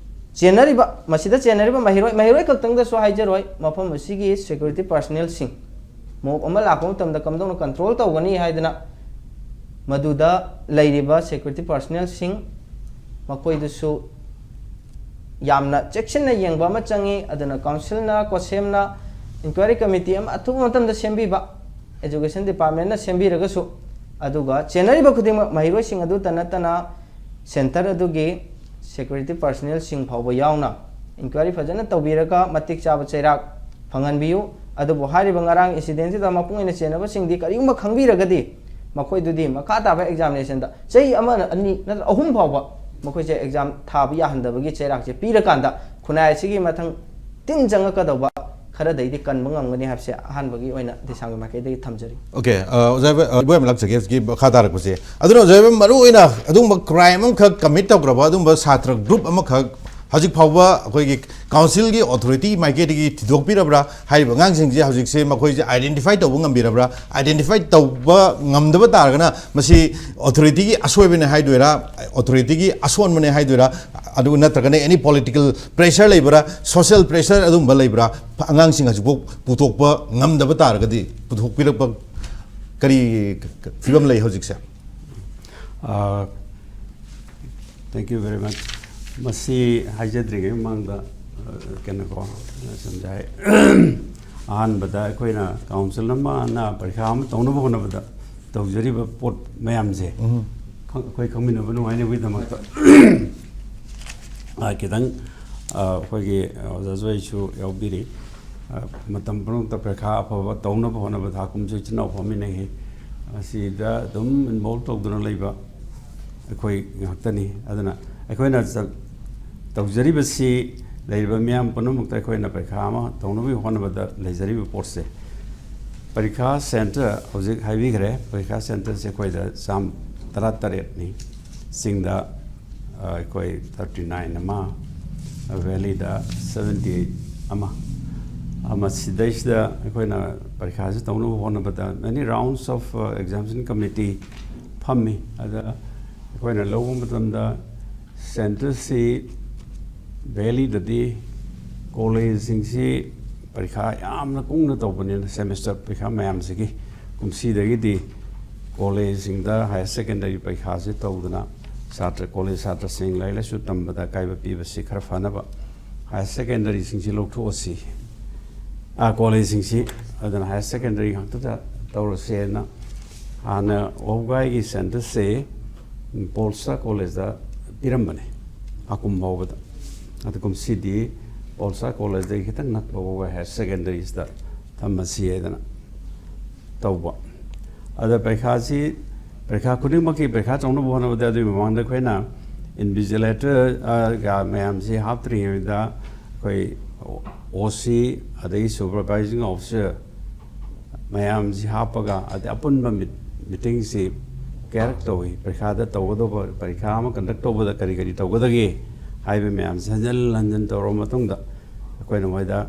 ꯆꯦꯟꯅꯔꯤꯕ, ꯃꯁꯤꯗ ꯆꯦꯟꯅꯔꯤꯕ ꯃꯍꯩꯔꯣꯏ, ꯃꯍꯩꯔꯣꯏ ꯈꯛꯇꯪꯗꯁꯨ ꯍꯥꯏꯖꯔꯣꯏ, ꯃꯐꯝ ꯑꯁꯤꯒꯤ security personnel ꯁꯤꯡ, ꯃꯣꯞ ꯑꯃ ꯂꯥꯛꯄ ꯃꯇꯝꯗ ꯀꯝꯗꯧꯅ ꯀꯟꯇ꯭ꯔꯣꯜ ꯇꯧꯒꯅꯤ ꯍꯥꯏꯗꯅ ꯃꯗꯨꯗ ꯂꯩꯔꯤꯕ ꯁꯦꯀ꯭ꯌꯨꯔꯤꯇꯤ ꯄꯥꯔꯁꯣꯅꯦꯜꯁꯤꯡ ꯃꯈꯣꯏꯗꯨꯁꯨ ꯌꯥꯝꯅ ꯆꯦꯛꯁꯤꯟꯅ ꯌꯦꯡꯕ ꯑꯃ ꯆꯪꯉꯤ꯫ ꯑꯗꯨꯅ ꯀꯥꯎꯟꯁꯤꯜꯅ, ꯀꯣꯁꯦꯝꯅ ꯏꯟꯀ꯭ꯋꯥꯏꯔꯤ ꯀꯃꯤꯇꯤ ꯑꯃ ꯑꯊꯨꯕ ꯃꯇꯝꯗ ꯁꯦꯝꯕꯤꯕ, ꯑꯦꯖꯨꯀꯦꯁꯟ ꯗꯤꯄꯥꯔꯠꯃꯦꯟꯅ ꯁꯦꯝꯕꯤꯔꯒꯁꯨ, ꯑꯗꯨꯒ ꯆꯦꯟꯅꯔꯤꯕ ꯈꯨꯗꯤꯡꯃꯛ ꯃꯍꯩꯔꯣꯏꯁꯤꯡ ꯑꯗꯨꯇ ꯅꯠꯇꯅ ꯁꯦꯟꯇꯔ ꯑꯗꯨꯒꯤ ꯁꯦꯀ꯭ꯌꯨꯔꯤꯇꯤ ꯄꯥꯔꯁꯣꯅꯦꯜꯁꯤꯡ ꯐꯥꯎꯕ ꯌꯥꯎꯅ ꯏꯟꯀ꯭ꯋꯥꯏꯔꯤ ꯐꯖꯅ ꯇꯧꯕꯤꯔꯒ ꯃꯇꯤꯛ ꯆꯥꯕ ꯆꯩꯔꯥꯛ ꯐꯪꯍꯟꯕꯤꯌꯨ꯫ ꯑꯗꯨꯕꯨ ꯍꯥꯏꯔꯤꯕ ꯉꯔꯥꯡ ꯏꯟꯁꯤꯗꯦꯟꯁꯤꯗ ꯃꯄꯨꯡ ꯑꯣꯏꯅ ꯆꯦꯟꯅꯕꯁꯤꯡꯗꯤ ꯀꯔꯤꯒꯨꯝꯕ ꯈꯪꯕꯤꯔꯒꯗꯤ ꯃꯈꯣꯏꯗꯨꯗꯤ ꯃꯈꯥ ꯇꯥꯕ ꯑꯦꯛꯖꯥꯃꯤꯅꯦꯁꯟꯗ ꯆꯍꯤ ꯑꯃ, ꯑꯅꯤ ꯅꯠꯇ꯭ꯔꯒ ꯑꯍꯨꯝ ꯐꯥꯎꯕ ꯃꯈꯣꯏꯁꯦ ꯑꯦꯛꯖꯥꯝ ꯊꯥꯕ ꯌꯥꯍꯟꯗꯕꯒꯤ ꯆꯩꯔꯥꯛꯁꯦ ꯄꯤꯔꯀꯥꯟꯗ ꯈꯨꯟꯅꯥꯏ ꯑꯁꯤꯒꯤ ꯃꯊꯪ ꯇꯤꯟ ꯆꯪꯉꯛꯀꯗꯧꯕ ꯈꯔꯗꯩꯗꯤ ꯀꯟꯕ ꯉꯝꯒꯅꯤ ꯍꯥꯏꯕꯁꯦ ꯑꯍꯥꯟꯕꯒꯤ ꯑꯣꯏꯅ ꯗꯤꯁꯥꯝꯒꯤ ꯃꯥꯏꯀꯩꯗꯒꯤ ꯊꯝꯖꯔꯤ꯫ ꯑꯣꯀꯦ, ꯑ, ꯑꯣꯖꯥ ꯏꯕꯣ-, ꯑ, ꯏꯕꯣꯌꯥꯝ ꯂꯥꯛꯆꯒꯦ ꯍꯧꯖꯤꯛꯀꯤ ꯃꯈꯥ ꯇꯥꯔꯛꯄꯁꯦ꯫ ꯑꯗꯨꯅ ꯑꯣꯖꯥ ꯏꯕꯣ, ꯃꯔꯨ ꯑꯣꯏꯅ ꯑꯗꯨꯒꯨꯝꯕ ꯀ꯭ꯔꯥꯏꯝ ꯑꯃꯈꯛ ꯀꯃꯤꯠ ꯇꯧꯈ꯭ꯔꯕ ꯑꯗꯨꯒꯨꯝꯕ ꯁꯥꯇ꯭ꯔ ꯒ꯭ꯔꯨꯞ ꯑꯃꯈꯛ ꯍꯧꯖꯤꯛ ꯐꯥꯎꯕ ꯑꯩꯈꯣꯏꯒꯤ ꯀꯥꯎꯟꯁꯤꯜꯒꯤ ꯑꯣꯊꯣꯔꯤꯇꯤ ꯃꯥꯏꯀꯩꯗꯒꯤ ꯊꯤꯗꯣꯛꯄꯤꯔꯕ꯭ꯔꯥ? ꯍꯥꯏꯔꯤꯕ ꯑꯉꯥꯡꯁꯤꯡꯁꯦ ꯍꯧꯖꯤꯛꯁꯦ ꯃꯈꯣꯏꯁꯦ ꯑꯥꯏꯗꯦꯟꯇꯤꯐꯥꯏ ꯇꯧꯕ ꯉꯝꯕꯤꯔꯕ꯭ꯔꯥ? ꯑꯥꯏꯗꯦꯟꯇꯤꯐꯥꯏ ꯇꯧꯕ ꯉꯝꯗꯕ ꯇꯥꯔꯒꯅ ꯃꯁꯤ ꯑꯣꯊꯣꯔꯤꯇꯤꯒꯤ ꯑꯁꯣꯏꯕꯅꯦ ꯍꯥꯏꯗꯣꯏꯔꯥ, ꯑꯣꯊꯣꯔꯤꯇꯤꯒꯤ ꯑꯁꯣꯟꯕꯅꯦ ꯍꯥꯏꯗꯣꯏꯔꯥ, ꯑꯗꯨꯒ ꯅꯠꯇ꯭ꯔꯒꯅ ꯑꯦꯅꯤ ꯄꯣꯂꯤꯇꯤꯀꯦꯜ ꯄ꯭ꯔꯦꯁꯔ ꯂꯩꯕ꯭ꯔꯥ, ꯁꯣꯁꯤꯌꯦꯜ ꯄ꯭ꯔꯦꯁꯔ ꯑꯗꯨꯒꯨꯝꯕ ꯂꯩꯕ꯭ꯔꯥ? ꯑꯉꯥꯡꯁꯤꯡ ꯍꯧꯖꯤꯛꯐꯥꯎ ꯄꯨꯊꯣꯛꯄ ꯉꯝꯗꯕ ꯇꯥꯔꯒꯗꯤ, ꯄꯨꯊꯣꯛꯄꯤꯔꯛꯄ ꯀꯔꯤ ꯐꯤꯕꯝ ꯂꯩ ꯍꯧꯖꯤꯛꯁꯦ? Thank you very much. ꯃꯁꯤ ꯍꯥꯏꯖꯗ꯭ꯔꯤꯉꯩ ꯃꯃꯥꯡꯗ, ꯑ, ꯀꯩꯅꯣꯀꯣ, ꯁꯝꯖꯥꯏ꯫ ꯑꯍꯥꯟꯕꯗ ꯑꯩꯈꯣꯏꯅ ꯀꯥꯎꯟꯁꯤꯜ ꯑꯃꯅ ꯄꯔꯤꯈꯥ ꯑꯃ ꯇꯧꯅꯕ ꯍꯣꯠꯅꯕꯗ ꯇꯧꯖꯔꯤꯕ ꯄꯣꯠ ꯃꯌꯥꯝꯁꯦ, ꯎꯝ꯫ ꯈꯪ-, ꯑꯩꯈꯣꯏ ꯈꯪꯃꯤꯟꯅꯕ ꯅꯨꯡꯉꯥꯏꯅꯕꯒꯤꯗꯃꯛꯇ, ꯑ, ꯈꯤꯇꯪ, ꯑ, ꯑꯩꯈꯣꯏꯒꯤ ꯑꯣꯖꯥ ꯖꯣꯏꯁꯨ ꯌꯥꯎꯕꯤꯔꯤ꯫ ꯑ, ꯃꯇꯝ ꯄꯨꯝꯅꯃꯛꯇ ꯄꯔꯤꯈꯥ ꯑꯐꯕ ꯇꯧꯅꯕ ꯍꯣꯠꯅꯕꯗ ꯍꯥꯀꯨꯝꯁꯨ ꯏꯆꯤꯟ ꯏꯅꯥꯎ ꯐꯝꯃꯤꯟꯅꯩ꯫ ꯑꯁꯤꯗ ꯑꯗꯨꯝ ꯏꯟꯚꯣꯜꯕ ꯇꯧꯗꯨꯅ ꯂꯩꯕ ꯑꯩꯈꯣꯏ ꯉꯥꯛꯇꯅꯤ꯫ ꯑꯗꯨꯅ ꯑꯩꯈꯣꯏꯅ ꯆ-, ꯇꯧꯖꯔꯤꯕꯁꯤ ꯂꯩꯔꯤꯕ ꯃꯤꯌꯥꯝ ꯄꯨꯝꯅꯃꯛꯇ ꯑꯩꯈꯣꯏꯅ ꯄꯔꯤꯈꯥ ꯑꯃ ꯇꯧꯅꯕꯒꯤ ꯍꯣꯠꯅꯕꯗ ꯂꯩꯖꯔꯤꯕ ꯄꯣꯠꯁꯦ, ꯄꯔꯤꯈꯥ ꯁꯦꯟꯇꯔ ꯍꯧꯖꯤꯛ ꯍꯥꯏꯕꯤꯈ꯭ꯔꯦ, ꯄꯔꯤꯈꯥ ꯁꯦꯟꯇꯔꯁꯦ ꯑꯩꯈꯣꯏꯗ ꯆꯥꯝ ꯇꯔꯥ ꯇꯔꯦꯠꯅꯤ꯫ ꯆꯤꯡꯗ, ꯑ, ꯑꯩꯈꯣꯏ ꯊꯥꯔꯇꯤ ꯅꯥꯏꯟ ꯑꯃ, ꯚꯦꯂꯤꯗ ꯁꯕꯦꯟꯇꯤ ꯑꯩꯠ ꯑꯃ, ꯑꯃ ꯁꯤꯗꯩꯁꯤꯗ ꯑꯩꯈꯣꯏꯅ ꯄꯔꯤꯈꯥꯁꯤ ꯇꯧꯅꯕ ꯍꯣꯠꯅꯕꯗ many rounds of, ꯑ, examination committee ꯐꯝꯃꯤ꯫ ꯑꯗ ꯑꯩꯈꯣꯏꯅ ꯂꯧꯕ ꯃꯇꯝꯗ ꯁꯦꯟꯇꯔꯁꯤ ꯚꯦꯂꯤꯗꯗꯤ ꯀꯣꯂꯦꯖꯁꯤꯡꯁꯤ ꯄꯔꯤꯈꯥ ꯌꯥꯝꯅ ꯀꯨꯡꯅ ꯇꯧꯕꯅꯤꯅ, ꯁꯦꯃꯤꯁꯇꯔ ꯄꯔꯤꯈꯥ ꯃꯌꯥꯝꯁꯤꯒꯤ ꯀꯨꯝꯁꯤꯗꯒꯤꯗꯤ ꯀꯣꯂꯦꯖꯁꯤꯡꯗ ꯍꯥꯌꯔ ꯁꯦꯀꯦꯟꯗꯔꯤ ꯄꯔꯤꯈꯥꯁꯦ ꯇꯧꯗꯅ, ꯁꯥꯇ꯭ꯔ, ꯀꯣꯂꯦꯖ ꯁꯥꯇ꯭ꯔꯁꯤꯡ ꯂꯥꯏꯔꯤꯛ ꯂꯥꯏꯁꯨ ꯇꯝꯕꯗ ꯑꯀꯥꯏꯕ ꯄꯤꯕꯁꯤ ꯈꯔ ꯐꯅꯕ ꯍꯥꯌꯔ ꯁꯦꯀꯦꯟꯗꯔꯤꯁꯤꯡꯁꯤ ꯂꯧꯊꯣꯛꯑꯁꯤ, ꯑꯥ, ꯀꯣꯂꯦꯖꯁꯤꯡꯁꯤ, ꯑꯗꯨꯅ ꯍꯥꯌꯔ ꯁꯦꯀꯦꯟꯗꯔꯤ ꯉꯥꯛꯇꯗ ꯇꯧꯔꯁꯦꯅ ꯍꯥꯟꯅ ꯋꯥꯕꯒꯥꯏꯒꯤ ꯁꯦꯟꯇꯔꯁꯦ ꯄꯣꯜꯁꯇꯥ ꯀꯣꯂꯦꯖꯇ ꯄꯤꯔꯝꯕꯅꯦ ꯍꯥꯀꯨꯝ ꯐꯥꯎꯕꯗ꯫ ꯑꯗꯨ ꯀꯨꯝꯁꯤꯗꯤ ꯄꯣꯜꯁꯇꯥ ꯀꯣꯂꯦꯖꯇꯒꯤ ꯈꯤꯇꯪ ꯅꯛꯄ ꯋꯥꯕꯒꯥꯏ ꯍꯥꯌꯔ ꯁꯦꯀꯦꯟꯗꯔꯤꯁꯤꯗ ꯊꯝꯃꯁꯤ ꯍꯥꯏꯗꯅ ꯇꯧꯕ꯫ ꯑꯗ ꯄꯔꯤꯈꯥꯁꯤ, ꯄꯔꯤꯈꯥ ꯈꯨꯗꯤꯡꯃꯛꯀꯤ ꯄꯔꯤꯈꯥ ꯇꯧꯅꯕ ꯍꯣꯠꯅꯕꯗ ꯑꯗꯨꯒꯤ ꯃꯃꯥꯡꯗ ꯑꯩꯈꯣꯏꯅ ꯏꯟꯚꯤꯖꯤꯂꯦꯇꯔ, ꯑ, ꯒ ꯃꯌꯥꯝꯁꯤ ꯍꯥꯞꯇ꯭ꯔꯤꯉꯩꯗ ꯑꯩꯈꯣꯏ ꯑꯣ ꯁꯤ, ꯑꯗꯒꯤ ꯁꯨꯄꯔꯚꯥꯏꯖꯤꯡ ꯑꯣꯐꯤꯁꯔ ꯃꯌꯥꯝꯁꯤ ꯍꯥꯞꯄꯒ, ꯑꯗꯩ ꯑꯄꯨꯟꯕ ꯃꯤꯠ-, ꯃꯤꯇꯤꯡꯁꯤ ꯀꯌꯥꯔꯛ ꯇꯧꯏ, ꯄꯔꯤꯈꯥꯗ ꯇꯧꯒꯗꯧꯕ, ꯄꯔꯤꯈꯥ ꯑꯃ ꯀꯟꯗꯛ ꯇꯧꯕꯗ ꯀꯔꯤ ꯀꯔꯤ ꯇꯧꯒꯗꯒꯦ ꯍꯥꯏꯕ ꯃꯌꯥꯝꯁꯤ ꯍꯟꯖꯤꯟ ꯍꯟꯖꯤꯟ ꯇꯧꯔꯕ ꯃꯇꯨꯡꯗ, ꯑꯩꯈꯣꯏꯅ ꯃꯣꯏꯗ,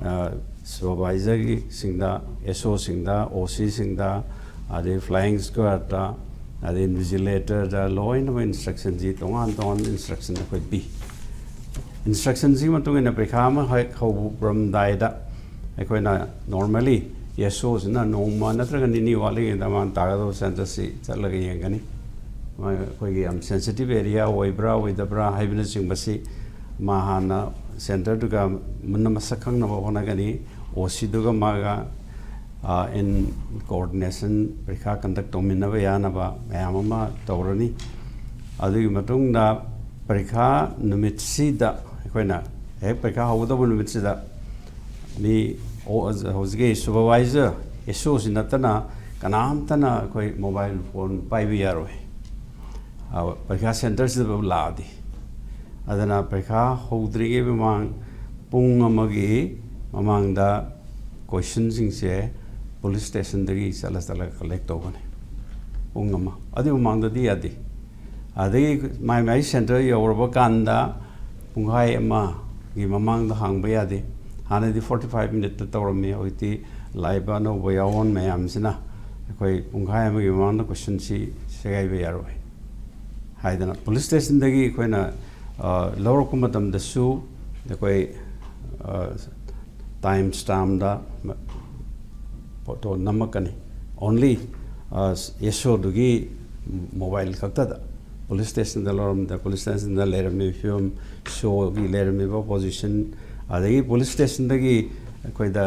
ꯑ, ꯁꯨꯄꯔꯚꯥꯏꯖꯔꯒꯤꯁꯤꯡꯗ, ꯑꯦꯁ ꯑꯣꯁꯤꯡꯗ, ꯑꯣ ꯁꯤꯁꯤꯡꯗ, ꯑꯗꯩ ꯐ꯭ꯂꯥꯏꯌꯤꯡ ꯁ꯭ꯀ꯭ꯋꯥꯗꯇ, ꯑꯗꯩ ꯏꯟꯚꯤꯖꯤꯂꯦꯇꯔꯗ ꯂꯣꯏꯅꯃꯛ ꯏꯟꯁꯇ꯭ꯔꯛꯁꯟꯁꯤ ꯇꯣꯉꯥꯟ ꯇꯣꯉꯥꯟꯕ ꯏꯟꯁꯇ꯭ꯔꯛꯁꯟ ꯑꯩꯈꯣꯏ ꯄꯤ꯫ ꯏꯟꯁꯇ꯭ꯔꯛꯁꯟꯁꯤꯒꯤ ꯃꯇꯨꯡ ꯏꯟꯅ ꯄꯔꯤꯈꯥ ꯑꯃ ꯍꯦꯛ ꯍꯧꯔꯝꯗꯥꯏꯗ ꯑꯩꯈꯣꯏꯅ normally ꯑꯦꯁ ꯑꯣꯁꯤꯅ ꯅꯣꯡꯃ ꯅꯠꯇ꯭ꯔꯒ ꯅꯤꯅꯤ ꯋꯥꯠꯂꯤꯉꯩꯗ ꯃꯥꯅ ꯇꯥꯒꯗꯧꯕ ꯁꯦꯟꯇꯔꯁꯤ ꯆꯠꯂꯒ ꯌꯦꯡꯒꯅꯤ꯫ ꯃꯥ-, ꯑꯩꯈꯣꯏꯒꯤ ꯌꯥꯝ ꯁꯦꯟꯁꯤꯇꯤꯞ ꯑꯦꯔꯤꯌꯥ ꯑꯣꯏꯕ꯭ꯔꯥ ꯑꯣꯏꯗꯕ꯭ꯔꯥ ꯍꯥꯏꯕꯅꯆꯤꯡꯕꯁꯤ ꯃꯥ ꯍꯥꯟꯅ ꯁꯦꯟꯇꯔꯗꯨꯒ ꯃꯨꯟꯅ ꯃꯁꯛ ꯈꯪꯅꯕ ꯍꯣꯠꯅꯒꯅꯤ꯫ ꯑꯣ ꯁꯤꯗꯨꯒ ꯃꯥꯒ, ꯑ, in coordination ꯄꯔꯤꯈꯥ ꯀꯟꯗꯛ ꯇꯧꯃꯤꯟꯅꯕ ꯌꯥꯅꯕ ꯃꯌꯥꯝ ꯑꯃ ꯇꯧꯔꯅꯤ꯫ ꯑꯗꯨꯒꯤ ꯃꯇꯨꯡꯗ ꯄꯔꯤꯈꯥ ꯅꯨꯃꯤꯠꯁꯤꯗ ꯑꯩꯈꯣꯏꯅ ꯍꯦꯛ ꯄꯔꯤꯈꯥ ꯍꯧꯒꯗꯧꯕ ꯅꯨꯃꯤꯠꯁꯤꯗ ꯃꯤ ꯑꯣ-, ꯍꯧꯖꯤꯛꯀꯤ ꯁꯨꯄꯔꯚꯥꯏꯖꯔ, ꯑꯦꯁ ꯑꯣꯁꯤ ꯅꯠꯇꯅ ꯀꯅꯥꯝꯇꯅ ꯑꯩꯈꯣꯏ ꯃꯣꯕꯥꯏꯜ ꯐꯣꯟ ꯄꯥꯏꯕ ꯌꯥꯔꯣꯏ, ꯑ, ꯄꯔꯤꯈꯥ ꯁꯦꯟꯇꯔꯁꯤꯗ ꯂꯥꯛꯑꯗꯤ꯫ ꯑꯗꯨꯅ ꯄꯔꯤꯈꯥ ꯍꯧꯗ꯭ꯔꯤꯉꯩ ꯃꯃꯥꯡ ꯄꯨꯡ ꯑꯃꯒꯤ ꯃꯃꯥꯡꯗ ꯀꯣꯏꯁꯟꯁꯤꯡꯁꯦ ꯄꯨꯂꯤꯁ ꯁ꯭ꯇꯦꯁꯟꯗꯒꯤ ꯆꯠꯂ ꯆꯠꯂꯒ ꯀꯂꯦꯛ ꯇꯧꯒꯅꯤ꯫ ꯄꯨꯡ ꯑꯃ꯫ ꯑꯗꯨꯒꯤ ꯃꯃꯥꯡꯗꯗꯤ ꯌꯥꯗꯦ꯫ ꯑꯗꯒꯤ ꯃꯥꯏ ꯃꯥꯏ ꯁꯦꯟꯇꯔ ꯌꯧꯔꯕ ꯀꯥꯟꯗ ꯄꯨꯡꯈꯥꯏ ꯑꯃꯒꯤ ꯃꯃꯥꯡꯗ ꯍꯥꯡꯕ ꯌꯥꯗꯦ꯫ ꯍꯥꯟꯅꯗꯤ forty five minute ꯇ ꯇꯧꯔꯝꯃꯤ, ꯍꯧꯖꯤꯛꯇꯤ ꯂꯥꯛꯏꯕ ꯑꯅꯧꯕ ꯌꯥꯑꯣꯟ ꯃꯌꯥꯝꯁꯤꯅ ꯑꯩꯈꯣꯏ ꯄꯨꯡꯈꯥꯏ ꯑꯃꯒꯤ ꯃꯃꯥꯡꯗ ꯀꯣꯏꯁꯟꯁꯤ ꯁꯦꯒꯥꯏꯕ ꯌꯥꯔꯣꯏ ꯍꯥꯏꯗꯅ ꯄꯨꯂꯤꯁ ꯁ꯭ꯇꯦꯁꯟꯗꯒꯤ ꯑꯩꯈꯣꯏꯅ, ꯑ, ꯂꯧꯔꯛꯄ ꯃꯇꯝꯗꯁꯨ ꯑꯩꯈꯣꯏ, ꯑ, ꯇꯥꯏꯝ ꯁ꯭ꯇꯥꯝꯗ ꯐꯣꯇꯣ ꯅꯝꯃꯛꯀꯅꯤ꯫ ꯑꯣꯟꯂꯤ ꯑꯦꯁ ꯑꯣꯗꯨꯒꯤ ꯃꯣꯕꯥꯏꯜ ꯈꯛꯇꯗ꯫ ꯄꯨꯂꯤꯁ ꯁ꯭ꯇꯦꯁꯟꯗ ꯂꯧꯔꯝꯗ, ꯄꯨꯂꯤꯁ ꯁ꯭ꯇꯦꯁꯟꯗ ꯂꯩꯔꯝꯃꯤꯕ ꯐꯤꯕꯝ, ꯁꯣꯒꯤ ꯂꯩꯔꯝꯃꯤꯕ ꯄꯣꯖꯤꯁꯟ, ꯑꯗꯒꯤ ꯄꯨꯂꯤꯁ ꯁ꯭ꯇꯦꯁꯟꯗꯒꯤ ꯑꯩꯈꯣꯏꯗ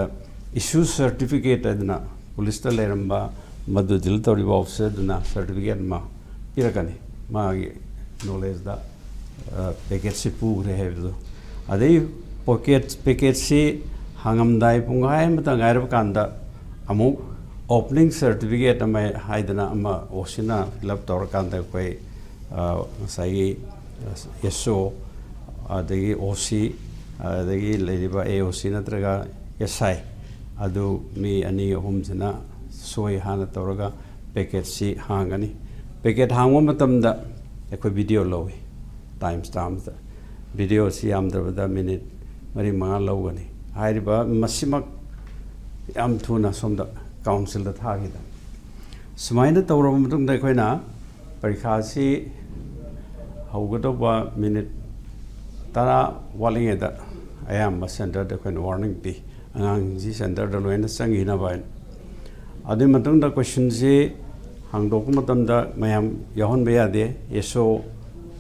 ꯏꯁꯨ ꯁꯔꯇꯤꯐꯤꯀꯦꯠ ꯍꯥꯏꯗꯅ ꯄꯨꯂꯤꯁꯇ ꯂꯩꯔꯝꯕ, ꯃꯗꯨ ꯗꯤꯜ ꯇꯧꯔꯤꯕ ꯑꯣꯐꯤꯁꯔꯗꯨꯅ ꯁꯔꯇꯤꯐꯤꯀꯦꯠ ꯑꯃ ꯄꯤꯔꯛꯀꯅꯤ, ꯃꯥꯒꯤ ꯅꯣꯂꯦꯖꯇ ꯄꯦꯀꯦꯠꯁꯤ ꯄꯨꯈ꯭ꯔꯦ ꯍꯥꯏꯕꯗꯣ꯫ ꯑꯗꯩ ꯄꯣꯀꯦꯠ ꯄꯦꯀꯦꯠꯁꯤ ꯍꯥꯡꯉꯝꯗꯥꯏ ꯄꯨꯡꯈꯥꯏ ꯑꯃꯇ ꯉꯥꯏꯔꯕ ꯀꯥꯟꯗ ꯑꯃꯨꯛ ꯑꯣꯄꯅꯤꯡ ꯁꯔꯇꯤꯐꯤꯀꯦꯠ ꯑꯃ ꯍꯥꯏꯗꯅ ꯑꯃ ꯑꯣꯁꯤꯅ ꯐꯤꯜ ꯑꯞ ꯇꯧꯔꯀꯥꯟꯗ ꯑꯩꯈꯣꯏ, ꯑ, ꯉꯁꯥꯏꯒꯤ ꯑꯦꯁ ꯑꯣ, ꯑꯗꯒꯤ ꯑꯣ ꯁꯤ, ꯑꯗꯒꯤ ꯂꯩꯔꯤꯕ ꯑꯦ ꯑꯣ ꯁꯤ ꯅꯠꯇ꯭ꯔꯒ ꯑꯦꯁ ꯑꯥꯏ, ꯑꯗꯨ ꯃꯤ ꯑꯅꯤ ꯑꯍꯨꯝꯁꯤꯅ ꯁꯣꯏ ꯍꯥꯟꯅ ꯇꯧꯔꯒ ꯄꯦꯀꯦꯠꯁꯤ ꯍꯥꯡꯒꯅꯤ꯫ ꯄꯦꯀꯦꯠ ꯍꯥꯡꯕ ꯃꯇꯝꯗ ꯑꯩꯈꯣꯏ ꯚꯤꯗꯤꯑꯣ ꯂꯧꯏ, ꯇꯥꯏꯝ ꯁ꯭ꯇꯥꯝꯗ꯫ ꯚꯤꯗꯤꯑꯣꯁꯤ ꯌꯥꯝꯗ꯭ꯔꯕꯗ ꯃꯤꯅꯤꯠ ꯃꯔꯤ ꯃꯉꯥ ꯂꯧꯒꯅꯤ꯫ ꯍꯥꯏꯔꯤꯕ ꯃꯁꯤꯃꯛ ꯌꯥꯝ ꯊꯨꯅ ꯁꯣꯝꯗ ꯀꯥꯎꯟꯁꯤꯜꯗ ꯊꯥꯈꯤꯗ꯫ ꯁꯨꯃꯥꯏꯅ ꯇꯧꯔꯕ ꯃꯇꯨꯡꯗ ꯑꯩꯈꯣꯏꯅ ꯄꯔꯤꯈꯥꯁꯤ ꯍꯧꯒꯗꯧꯕ ꯃꯤꯅꯤꯠ ꯇꯔꯥ ꯋꯥꯠꯂꯤꯉꯩꯗ ꯑꯌꯥꯝꯕ ꯁꯦꯟꯇꯔꯗ ꯑꯩꯈꯣꯏꯅ ꯋꯥꯔꯅꯤꯡ ꯄꯤ, ꯑꯉꯥꯡꯁꯤꯡꯁꯤ ꯁꯦꯟꯇꯔꯗ ꯂꯣꯏꯅ ꯆꯪꯈꯤꯅꯕ ꯍꯥꯏꯅ꯫ ꯑꯗꯨꯒꯤ ꯃꯇꯨꯡꯗ ꯀꯣꯏꯁꯟꯁꯤ ꯍꯥꯡꯗꯣꯛꯄ ꯃꯇꯝꯗ ꯃꯌꯥꯝ ꯌꯥꯎꯍꯟꯕ ꯌꯥꯗꯦ꯫ ꯑꯦꯁ ꯑꯣ,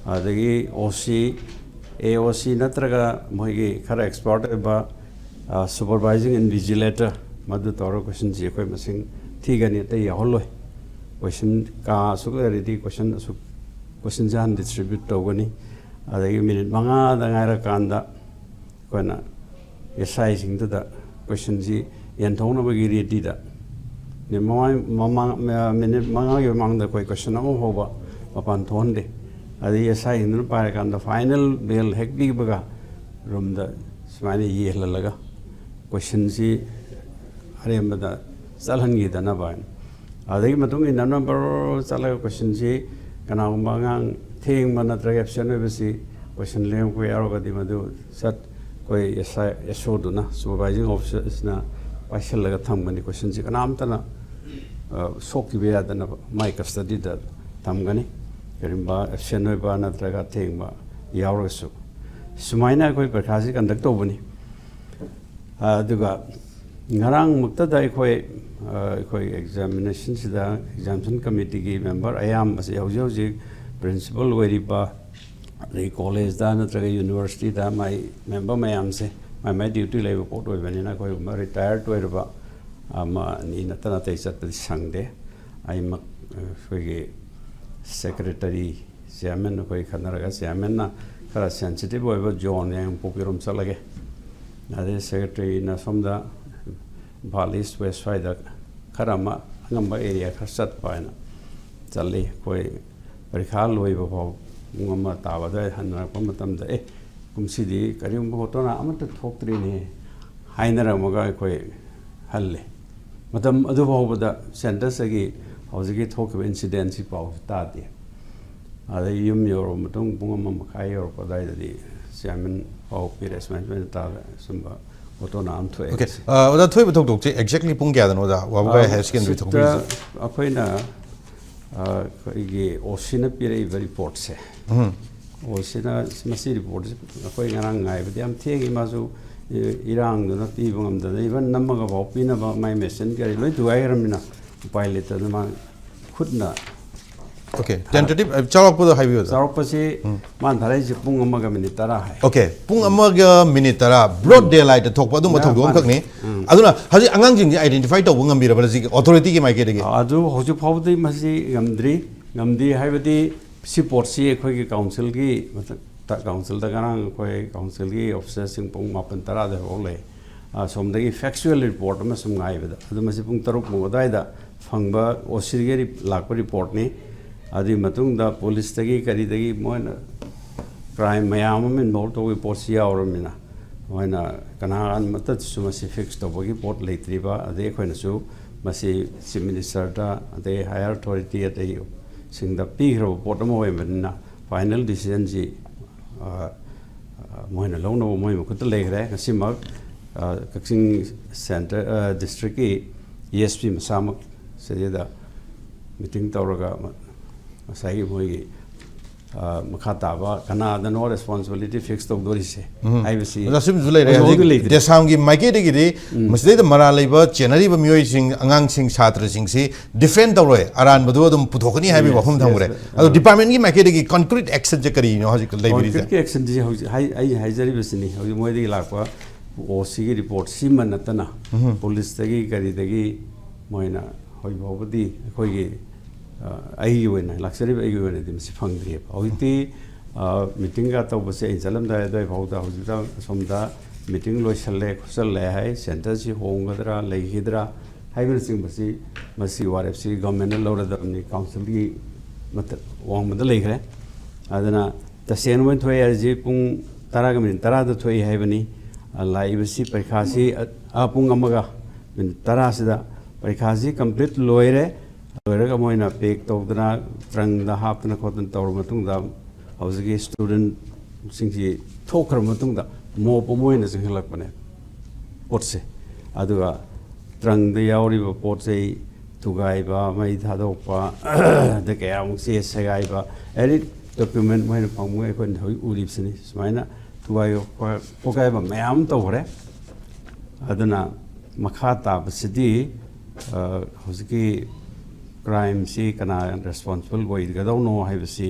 ꯑꯗꯒꯤ ꯑꯣ ꯁꯤ, ꯑꯦ ꯑꯣ ꯁꯤ ꯅꯠꯇ꯭ꯔꯒ ꯃꯣꯏꯒꯤ ꯈꯔ ꯑꯦꯛꯁꯄꯥꯔꯠ ꯑꯣꯏꯕ ꯁꯨꯄꯔꯚꯥꯏꯖꯤꯡ ꯏꯟꯚꯤꯖꯤꯂꯦꯇꯔ, ꯃꯗꯨ ꯇꯧꯔꯒ ꯀꯣꯏꯁꯟꯁꯤ ꯑꯩꯈꯣꯏ ꯃꯁꯤꯡ ꯊꯤꯒꯅꯤ, ꯑꯇꯩ ꯌꯥꯎꯍꯜꯂꯣꯏ꯫ ꯀꯣꯏꯁꯟ ꯀꯥ ꯑꯁꯨꯛ ꯂꯩꯔꯗꯤ ꯀꯣꯏꯁꯟ ꯑꯁꯨꯛ, ꯀꯣꯏꯁꯟꯁꯦ ꯍꯥꯟꯅ ꯗꯤꯁꯇ꯭ꯔꯤꯕ꯭ꯌꯨꯠ ꯇꯧꯒꯅꯤ꯫ ꯑꯗꯒꯤ ꯃꯤꯅꯤꯠ ꯃꯉꯥꯗ ꯉꯥꯏꯔꯀꯥꯟꯗ ꯑꯩꯈꯣꯏꯅ ꯑꯦꯁ ꯑꯥꯏꯁꯤꯡꯗꯨꯗ ꯀꯣꯏꯁꯟꯁꯤ ꯌꯦꯟꯊꯣꯛꯅꯕꯒꯤ ꯔꯦꯗꯤꯗ, ꯃꯤꯅꯤꯠ ꯃꯃꯥꯡ-, ꯃꯃꯥꯡ-, ꯃꯤꯅꯤꯠ ꯃꯉꯥꯒꯤ ꯃꯃꯥꯡꯗ ꯑꯩꯈꯣꯏ ꯀꯣꯏꯁꯟ ꯑꯃ ꯐꯥꯎꯕ ꯃꯄꯥꯟ ꯊꯣꯛꯍꯟꯗꯦ꯫ ꯑꯗꯒꯤ ꯑꯦꯁ ꯑꯥꯏꯁꯤꯡꯗꯨꯅ ꯄꯥꯏꯔꯀꯥꯟꯗ ꯐꯥꯏꯅꯦꯜ ꯕꯦꯜ ꯍꯦꯛ ꯄꯤꯕꯒ ꯔꯨꯝꯗ ꯁꯨꯃꯥꯏꯅ ꯌꯦꯜꯍꯜꯂꯒ ꯀꯣꯏꯁꯟꯁꯤ ꯑꯔꯦꯝꯕꯗ ꯆꯠꯍꯟꯈꯤꯗꯅꯕ ꯍꯥꯏꯅ꯫ ꯑꯗꯨꯗꯒꯤ ꯃꯇꯨꯡ ꯏꯟꯅ ꯅꯝꯕꯔ ꯆꯠꯂꯒ ꯀꯣꯏꯁꯟꯁꯤ ꯀꯅꯥꯒꯨꯝꯕ ꯑꯉꯥꯡ ꯊꯦꯡꯕ ꯅꯠꯇ꯭ꯔꯒ ꯑꯦꯞꯁꯦꯟ ꯑꯣꯏꯕꯁꯤ ꯀꯣꯏꯁꯟ ꯂꯦꯡꯉꯛꯄ ꯌꯥꯎꯔꯒꯗꯤ ꯃꯗꯨ ꯆꯠ-, ꯑꯩꯈꯣꯏ ꯑꯦꯁ ꯑꯥꯏ, ꯑꯦꯁ ꯑꯣꯗꯨꯅ, ꯁꯨꯄꯔꯚꯥꯏꯖꯤꯡ ꯑꯣꯐꯤꯁꯔꯁꯤꯅ ꯄꯥꯏꯁꯤꯜꯂꯒ ꯊꯝꯒꯅꯤ꯫ ꯀꯣꯏꯁꯟꯁꯤ ꯀꯅꯥꯝꯇꯅ, ꯑ, ꯁꯣꯛꯈꯤꯕ ꯌꯥꯗꯅꯕ ꯃꯥꯏ ꯀꯁꯇꯗꯤꯗ ꯊꯝꯒꯅꯤ, ꯀꯔꯤꯒꯨꯝꯕ ꯑꯦꯞꯁꯦꯟ ꯑꯣꯏꯕ ꯅꯠꯇ꯭ꯔꯒ ꯊꯦꯡꯕ ꯌꯥꯎꯔꯒꯁꯨ꯫ ꯁꯨꯃꯥꯏꯅ ꯑꯩꯈꯣꯏ ꯄꯔꯤꯈꯥꯁꯤ ꯀꯟꯗꯛ ꯇꯧꯕꯅꯤ꯫ ꯑꯗꯨꯒ ꯉꯔꯥꯡꯃꯛꯇꯗ ꯑꯩꯈꯣꯏ ꯑꯩꯈꯣꯏ ꯑꯦꯛꯖꯥꯃꯤꯅꯦꯁꯟꯁꯤꯗ ꯑꯦꯛꯖꯥꯃꯤꯅꯦꯁꯟ ꯀꯃꯤꯇꯤꯒꯤ ꯃꯦꯝꯕꯔ ꯑꯌꯥꯝꯕꯁꯦ ꯍꯧꯖꯤꯛ ꯍꯧꯖꯤꯛ ꯄ꯭ꯔꯤꯟꯁꯤꯄꯜ ꯑꯣꯏꯔꯤꯕ, ꯑꯗꯩ ꯀꯣꯂꯦꯖꯇ ꯅꯠꯇ꯭ꯔꯒ ꯌꯨꯅꯤꯚꯔꯁꯤꯇꯤꯗ ꯃꯥꯏ ꯃꯦꯝꯕꯔ ꯃꯌꯥꯝꯁꯦ ꯃꯥꯏ ꯃꯥꯏ ꯗ꯭ꯌꯨꯇꯤ ꯂꯩꯕ ꯄꯣꯠ ꯑꯣꯏꯕꯅꯤꯅ ꯑꯩꯈꯣꯏꯒꯨꯝꯕ ꯔꯤꯇꯥꯌꯔꯠ ꯑꯣꯏꯔꯕ ꯑꯃ ꯑꯅꯤ ꯅꯠꯇꯅ ꯑꯇꯩ ꯆꯠꯄꯗꯤ ꯁꯪꯗꯦ꯫ ꯑꯩꯃꯛ ꯑꯩꯈꯣꯏꯒꯤ ꯁꯦꯀ꯭ꯔꯦꯇꯔꯤ, ꯆꯤꯌꯥꯔꯃꯦꯟ ꯑꯩꯈꯣꯏ ꯈꯟꯅꯔꯒ ꯆꯤꯌꯥꯔꯃꯦꯟꯅ ꯈꯔ ꯁꯦꯟꯁꯤꯇꯤꯞ ꯑꯣꯏꯕ ꯖꯣꯟ ꯌꯥꯏꯉꯪꯄꯣꯛꯄꯤꯔꯣꯝ ꯆꯠꯂꯒꯦ, ꯑꯗꯩ ꯁꯦꯀ꯭ꯔꯦꯇꯔꯤꯅ ꯁꯣꯝꯗ ꯏꯝꯐꯥꯜ ꯏꯁ ꯋꯦꯁ ꯁ꯭ꯋꯥꯏꯗ ꯈꯔ ꯑꯃ ꯑꯉꯝꯕ ꯑꯦꯔꯤꯌꯥ ꯈꯔ ꯆꯠꯄ ꯍꯥꯏꯅ ꯆꯠꯂꯤ꯫ ꯑꯩꯈꯣꯏ ꯄꯔꯤꯈꯥ ꯂꯣꯏꯕ ꯐꯥꯎ ꯄꯨꯡ ꯑꯃ ꯇꯥꯕ ꯑꯗꯨꯋꯥꯏꯗ ꯍꯟꯅꯔꯛꯄ ꯃꯇꯝꯗ, "ꯑꯦ, ꯀꯨꯝꯁꯤꯗꯤ ꯀꯔꯤꯒꯨꯝꯕ ꯍꯣꯇꯣꯅ ꯑꯃꯠꯇ ꯊꯣꯛꯇ꯭ꯔꯤꯅꯦ" ꯍꯥꯏꯅꯔꯝꯃꯒ ꯑꯩꯈꯣꯏ ꯍꯜꯂꯦ꯫ ꯃꯇꯝ ꯑꯗꯨ ꯐꯥꯎꯕꯗ ꯁꯦꯟꯇꯁꯇꯒꯤ ꯍꯧꯖꯤꯛꯀꯤ ꯊꯣꯛꯈꯤꯕ ꯏꯟꯁꯤꯗꯦꯟꯁꯤ ꯄꯥꯎꯁꯤ ꯇꯥꯗꯦ꯫ ꯑꯗꯩ ꯌꯨꯝ ꯌꯧꯔꯕ ꯃꯇꯨꯡ ꯄꯨꯡ ꯑꯃ ꯃꯈꯥꯏ ꯌꯧꯔꯛꯄ ꯑꯗꯨꯋꯥꯏꯗꯗꯤ ꯆꯤꯌꯥꯔꯃꯦꯟ ꯄꯥꯎ ꯄꯤꯔꯛꯑꯦ, "ꯁꯨꯃꯥꯏ ꯁꯨꯃꯥꯏꯅ ꯇꯥꯔꯦ, ꯁꯨꯝꯕ ꯍꯣꯇꯣꯅ ꯑꯃ ꯊꯣꯛꯑꯦ"꯫ ꯑꯣꯀꯦ꯫ ꯑ, ꯑꯣꯖꯥ, ꯊꯣꯛꯏꯕ ꯊꯧꯗꯣꯛꯁꯦ ꯑꯦꯛꯖꯦꯛꯂꯤ ꯄꯨꯡ ꯀꯌꯥꯗꯅꯣ, ꯑꯣꯖꯥ, ꯋꯥꯕꯒꯥꯏ ꯍꯥꯌꯔ ꯁꯦꯀꯦꯟꯗꯔꯤ ꯊꯣꯛꯄꯤꯔꯤꯁꯦ? ꯑꯩꯈꯣꯏꯅ, ꯑ, ꯑꯩꯈꯣꯏꯒꯤ ꯑꯣ ꯁꯤꯅ ꯄꯤꯔꯛꯏꯕ ꯔꯤꯄꯣꯔꯠꯁꯦ, ꯎꯝ꯫ ꯑꯣ ꯁꯤꯅ, ꯃꯁꯤ ꯔꯤꯄꯣꯔꯠꯁꯦ ꯑꯩꯈꯣꯏ ꯉꯔꯥꯡ ꯉꯥꯏꯕꯗꯤ ꯌꯥꯝ ꯊꯦꯡꯉꯤ꯫ ꯃꯥꯁꯨ, ꯑꯦ, ꯏꯔꯥꯡꯗꯨꯅ ꯄꯤꯕ ꯉꯝꯗꯅ, ꯏꯚꯟ ꯅꯝꯃꯒ ꯐꯥꯎ ꯄꯤꯅꯕ ꯃꯥꯏ ꯃꯦꯆꯤꯟ ꯀꯔꯤ ꯂꯣꯏ ꯊꯨꯒꯥꯏꯈ꯭ꯔꯕꯅꯤꯅ ꯎꯄꯥꯏ ꯂꯩꯇꯗꯅ ꯃꯥ ꯈꯨꯠꯅ꯫ ꯑꯣꯀꯦ, ꯇꯦꯟꯇꯦꯇꯤꯚ, ꯑ, ꯆꯥꯎꯔꯥꯛꯄꯗꯣ ꯍꯥꯏꯕꯤꯌꯨ, ꯑꯣꯖꯥ꯫ ꯆꯥꯎꯔꯥꯛꯄꯁꯤ ꯃꯥꯅ ꯊꯥꯔꯛꯏꯁꯦ ꯄꯨꯡ ꯑꯃꯒ ꯃꯤꯅꯤꯠ ꯇꯔꯥ ꯍꯥꯏ꯫ ꯑꯣꯀꯦ, ꯄꯨꯡ ꯑꯃꯒ ꯃꯤꯅꯤꯠ ꯇꯔꯥ, ꯕ꯭ꯔꯣꯗ ꯗꯦ ꯂꯥꯏꯠꯇ ꯊꯣꯛꯄ ꯑꯗꯨꯝꯕ ꯌꯥ, ꯊꯧꯗꯣꯛ ꯃꯥꯅꯤ꯫ ꯑꯃꯈꯛꯅꯤ꯫ ꯎꯝ꯫ ꯑꯗꯨꯅ ꯍꯧꯖꯤꯛ ꯑꯉꯥꯡꯁꯤꯡꯁꯦ ꯑꯥꯏꯗꯦꯟꯇꯤꯐꯥꯏ ꯇꯧꯕ ꯉꯝꯕꯤꯔꯕ꯭ꯔꯥ ꯁꯤꯒꯤ ꯑꯣꯊꯣꯔꯤꯇꯤꯒꯤ ꯃꯥꯏꯀꯩꯗꯒꯤ? ꯑꯗꯨ ꯍꯧꯖꯤꯛ ꯐꯥꯎꯕꯗꯤ ꯃꯁꯤ ꯉꯝꯗ꯭ꯔꯤ꯫ ꯉꯝꯗꯦ ꯍꯥꯏꯕꯗꯤ ꯁꯤ ꯄꯣꯠꯁꯤ ꯑꯩꯈꯣꯏꯒꯤ ꯀꯥꯎꯟꯁꯤꯜꯒꯤ ꯃꯊꯛꯇ, ꯀꯥꯎꯟꯁꯤꯜꯗ ꯉꯔꯥꯡ ꯑꯩꯈꯣꯏ ꯀꯥꯎꯟꯁꯤꯜꯒꯤ ꯑꯣꯐꯤꯁꯔꯁꯤꯡ ꯄꯨꯡ ꯃꯥꯄꯟ ꯇꯔꯥꯗ ꯍꯧꯔꯛꯂꯦ꯫ ꯑ, ꯁꯣꯝꯗꯒꯤ ꯐꯦꯛꯆꯨꯑꯦꯜ ꯔꯤꯄꯣꯔꯠ ꯑꯃ ꯁꯨꯝ ꯉꯥꯏꯕꯗ, ꯑꯗꯨ ꯃꯁꯤ ꯄꯨꯡ ꯇꯔꯨꯛ ꯃꯨꯛ ꯑꯗꯨꯋꯥꯏꯗ ꯐꯪꯕ ꯑꯣ ꯁꯤꯒꯤ ꯔꯤ-, ꯂꯥꯛꯄ ꯔꯤꯄꯣꯔꯠꯅꯤ꯫ ꯑꯗꯨꯒꯤ ꯃꯇꯨꯡꯗ ꯄꯨꯂꯤꯁꯇꯒꯤ ꯀꯔꯤꯗꯒꯤ ꯃꯣꯏꯅ ꯀ꯭ꯔꯥꯏꯝ ꯃꯌꯥꯝ ꯑꯃ ꯏꯟꯚꯣꯜꯕ ꯇꯧꯕꯒꯤ ꯄꯣꯠꯁꯤ ꯌꯥꯎꯔꯕꯅꯤꯅ, ꯃꯣꯏꯅ ꯀꯅꯥꯃꯠꯇꯁꯨ ꯃꯁꯤ ꯐꯤꯛꯁ ꯇꯧꯕꯒꯤ ꯄꯣꯠ ꯂꯩꯇ꯭ꯔꯤꯕ, ꯑꯗꯩ ꯑꯩꯈꯣꯏꯅꯁꯨ ꯃꯁꯤ ꯆꯤꯐ ꯃꯤꯅꯤꯁꯇꯔꯗ, ꯑꯗꯩ ꯍꯥꯌꯔ ꯑꯣꯊꯣꯔꯤꯇꯤ ꯑꯇꯩꯁꯤꯡꯗ ꯄꯤꯈ꯭ꯔꯕ ꯄꯣꯠ ꯑꯃ ꯑꯣꯏꯕꯅꯤꯅ, ꯐꯥꯏꯅꯦꯜ ꯗꯤꯁꯤꯖꯟꯁꯤ, ꯑ, ꯑ, ꯃꯣꯏꯅ ꯂꯧꯅꯕ ꯃꯣꯏ ꯃꯈꯨꯠꯇ ꯂꯩꯈ꯭ꯔꯦ꯫ ꯉꯁꯤꯃꯛ, ꯑ, ꯀꯛꯆꯤꯡ ꯁꯦꯟꯇꯔ, ꯑ, ꯗꯤꯁꯇ꯭ꯔꯤꯛꯀꯤ ꯑꯦ ꯑꯦꯁ ꯄꯤ ꯃꯁꯥꯃꯛ ꯁꯤꯗꯩꯗ ꯃꯤꯇꯤꯡ ꯇꯧꯔꯒ ꯃ-, ꯉꯁꯥꯏꯒꯤ ꯃꯣꯏꯒꯤ ꯑ, ꯃꯈꯥ ꯇꯥꯕ ꯀꯅꯥꯗꯅꯣ ꯔꯦꯁꯄꯣꯟꯁꯤꯕꯤꯂꯤꯇꯤ ꯐꯤꯛꯁ ꯇꯧꯗꯣꯔꯤꯁꯦ ꯎꯝ꯫ ꯍꯥꯏꯕꯁꯤ ꯑꯣꯖꯥ, ꯁꯤꯃꯁꯨ ꯂꯩꯔꯦ꯫ ꯍꯧꯖꯤꯛ ꯍꯧꯖꯤꯛ ꯍꯧꯖꯤꯛ ꯂꯩꯇ꯭ꯔꯤ꯫ ꯗꯦꯁꯥꯝꯒꯤ ꯃꯥꯏꯀꯩꯗꯒꯤꯗꯤ ꯎꯝ꯫ ꯃꯁꯤꯗꯩꯗ ꯃꯔꯥꯜ ꯂꯩꯕ ꯆꯦꯟꯅꯔꯤꯕ ꯃꯤꯑꯣꯏꯁꯤꯡ, ꯑꯉꯥꯡꯁꯤꯡ, ꯁꯥꯇ꯭ꯔꯁꯤꯡꯁꯤ ꯗꯤꯐꯦꯟ ꯇꯧꯔꯣꯏ, ꯑꯔꯥꯟꯕꯗꯨ ꯑꯗꯨꯝ ꯄꯨꯊꯣꯛꯀꯅꯤ ꯍꯥꯏꯕꯒꯤ Yes, ꯋꯥꯐꯝ yes, ꯊꯝꯈ꯭ꯔꯦ꯫ sir. ꯑꯗꯣ ꯗꯤꯄꯥꯔꯠꯃꯦꯟꯒꯤ ꯃꯥꯏꯀꯩꯗꯒꯤ ꯀꯟꯀ꯭ꯔꯤꯠ ꯑꯦꯛꯁꯟꯁꯦ ꯀꯔꯤꯅꯣ ꯍꯧꯖꯤꯛ ꯂꯩꯕꯤꯔꯤꯁꯦ? ꯀꯟꯀ꯭ꯔꯤꯠꯀꯤ ꯑꯦꯛꯁꯟꯁꯤ ꯍꯧꯖꯤꯛ ꯍꯥꯏ-, ꯑꯩ ꯍꯥꯏꯖꯔꯤꯕꯁꯤꯅꯤ, ꯍꯧꯖꯤꯛ ꯃꯣꯏꯗꯒꯤ ꯂꯥꯛꯄ ꯑꯣ ꯁꯤꯒꯤ ꯔꯤꯄꯣꯔꯠꯁꯤꯃ ꯅꯠꯇꯅ ꯎꯝ꯫ ꯄꯨꯂꯤꯁꯇꯒꯤ ꯀꯔꯤꯗꯒꯤ ꯃꯣꯏꯅ ꯍꯧꯖꯤꯛ ꯐꯥꯎꯕꯗꯤ ꯑꯩꯈꯣꯏꯒꯤ, ꯑ, ꯑꯩꯒꯤ ꯑꯣꯏꯅ, ꯂꯥꯛꯆꯔꯤꯕ ꯑꯩꯒꯤ ꯑꯣꯏꯅꯗꯤ ꯃꯁꯤ ꯐꯪꯗ꯭ꯔꯤꯑꯕ꯫ ꯍꯧꯖꯤꯛꯇꯤ, ꯑ, ꯃꯤꯇꯤꯡꯒ ꯇꯧꯕꯁꯦ ꯑꯩꯅ ꯆꯠꯂꯝꯗꯥꯏ ꯑꯗꯨꯋꯥꯏ ꯐꯥꯎꯗ ꯍꯧꯖꯤꯛꯇ ꯑꯁꯣꯝꯗ ꯃꯤꯇꯤꯡ ꯂꯣꯏꯁꯜꯂꯦ ꯈꯣꯠꯆꯜꯂꯦ ꯍꯥꯏ, ꯁꯦꯟꯇꯔꯁꯤ ꯍꯣꯡꯒꯗ꯭ꯔꯥ ꯂꯩꯈꯤꯗ꯭ꯔꯥ ꯍꯥꯏꯕꯅꯆꯤꯡꯕꯁꯤ ꯃꯁꯤ ꯋꯥꯔꯦꯞꯁꯤ ꯒꯚꯔꯟꯃꯦꯟꯠꯅ ꯂꯧꯔꯗꯕꯅꯤ, ꯀꯥꯎꯟꯁꯤꯜꯒꯤ ꯃꯊꯛ ꯋꯥꯡꯃꯗ ꯂꯩꯈ꯭ꯔꯦ꯫ ꯑꯗꯨꯅ ꯇꯁꯦꯡꯅ ꯃꯣꯏꯅ ꯊꯣꯛꯑꯦ ꯍꯥꯏꯔꯤꯁꯤ ꯄꯨꯡ ꯇꯔꯥꯒ ꯃꯤꯅꯤꯠ ꯇꯔꯥꯗ ꯊꯣꯛꯏ ꯍꯥꯏꯕꯅꯤ꯫ ꯑ, ꯂꯥꯛꯏꯕꯁꯤ ꯄꯔꯤꯈꯥꯁꯤ, ꯑ, ꯑ, ꯄꯨꯡ ꯑꯃꯒ ꯃꯤꯅꯤꯠ ꯇꯔꯥꯁꯤꯗ ꯄꯔꯤꯈꯥꯁꯤ ꯀꯝꯄ꯭ꯂꯤꯠ ꯂꯣꯏꯔꯦ꯫ ꯂꯣꯏꯔꯒ ꯃꯣꯏꯅ ꯄꯦꯛ ꯇꯧꯗꯅ ꯇ꯭ꯔꯪꯗ ꯍꯥꯞꯇꯅ ꯈꯣꯠꯇꯅ ꯇꯧꯔꯕ ꯃꯇꯨꯡꯗ ꯍꯧꯖꯤꯛꯀꯤ ꯁ꯭ꯇꯨꯗꯦꯟꯠꯁꯤꯡꯁꯤ ꯊꯣꯛꯈ꯭ꯔꯕ ꯃꯇꯨꯡꯗ ꯃꯣꯞ ꯑꯃ ꯑꯣꯏꯅ ꯆꯪꯁꯤꯜꯂꯛꯄꯅꯦ ꯄꯣꯠꯁꯦ꯫ ꯑꯗꯨꯒ ꯇ꯭ꯔꯪꯗ ꯌꯥꯎꯔꯤꯕ ꯄꯣꯠ ꯆꯩ ꯊꯨꯒꯥꯏꯕ, ꯃꯩ ꯊꯥꯗꯣꯛꯄ, ꯑꯗꯩ ꯀꯌꯥꯃꯨꯛ ꯆꯦ ꯁꯦꯒꯥꯏꯕ, ꯑꯦꯅꯤ ꯗꯣꯀ꯭ꯌꯨꯃꯦꯟꯠ ꯃꯣꯏꯅ ꯐꯪꯕ ꯑꯩꯈꯣꯏꯅ ꯍꯧꯖꯤꯛ ꯎꯔꯤꯕꯁꯤꯅꯤ꯫ ꯁꯨꯃꯥꯏꯅ ꯊꯨꯒꯥꯏꯕ ꯈꯣꯠ-, ꯈꯣꯠꯀꯥꯏꯕ ꯃꯌꯥꯝ ꯑꯃ ꯇꯧꯈ꯭ꯔꯦ꯫ ꯑꯗꯨꯅ ꯃꯈꯥ ꯇꯥꯕꯁꯤꯗꯤ, ꯑ, ꯍꯧꯖꯤꯛꯀꯤ ꯀ꯭ꯔꯥꯏꯝꯁꯤ ꯀꯅꯥ ꯔꯦꯁꯄꯣꯟꯁꯤꯕꯜ ꯑꯣꯏꯒꯗꯧꯅꯣ ꯍꯥꯏꯕꯁꯤ,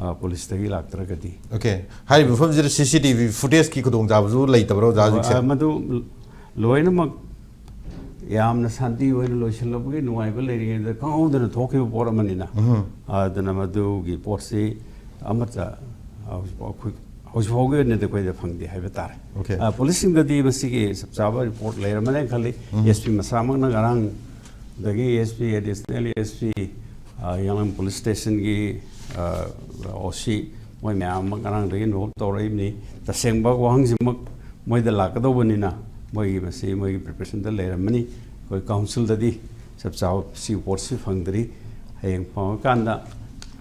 ꯑ, ꯄꯨꯂꯤꯁꯇꯒꯤ ꯂꯥꯛꯇ꯭ꯔꯒꯗꯤ꯫ ꯑꯣꯀꯦ꯫ ꯍꯥꯏꯔꯤꯕ ꯃꯐꯝꯁꯤꯗ ꯁꯤ ꯁꯤ ꯇꯤ ꯚꯤ ꯐꯨꯇꯦꯖꯀꯤ ꯈꯨꯗꯣꯡꯆꯥꯕꯁꯨ ꯂꯩꯇꯕ꯭ꯔꯣ, ꯑꯣꯖꯥ, ꯍꯧꯖꯤꯛꯁꯦ? ꯑ, ꯃꯗꯨ ꯂꯣꯏꯅꯃꯛ ꯌꯥꯝꯅ ꯁꯥꯟꯇꯤ ꯑꯣꯏꯅ ꯂꯣꯏꯁꯤꯜꯂꯛꯄꯒꯤ ꯅꯨꯡꯉꯥꯏꯕ ꯂꯩꯔꯤꯉꯩꯗ ꯈꯪꯍꯧꯗꯅ ꯊꯣꯛꯈꯤꯕ ꯄꯣꯠ ꯑꯃꯅꯤꯅ꯫ ꯎꯝ꯫ ꯑꯗꯨꯅ ꯃꯗꯨꯒꯤ ꯄꯣꯠꯁꯤ ꯑꯃꯠꯇ ꯍꯧꯖꯤꯛ ꯐꯥꯎ ꯑꯩꯈꯣꯏ, ꯍꯧꯖꯤꯛ ꯐꯥꯎꯒꯤ ꯑꯣꯏꯅꯗꯤ ꯑꯩꯈꯣꯏꯗ ꯐꯪꯗꯦ ꯍꯥꯏꯕ ꯇꯥꯔꯦ꯫ ꯑꯣꯀꯦ꯫ ꯑ, ꯄꯨꯂꯤꯁꯁꯤꯡꯗꯗꯤ ꯃꯁꯤꯒꯤ ꯆꯞ ꯆꯥꯕ ꯔꯤꯄꯣꯔꯠ ꯂꯩꯔꯝꯃꯅꯦꯅ ꯈꯜꯂꯤ꯫ ꯎꯝ꯫ ꯑꯦꯁ ꯄꯤ ꯃꯁꯥꯃꯛꯅ ꯉꯔꯥꯡꯗꯒꯤ S P, additional S P, ꯑ, ꯌꯥꯡꯂꯝ ꯄꯨꯂꯤꯁ ꯁ꯭ꯇꯦꯁꯟꯒꯤ, ꯑ, ꯑꯣ ꯁꯤ ꯃꯣꯏ ꯃꯌꯥꯝ ꯑꯃ ꯉꯔꯥꯡꯗꯒꯤ ꯏꯟꯚꯣꯜꯕ ꯇꯧꯔꯛꯏꯕꯅꯤ꯫ ꯇꯁꯦꯡꯕ ꯋꯥꯍꯪꯁꯤꯃꯛ ꯃꯣꯏꯗ ꯂꯥꯛꯀꯗꯧꯕꯅꯤꯅ ꯃꯣꯏꯒꯤ ꯃꯁꯤ ꯃꯣꯏꯒꯤ ꯄ꯭ꯔꯤꯄꯦꯔꯦꯁꯟꯗ ꯂꯩꯔꯝꯃꯅꯤ꯫ ꯑꯩꯈꯣꯏ ꯀꯥꯎꯟꯁꯤꯜꯗꯗꯤ ꯆꯞ ꯆꯥꯕ ꯁꯤ ꯄꯣꯠꯁꯤ ꯐꯪꯗ꯭ꯔꯤ꯫ ꯍꯌꯦꯡ ꯐꯪꯉꯀꯥꯟꯗ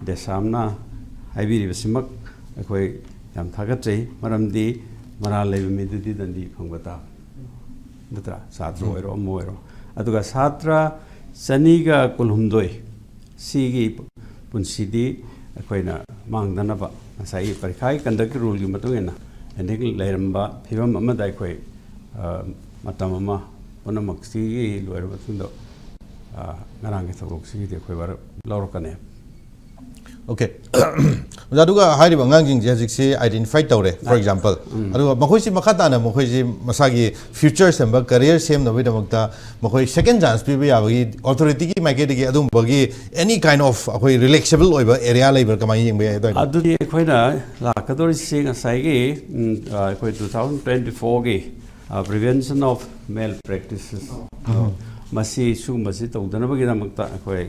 ꯗꯦꯁꯥꯝꯅ ꯍꯥꯏꯕꯤꯔꯤꯕꯁꯤꯃꯛ ꯑꯩꯈꯣꯏ ꯌꯥꯝ ꯊꯥꯒꯠꯆꯩ꯫ ꯃꯔꯝꯗꯤ ꯃꯔꯥꯜ ꯂꯩꯕ ꯃꯤꯗꯨꯗꯤ ꯗꯟꯗꯤ ꯐꯪꯕ ꯇꯥꯕꯅꯤ, ꯅꯠꯇ꯭ꯔꯥ? ꯁꯥꯇ꯭ꯔ ꯎꯝ꯫ ꯑꯣꯏꯔꯣ, ꯑꯃ ꯑꯣꯏꯔꯣ꯫ ꯑꯗꯨꯒ ꯁꯥꯇ꯭ꯔ ꯆꯅꯤꯒ ꯀꯨꯟꯍꯨꯝꯗꯣꯏ ꯁꯤꯒꯤ ꯄꯨꯟꯁꯤꯗꯤ ꯑꯩꯈꯣꯏꯅ ꯃꯥꯡꯗꯅꯕ ꯉꯁꯥꯏꯒꯤ ꯄꯔꯤꯈꯥꯒꯤ ꯀꯟꯗꯛꯀꯤ ꯔꯨꯜꯒꯤ ꯃꯇꯨꯡ ꯏꯟꯅ pending ꯂꯩꯔꯝꯕ ꯐꯤꯕꯝ ꯑꯃꯗ ꯑꯩꯈꯣꯏ, ꯑ, ꯃꯇꯝ ꯑꯃ ꯄꯨꯝꯅꯃꯛꯁꯤꯒꯤ ꯂꯣꯏꯔꯕ ꯃꯇꯨꯡꯗ, ꯑ, ꯉꯔꯥꯡꯒꯤ ꯊꯧꯗꯣꯛꯁꯤꯒꯤꯗꯤ ꯑꯩꯈꯣꯏ ꯋꯥꯔꯦꯞ ꯂꯧꯔꯛꯀꯅꯤ꯫ ꯑꯣꯀꯦ꯫ ꯑꯣꯖꯥ, ꯑꯗꯨꯒ ꯍꯥꯏꯔꯤꯕ ꯑꯉꯥꯡꯁꯤꯡꯁꯦ ꯍꯧꯖꯤꯛꯁꯤ identify ꯇꯧꯔꯦ, for example꯫ ꯑꯗꯨꯒ ꯃꯈꯣꯏꯁꯤ ꯃꯈꯥ ꯇꯥꯅ ꯃꯈꯣꯏꯁꯤ ꯃꯁꯥꯒꯤ future ꯁꯦꯝꯕ, career ꯁꯦꯝꯅꯕꯒꯤꯗꯃꯛꯇ ꯃꯈꯣꯏ second chance ꯄꯤꯕ ꯌꯥꯕꯒꯤ authority ꯒꯤ ꯃꯥꯏꯀꯩꯗꯒꯤ ꯑꯗꯨꯝꯕꯒꯤ any kind of ꯑꯩꯈꯣꯏ relaxable ꯑꯣꯏꯕ area ꯂꯩꯕ꯭ꯔꯥ, ꯀꯃꯥꯏꯅ ꯌꯦꯡꯕ ꯌꯥꯏ ꯑꯗꯨꯋꯥꯏꯗ? ꯑꯗꯨꯗꯤ ꯑꯩꯈꯣꯏꯅ ꯂꯥꯛꯀꯗꯧꯔꯤꯁꯤ ꯉꯁꯥꯏꯒꯤ, ꯎꯝ, ꯑ, ꯑꯩꯈꯣꯏ two thousand twenty four ꯒꯤ, ꯑ, Prevention of Malpractices, ꯃꯁꯤ ꯁꯤꯒꯨꯝꯕꯁꯤ ꯇꯧꯗꯅꯕꯒꯤꯗꯃꯛꯇ ꯑꯩꯈꯣꯏ,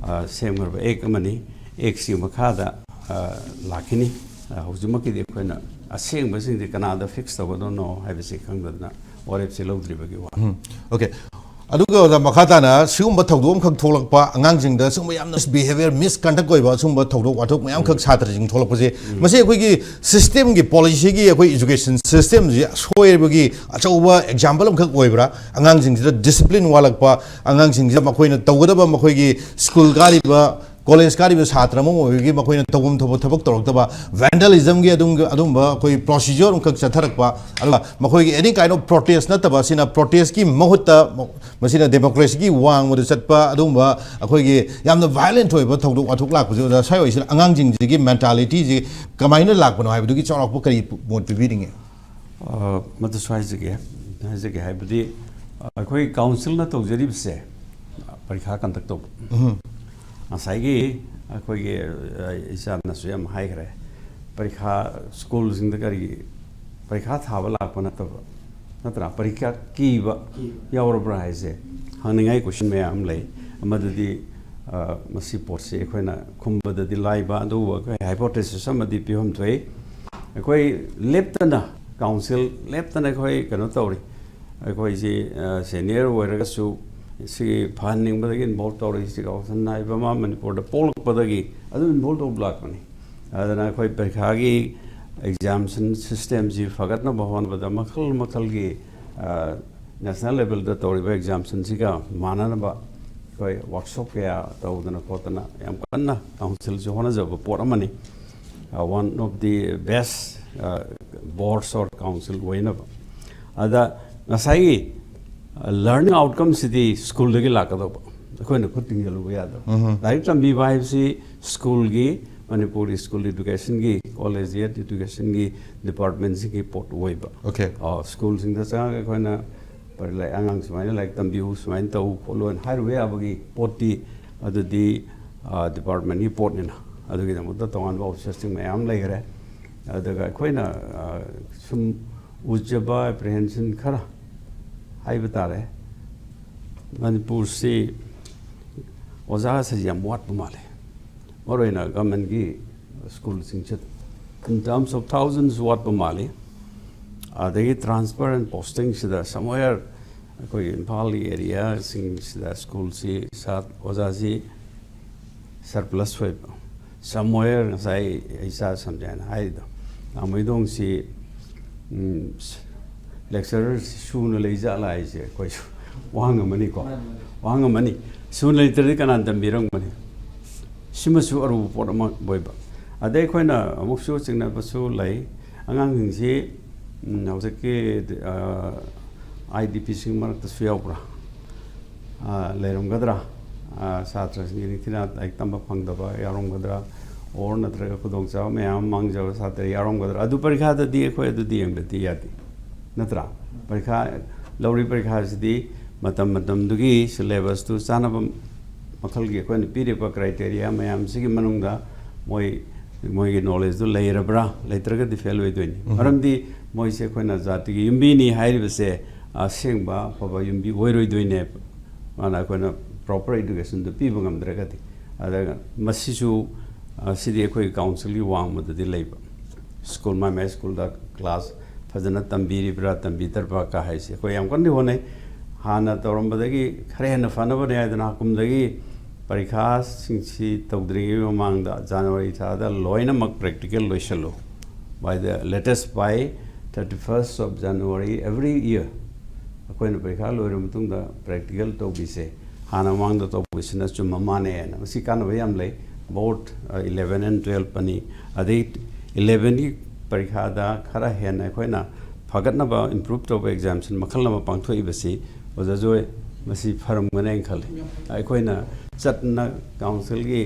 ꯑ, ꯁꯦꯝꯈ꯭ꯔꯕ act ꯑꯃꯅꯤ꯫ Act ꯁꯤꯒꯤ ꯃꯈꯥꯗ, ꯑ, ꯂꯥꯛꯈꯤꯅꯤ꯫ ꯑ, ꯍꯧꯖꯤꯛꯃꯛꯀꯤꯗꯤ ꯑꯩꯈꯣꯏꯅ ꯑꯁꯦꯡꯕꯁꯤꯡꯗꯤ ꯀꯅꯥꯗ fix ꯇꯧꯒꯗꯣꯏꯅꯣ ꯍꯥꯏꯕꯁꯤ ꯈꯪꯗꯗꯅ ꯋꯥꯔꯦꯞꯁꯤ ꯂꯧꯗ꯭ꯔꯤꯕꯒꯤ ꯋꯥ꯫ ꯎꯝ, ꯑꯣꯀꯦ꯫ ꯑꯗꯨꯒ ꯑꯣꯖꯥ, ꯃꯈꯥ ꯇꯥꯅ ꯁꯤꯒꯨꯝꯕ ꯊꯧꯗꯣꯛ ꯑꯃꯈꯛ ꯊꯣꯛꯂꯛꯄ, ꯑꯉꯥꯡꯁꯤꯡꯗ ꯁꯤꯒꯨꯝꯕ ꯌꯥꯝꯅ behaviour misconduct ꯑꯣꯏꯕ ꯁꯤꯒꯨꯝꯕ ꯊꯧꯗꯣꯛ ꯋꯥꯊꯣꯛ ꯃꯌꯥꯝꯈꯛ ꯁꯥꯇ꯭ꯔꯁꯤꯡ ꯊꯣꯛꯂꯛꯄꯁꯦ, ꯃꯁꯤ ꯑꯩꯈꯣꯏꯒꯤ system ꯒꯤ, policy ꯒꯤ, ꯑꯩꯈꯣꯏ education system ꯁꯤ ꯁꯣꯏꯕꯒꯤ ꯑꯆꯧꯕ example ꯑꯃꯈꯛ ꯑꯣꯏꯕ꯭ꯔꯥ? ꯑꯉꯥꯡꯁꯤꯡꯁꯤꯗ discipline ꯋꯥꯠꯂꯛꯄ, ꯑꯉꯥꯡꯁꯤꯡꯁꯤꯗ ꯃꯈꯣꯏꯅ ꯇꯧꯒꯗꯕ, ꯃꯈꯣꯏꯒꯤ ꯁ꯭ꯀꯨꯜ ꯀꯥꯔꯤꯕ, ꯀꯣꯂꯦꯖ ꯀꯥꯔꯤꯕ ꯁꯥꯇ꯭ꯔ ꯑꯃ ꯑꯣꯏꯕꯒꯤ ꯃꯈꯣꯏꯅ ꯇꯧꯐꯝ ꯊꯣꯛꯄ ꯊꯕꯛ ꯇꯧꯔꯛꯇꯕ, vandalism ꯒꯤ ꯑꯗꯨꯝ, ꯑꯗꯨꯝꯕ ꯑꯩꯈꯣꯏ procedure ꯑꯃꯈꯛ ꯆꯠꯊꯔꯛꯄ, ꯑꯗꯨꯒ ꯃꯈꯣꯏꯒꯤ any kind of protest ꯅꯠꯇꯕ, ꯁꯤꯅ protest ꯀꯤ ꯃꯍꯨꯠꯇ ꯃꯁꯤꯅ democracy ꯒꯤ ꯋꯥꯡꯃꯗ ꯆꯠꯄ, ꯑꯗꯨꯒꯨꯝꯕ ꯑꯩꯈꯣꯏꯒꯤ ꯌꯥꯝꯅ violent ꯑꯣꯏꯕ ꯊꯧꯗꯣꯛ ꯋꯥꯊꯣꯛ ꯂꯥꯛꯄꯁꯦ, ꯑꯣꯖꯥ, ꯁ꯭ꯋꯥꯏꯁꯤꯅ ꯑꯉꯥꯡꯁꯤꯡꯁꯤꯒꯤ mentality ꯁꯤ ꯀꯃꯥꯏꯅ ꯂꯥꯛꯄꯅꯣ ꯍꯥꯏꯕꯗꯨꯒꯤ ꯆꯥꯎꯔꯥꯛꯄ ꯀꯔꯤ ꯃꯣꯠ ꯄꯤꯕꯤꯅꯤꯡꯉꯤ? ꯑ, ꯃꯗꯨꯁꯨ ꯍꯥꯏꯖꯒꯦ, ꯍꯥꯏꯖꯒꯦ ꯍꯥꯏꯕꯗꯤ, ꯑ, ꯑꯩꯈꯣꯏ council ꯅ ꯇꯧꯖꯔꯤꯕꯁꯦ, ꯑ, ꯄꯔꯤꯈꯥ conduct ꯇꯧꯕ꯫ ꯉꯁꯥꯏꯒꯤ ꯑꯩꯈꯣꯏꯒꯤ, ꯑ, ꯏꯆꯥꯅꯁꯨ ꯌꯥꯝ ꯍꯥꯏꯈ꯭ꯔꯦ, ꯄꯔꯤꯈꯥ, ꯁ꯭ꯀꯨꯜꯁꯤꯡꯗ ꯀꯔꯤ ꯄꯔꯤꯈꯥ ꯊꯥꯕ ꯂꯥꯛꯄ ꯅꯠꯇꯕ, ꯅꯠꯇ꯭ꯔꯥ? ꯄꯔꯤꯈꯥ ꯀꯤꯕ ꯌꯥꯎꯔꯕ꯭ꯔꯥ ꯍꯥꯏꯁꯦ ꯍꯪꯅꯤꯡꯉꯥꯏ question ꯃꯌꯥꯝ ꯑꯃ ꯂꯩ꯫ ꯑꯃꯗꯗꯤ, ꯑ, ꯃꯁꯤ ꯄꯣꯠꯁꯤ ꯑꯩꯈꯣꯏꯅ ꯈꯨꯝꯕꯗꯗꯤ ꯂꯥꯏꯕ, ꯑꯗꯨꯕꯨ ꯑꯩꯈꯣꯏ hypothesis ꯑꯃꯗꯤ ꯄꯤꯐꯝ ꯊꯣꯛꯏ꯫ ꯑꯩꯈꯣꯏ ꯂꯦꯞꯇꯅ, council ꯂꯦꯞꯇꯅ ꯑꯩꯈꯣꯏ ꯀꯩꯅꯣ ꯇꯧꯔꯤ꯫ ꯑꯩꯈꯣꯏꯁꯤ, ꯑ, senior ꯑꯣꯏꯔꯒꯁꯨ ꯁꯤꯒꯤ ꯐꯍꯟꯅꯤꯡꯕꯗꯒꯤ involve ꯇꯧꯔꯤ꯫ ꯁꯤ ꯀꯥꯎꯟꯁꯤꯜ ꯍꯥꯏꯕ ꯑꯃ ꯃꯅꯤꯄꯨꯔꯗ ꯄꯣꯛꯂꯛꯄꯗꯒꯤ ꯑꯗꯨꯝ involve ꯇꯧꯕ ꯂꯥꯛꯄꯅꯤ꯫ ꯑꯗꯨꯅ ꯑꯩꯈꯣꯏ ꯄꯔꯤꯈꯥꯒꯤ examination system ꯁꯤ ꯐꯒꯠꯅꯕ ꯍꯣꯠꯅꯕꯗ ꯃꯈꯜ ꯃꯈꯜꯒꯤ, ꯑ, national level ꯗ ꯇꯧꯔꯤꯕ examination ꯁꯤꯒ ꯃꯥꯟꯅꯅꯕ ꯑꯩꯈꯣꯏ ꯋꯥꯔꯛꯁꯣꯞ ꯀꯌꯥ ꯇꯧꯗꯅ ꯈꯣꯠꯇꯅ ꯌꯥꯝ ꯀꯟꯅ ꯀꯥꯎꯟꯁꯤꯜꯁꯨ ꯍꯣꯠꯅꯖꯕ ꯄꯣꯠ ꯑꯃꯅꯤ꯫ One of the best boards or council ꯑꯣꯏꯅꯕ꯫ ꯑꯗ ꯉꯁꯥꯏꯒꯤ ꯂꯔꯅꯤꯡ ꯑꯥꯎꯠꯀꯝꯁꯤꯗꯤ ꯁ꯭ꯀꯨꯜꯗꯒꯤ ꯂꯥꯛꯀꯗꯧꯕ, ꯑꯩꯈꯣꯏꯅ ꯈꯨꯠ ꯇꯤꯡꯖꯜꯂꯨꯕ ꯌꯥꯗꯕ꯫ ꯂꯥꯏꯔꯤꯛ ꯇꯝꯕꯤꯕ ꯍꯥꯏꯕꯁꯤ ꯁ꯭ꯀꯨꯜꯒꯤ, ꯃꯅꯤꯄꯨꯔꯒꯤ ꯁ꯭ꯀꯨꯜ ꯏꯗꯨꯀꯦꯁꯟꯒꯤ, ꯀꯣꯂꯦꯖꯤꯌꯦꯠ ꯏꯗꯨꯀꯦꯁꯟꯒꯤ ꯗꯤꯄꯥꯔꯠꯃꯦꯟꯁꯤꯒꯤ ꯄꯣꯠ ꯑꯣꯏꯕ꯫ Okay. ꯑ, ꯁ꯭ꯀꯨꯜꯁꯤꯡꯗ ꯆꯪꯉꯒ ꯑꯩꯈꯣꯏꯅ ꯂꯥꯏꯔꯤꯛ, ꯑꯉꯥꯡ ꯁꯨꯃꯥꯏꯅ ꯂꯥꯏꯔꯤꯛ ꯇꯝꯕꯤꯌꯨ, ꯁꯨꯃꯥꯏꯅ ꯇꯧ ꯈꯣꯠꯂꯨ ꯍꯥꯏꯅ ꯍꯥꯏꯔꯨꯕ ꯌꯥꯕꯒꯤ ꯄꯣꯠꯇꯤ ꯑꯗꯨꯗꯤ, ꯑ, ꯗꯤꯄꯥꯔꯠꯃꯦꯟꯒꯤ ꯄꯣꯠꯅꯤꯅ, ꯑꯗꯨꯒꯤꯗꯃꯛꯇ ꯇꯣꯉꯥꯟꯕ ꯑꯣꯐꯤꯁꯔꯁꯤꯡ ꯃꯌꯥꯝ ꯂꯩꯈ꯭ꯔꯦ꯫ ꯑꯗꯨꯒ ꯑꯩꯈꯣꯏꯅ, ꯑ, ꯁꯨꯝ ꯎꯖꯕ ꯑꯦꯄ꯭ꯔꯤꯍꯦꯟꯁꯟ ꯈꯔ ꯍꯥꯏꯕ ꯇꯥꯔꯦ꯫ ꯃꯅꯤꯄꯨꯔꯁꯤ ꯑꯣꯖꯥꯁꯤ ꯌꯥꯝ ꯋꯥꯠꯄ ꯃꯥꯜꯂꯦ, ꯃꯔꯨꯑꯣꯏꯅ ꯒꯚꯔꯟꯃꯦꯟꯒꯤ ꯁ꯭ꯀꯨꯜꯁꯤꯡꯁꯤꯗ꯫ In terms of thousands ꯋꯥꯠꯄ ꯃꯥꯜꯂꯤ꯫ ꯑꯗꯒꯤ transfer and posting ꯁꯤꯗ somewhere ꯑꯩꯈꯣꯏꯒꯤ ꯏꯝꯐꯥꯜꯒꯤ ꯑꯦꯔꯤꯌꯥꯁꯤꯡꯁꯤꯗ ꯁ꯭ꯀꯨꯜꯁꯤ ꯁꯥꯠ-, ꯑꯣꯖꯥꯁꯤ ꯁꯔꯄ꯭ꯂꯁ ꯑꯣꯏꯕ꯫ Somewhere ꯉꯁꯥꯏ ꯑꯩ ꯏꯆꯥ ꯁꯟꯖꯌꯅ ꯍꯥꯏꯔꯤꯗꯣ, ꯂꯥꯡꯃꯩꯗꯣꯡꯁꯤ, ꯎꯝ, lecturer ꯁꯨꯅ ꯂꯩꯖꯥꯠꯂ ꯍꯥꯏꯁꯦ ꯑꯩꯈꯣꯏꯁꯨ ꯋꯥꯍꯪ ꯑꯃꯅꯤꯀꯣ꯫ ꯋꯥꯍꯪ ꯑꯃꯅꯤ꯫ ꯁꯨꯅ ꯂꯩꯇ꯭ꯔꯗꯤ ꯀꯅꯥꯅ ꯇꯝꯕꯤꯔꯝꯒꯅꯤ? ꯁꯤꯃꯁꯨ ꯑꯔꯨꯕ ꯄꯣꯠ ꯑꯃ ꯑꯣꯏꯕ꯫ ꯑꯗꯩ ꯑꯩꯈꯣꯏꯅ ꯑꯃꯨꯛꯁꯨ ꯆꯤꯡꯅꯕꯁꯨ ꯂꯩ꯫ ꯑꯉꯥꯡꯁꯤꯡꯁꯤ, ꯎꯝ, ꯍꯧꯖꯤꯛꯀꯤ, ꯑ, IDP ꯁꯤꯡ ꯃꯔꯛꯇꯁꯨ ꯌꯥꯎꯕ꯭ꯔꯥ? ꯑ, ꯂꯩꯔꯝꯒꯗ꯭ꯔꯥ? ꯑ, ꯁꯥꯇ꯭ꯔꯁꯤꯡꯒꯤ ꯅꯤꯡꯊꯤꯅ ꯂꯥꯏꯔꯤꯛ ꯇꯝꯕ ꯐꯪꯗꯕ ꯌꯥꯎꯔꯝꯒꯗ꯭ꯔꯥ? Or ꯅꯠꯇ꯭ꯔꯒ ꯈꯨꯗꯣꯡꯆꯥꯕ ꯃꯌꯥꯝ ꯑꯃ ꯃꯥꯡꯖꯕ ꯁꯥꯇ꯭ꯔ ꯌꯥꯎꯔꯝꯒꯗ꯭ꯔꯥ? ꯑꯗꯨ ꯄꯔꯤꯈꯥꯗꯗꯤ ꯑꯩꯈꯣꯏ ꯑꯗꯨꯗꯤ ꯌꯦꯡꯗꯗꯤ ꯌꯥꯗꯦ, ꯅꯠꯇ꯭ꯔꯥ? ꯄꯔꯤꯈꯥ, ꯂꯧꯔꯤꯕ ꯄꯔꯤꯈꯥꯁꯤꯗꯤ ꯃꯇꯝ ꯃꯇꯝꯗꯨꯒꯤ syllabus ꯇꯨ ꯆꯥꯅꯕ ꯃꯈꯜꯒꯤ ꯑꯩꯈꯣꯏꯅ ꯄꯤꯔꯤꯕ criteria ꯃꯌꯥꯝꯁꯤꯒꯤ ꯃꯅꯨꯡꯗ ꯃꯣꯏ, ꯃꯣꯏꯒꯤ knowledge ꯇꯨ ꯂꯩꯔꯕ꯭ꯔꯥ? ꯂꯩꯇ꯭ꯔꯒꯗꯤ ꯐꯦꯜ ꯑꯣꯏꯗꯣꯏꯅꯤ꯫ ꯃꯔꯝꯗꯤ ꯃꯣꯏꯁꯦ ꯑꯩꯈꯣꯏꯅ ꯖꯥꯇꯤꯒꯤ ꯌꯨꯝꯕꯤꯅꯤ ꯍꯥꯏꯔꯤꯕꯁꯦ ꯑꯁꯦꯡꯕ ꯑꯐꯕ ꯌꯨꯝꯕꯤ ꯑꯣꯏꯔꯣꯏꯗꯣꯏꯅꯦꯕ꯫ ꯃꯥꯅ ꯑꯩꯈꯣꯏꯅ proper education ꯗꯨ ꯄꯤꯕ ꯉꯝꯗ꯭ꯔꯒꯗꯤ꯫ ꯑꯗꯨꯒ ꯃꯁꯤꯁꯨ, ꯑ, ꯁꯤꯗꯤ ꯑꯩꯈꯣꯏ council ꯒꯤ ꯋꯥꯡꯃꯗꯗꯤ ꯂꯩꯕ꯫ ꯁ꯭ꯀꯨꯜ, ꯃꯥꯏ ꯃꯥꯏ ꯁ꯭ꯀꯨꯜꯗ class ꯐꯖꯅ ꯇꯝꯕꯤꯔꯤꯕ꯭ꯔꯥ, ꯇꯝꯕꯤꯗ꯭ꯔꯕ꯭ꯔꯥ ꯀ ꯍꯥꯏꯁꯦ ꯑꯩꯈꯣꯏ ꯌꯥꯝ ꯀꯟꯅ ꯍꯣꯠꯅꯩ꯫ ꯍꯥꯟꯅ ꯇꯧꯔꯝꯕꯗꯒꯤ ꯈꯔ ꯍꯦꯟꯅ ꯐꯅꯕꯅꯦ ꯍꯥꯏꯗꯅ ꯍꯥꯀꯨꯝꯗꯒꯤ ꯄꯔꯤꯈꯥꯁꯤꯡꯁꯤ ꯇꯧꯗ꯭ꯔꯤꯉꯩ ꯃꯃꯥꯡꯗ ꯖꯅꯋꯥꯔꯤ ꯊꯥꯗ ꯂꯣꯏꯅꯃꯛ practical ꯂꯣꯏꯁꯤꯜꯂꯨ꯫ By the latest by thirty first of January every year ꯑꯩꯈꯣꯏꯅ ꯄꯔꯤꯈꯥ ꯂꯣꯏꯔꯕ ꯃꯇꯨꯡꯗ practical ꯇꯧꯕꯤꯁꯦ꯫ ꯍꯥꯟꯅ ꯃꯃꯥꯡꯗ ꯇꯧꯕꯁꯤꯅ ꯆꯨꯝꯕ ꯃꯥꯟꯅꯩꯅ꯫ ꯃꯁꯤ ꯀꯥꯟꯅꯕ ꯌꯥꯝ ꯂꯩ꯫ ꯕꯣꯔꯗ eleven and twelve ꯑꯅꯤ, ꯑꯗꯩ elevenꯒꯤ ꯄꯔꯤꯈꯥꯗ ꯈꯔ ꯍꯦꯟꯅ ꯑꯩꯈꯣꯏꯅ ꯐꯒꯠꯅꯕ, ꯏꯝꯄ꯭ꯔꯨꯞ ꯇꯧꯕ ꯑꯦꯛꯖꯥꯝꯁꯟ ꯃꯈꯜ ꯑꯃ ꯄꯥꯡꯊꯣꯛꯏꯕꯁꯤ, ꯑꯣꯖꯥ ꯖꯣꯏ, ꯃꯁꯤ ꯐꯔꯝꯒꯅꯤ ꯍꯥꯏꯅ ꯈꯜꯂꯤ꯫ ꯑꯩꯈꯣꯏꯅ ꯆꯠꯅ ꯀꯥꯎꯟꯁꯤꯜꯒꯤ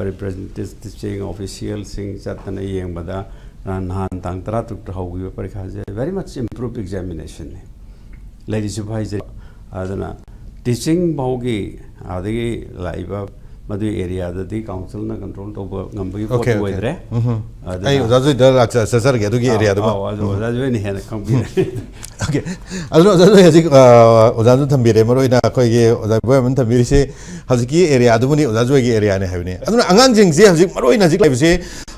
ꯔꯤꯄ꯭ꯔꯖꯦꯟꯇꯦꯇꯤꯚꯁꯤꯡ, ꯑꯣꯐꯤꯁꯤꯌꯦꯜꯁꯤꯡ ꯆꯠꯇꯅ ꯌꯦꯡꯕꯗ, ꯅꯍꯥꯟ ꯇꯥꯡ ꯇꯔꯥ ꯇꯔꯨꯛꯇ ꯍꯧꯈꯤꯕ ꯄꯔꯤꯈꯥꯁꯦ very much improved examinationꯅꯤ꯫ ꯂꯩꯔꯤꯁꯤꯕꯨ ꯍꯥꯏꯖꯔꯤ꯫ ꯑꯗꯨꯅ ꯇꯤꯆꯤꯡ ꯐꯥꯎꯒꯤ, ꯑꯗꯒꯤ ꯂꯥꯛꯏꯕ ꯃꯗꯨꯒꯤ ꯑꯦꯔꯤꯌꯥꯗꯗꯤ ꯀꯥꯎꯟꯁꯤꯜꯅ ꯀꯟꯇ꯭ꯔꯣꯜ ꯇꯧꯕ ꯉꯝꯕꯒꯤ ꯄꯣꯠꯇꯤ ꯑꯣꯀꯦ, ꯑꯣꯀꯦ꯫ ꯑꯣꯏꯗ꯭ꯔꯦ꯫ ꯎꯝꯍꯨꯝ꯫ ꯑꯗꯨꯅ ꯑꯩ ꯑꯣꯖꯥ ꯖꯣꯏꯗ ꯂꯥꯛꯆ-, ꯆꯠꯆꯔꯒꯦ ꯑꯗꯨꯒꯤ ꯑꯥꯎ, ꯑꯦꯔꯤꯌꯥꯗꯨꯃ꯫ ꯑꯥꯎ, ꯑꯗꯨ ꯎꯝ꯫ ꯑꯣꯖꯥ ꯖꯣꯏꯅ ꯍꯦꯟꯅ ꯈꯪꯕꯤꯔꯅꯤ꯫ ꯑꯣꯀꯦ꯫ ꯑꯗꯨꯅ ꯑꯣꯖꯥ ꯖꯣꯏ ꯍꯧꯖꯤꯛ, ꯑ, ꯑꯣꯖꯥ ꯖꯣꯏ ꯊꯝꯕꯤꯔꯦ꯫ ꯃꯔꯨ ꯑꯣꯏꯅ ꯑꯩꯈꯣꯏꯒꯤ ꯑꯣꯖꯥ ꯕꯣꯏ ꯑꯃꯅ ꯊꯝꯕꯤꯔꯤꯁꯤ ꯍꯧꯖꯤꯛꯀꯤ ꯑꯦꯔꯤꯌꯥꯗꯨꯕꯨꯅꯤ, ꯑꯣꯖꯥ ꯖꯣꯏꯒꯤ ꯑꯦꯔꯤꯌꯥꯅꯤ ꯍꯥꯏꯕꯅꯤ꯫ ꯑꯗꯨꯅ ꯑꯉꯥꯡꯁꯤꯡꯁꯦ ꯍꯧꯖꯤꯛ ꯃꯔꯨ ꯑꯣꯏꯅ ꯍꯧꯖꯤꯛ ꯂꯩꯕꯁꯤ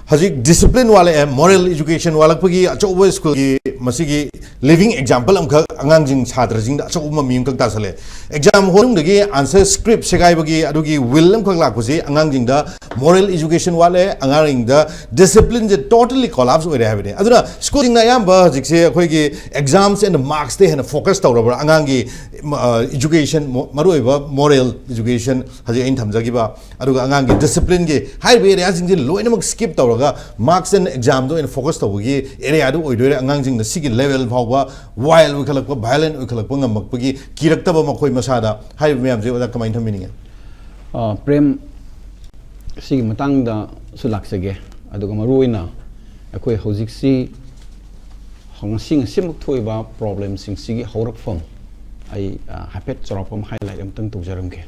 ꯍꯧꯖꯤꯛ ꯗꯤꯁꯤꯄ꯭ꯂꯤꯟ ꯋꯥꯠꯂꯛꯑꯦ, ꯃꯣꯔꯦꯜ ꯏꯖꯨꯀꯦꯁꯟ ꯋꯥꯠꯂꯛꯄꯒꯤ ꯑꯆꯧꯕ ꯁ꯭ꯀꯨꯜꯒꯤ ꯃꯁꯤꯒꯤ ꯂꯤꯚꯤꯡ ꯑꯦꯛꯖꯥꯝꯄꯜ ꯑꯃꯈꯛ ꯑꯉꯥꯡꯁꯤꯡ, ꯁꯥꯇ꯭ꯔꯁꯤꯡꯗ ꯑꯆꯧꯕ ꯃꯃꯤ ꯑꯃꯈꯛ ꯇꯥꯁꯜꯂꯦ꯫ ꯑꯦꯛꯖꯥꯝ ꯍꯣꯜ ꯃꯅꯨꯡꯗꯒꯤ ꯑꯟꯁꯔ ꯁ꯭ꯀ꯭ꯔꯤꯞ ꯁꯦꯒꯥꯏꯕꯒꯤ ꯑꯗꯨꯒꯤ ꯋꯤꯜ ꯑꯃꯈꯛ ꯂꯥꯛꯄꯁꯤ ꯑꯉꯥꯡꯁꯤꯡꯗ ꯃꯣꯔꯦꯜ ꯏꯖꯨꯀꯦꯁꯟ ꯋꯥꯠꯂꯦ, ꯑꯉꯥꯡꯁꯤꯡꯗ ꯗꯤꯁꯤꯄ꯭ꯂꯤꯟꯁꯦ ꯇꯣꯇꯦꯜꯂꯤ ꯀꯣꯂꯥꯞꯁ ꯑꯣꯏꯔꯦ ꯍꯥꯏꯕꯅꯤ꯫ ꯑꯗꯨꯅ ꯁ꯭ꯀꯨꯜꯁꯤꯡꯅ ꯑꯌꯥꯝꯕ ꯍꯧꯖꯤꯛꯁꯦ ꯑꯩꯈꯣꯏꯒꯤ exams and marksꯇ ꯍꯦꯟꯅ ꯐꯣꯀꯁ ꯇꯧꯔꯕ꯭ꯔꯥ? ꯑꯉꯥꯡꯒꯤ, ꯃ-, ꯑ, ꯏꯖꯨꯀꯦꯁꯟ, ꯃꯣ-, ꯃꯔꯨꯑꯣꯏꯕ ꯃꯣꯔꯦꯜ ꯏꯖꯨꯀꯦꯁꯟ ꯍꯧꯖꯤꯛ ꯑꯩꯅ ꯊꯝꯖꯈꯤꯕ, ꯑꯗꯨꯒ ꯑꯉꯥꯡꯒꯤ ꯗꯤꯁꯤꯄ꯭ꯂꯤꯟꯒꯤ ꯍꯥꯏꯔꯤꯕ ꯑꯦꯔꯤꯌꯥꯁꯤꯡꯁꯦ ꯂꯣꯏꯅꯃꯛ ꯁ꯭ꯀꯤꯞ ꯇꯧꯔꯒ marks and examꯗ ꯑꯣꯏꯅ ꯐꯣꯀꯁ ꯇꯧꯕꯒꯤ ꯑꯦꯔꯤꯌꯥꯗꯨ ꯑꯣꯏꯗꯣꯏꯔꯦ꯫ ꯑꯉꯥꯡꯁꯤꯡꯅ ꯁꯤꯒꯤ ꯂꯦꯚꯦꯜ ꯐꯥꯎꯕ ꯋꯥꯏꯜ ꯑꯣꯏꯈꯠꯂꯛꯄ, ꯚꯥꯏꯑꯣꯂꯦꯟ ꯑꯣꯏꯈꯠꯂꯛꯄ ꯉꯝꯃꯛꯄꯒꯤ ꯀꯤꯔꯛꯇꯕ ꯃꯈꯣꯏ ꯃꯁꯥꯗ꯫ ꯍꯥꯏꯔꯤꯕ ꯃꯌꯥꯝꯁꯦ ꯑꯣꯖꯥ ꯀꯃꯥꯏꯅ ꯊꯝꯕꯤꯅꯤꯡꯉꯦ? ꯑ, ꯄ꯭ꯔꯦꯝ, ꯁꯤꯒꯤ ꯃꯇꯥꯡꯗꯁꯨ ꯂꯥꯛꯆꯒꯦ꯫ ꯑꯗꯨꯒ ꯃꯔꯨꯑꯣꯏꯅ ꯑꯩꯈꯣꯏ ꯍꯧꯖꯤꯛꯁꯤ ꯉꯁꯤ ꯉꯁꯤꯃꯛ ꯊꯣꯛꯏꯕ ꯄ꯭ꯔꯣꯕ꯭ꯂꯦꯝꯁꯤꯡꯁꯤꯒꯤ ꯍꯧꯔꯛꯐꯝ ꯑꯩ, ꯑ, ꯍꯥꯏꯐꯦꯠ ꯆꯥꯎꯔꯥꯛꯄ ꯑꯃ ꯍꯥꯏꯂꯥꯏꯠ ꯑꯃꯇꯪ ꯇꯧꯖꯔꯝꯒꯦ꯫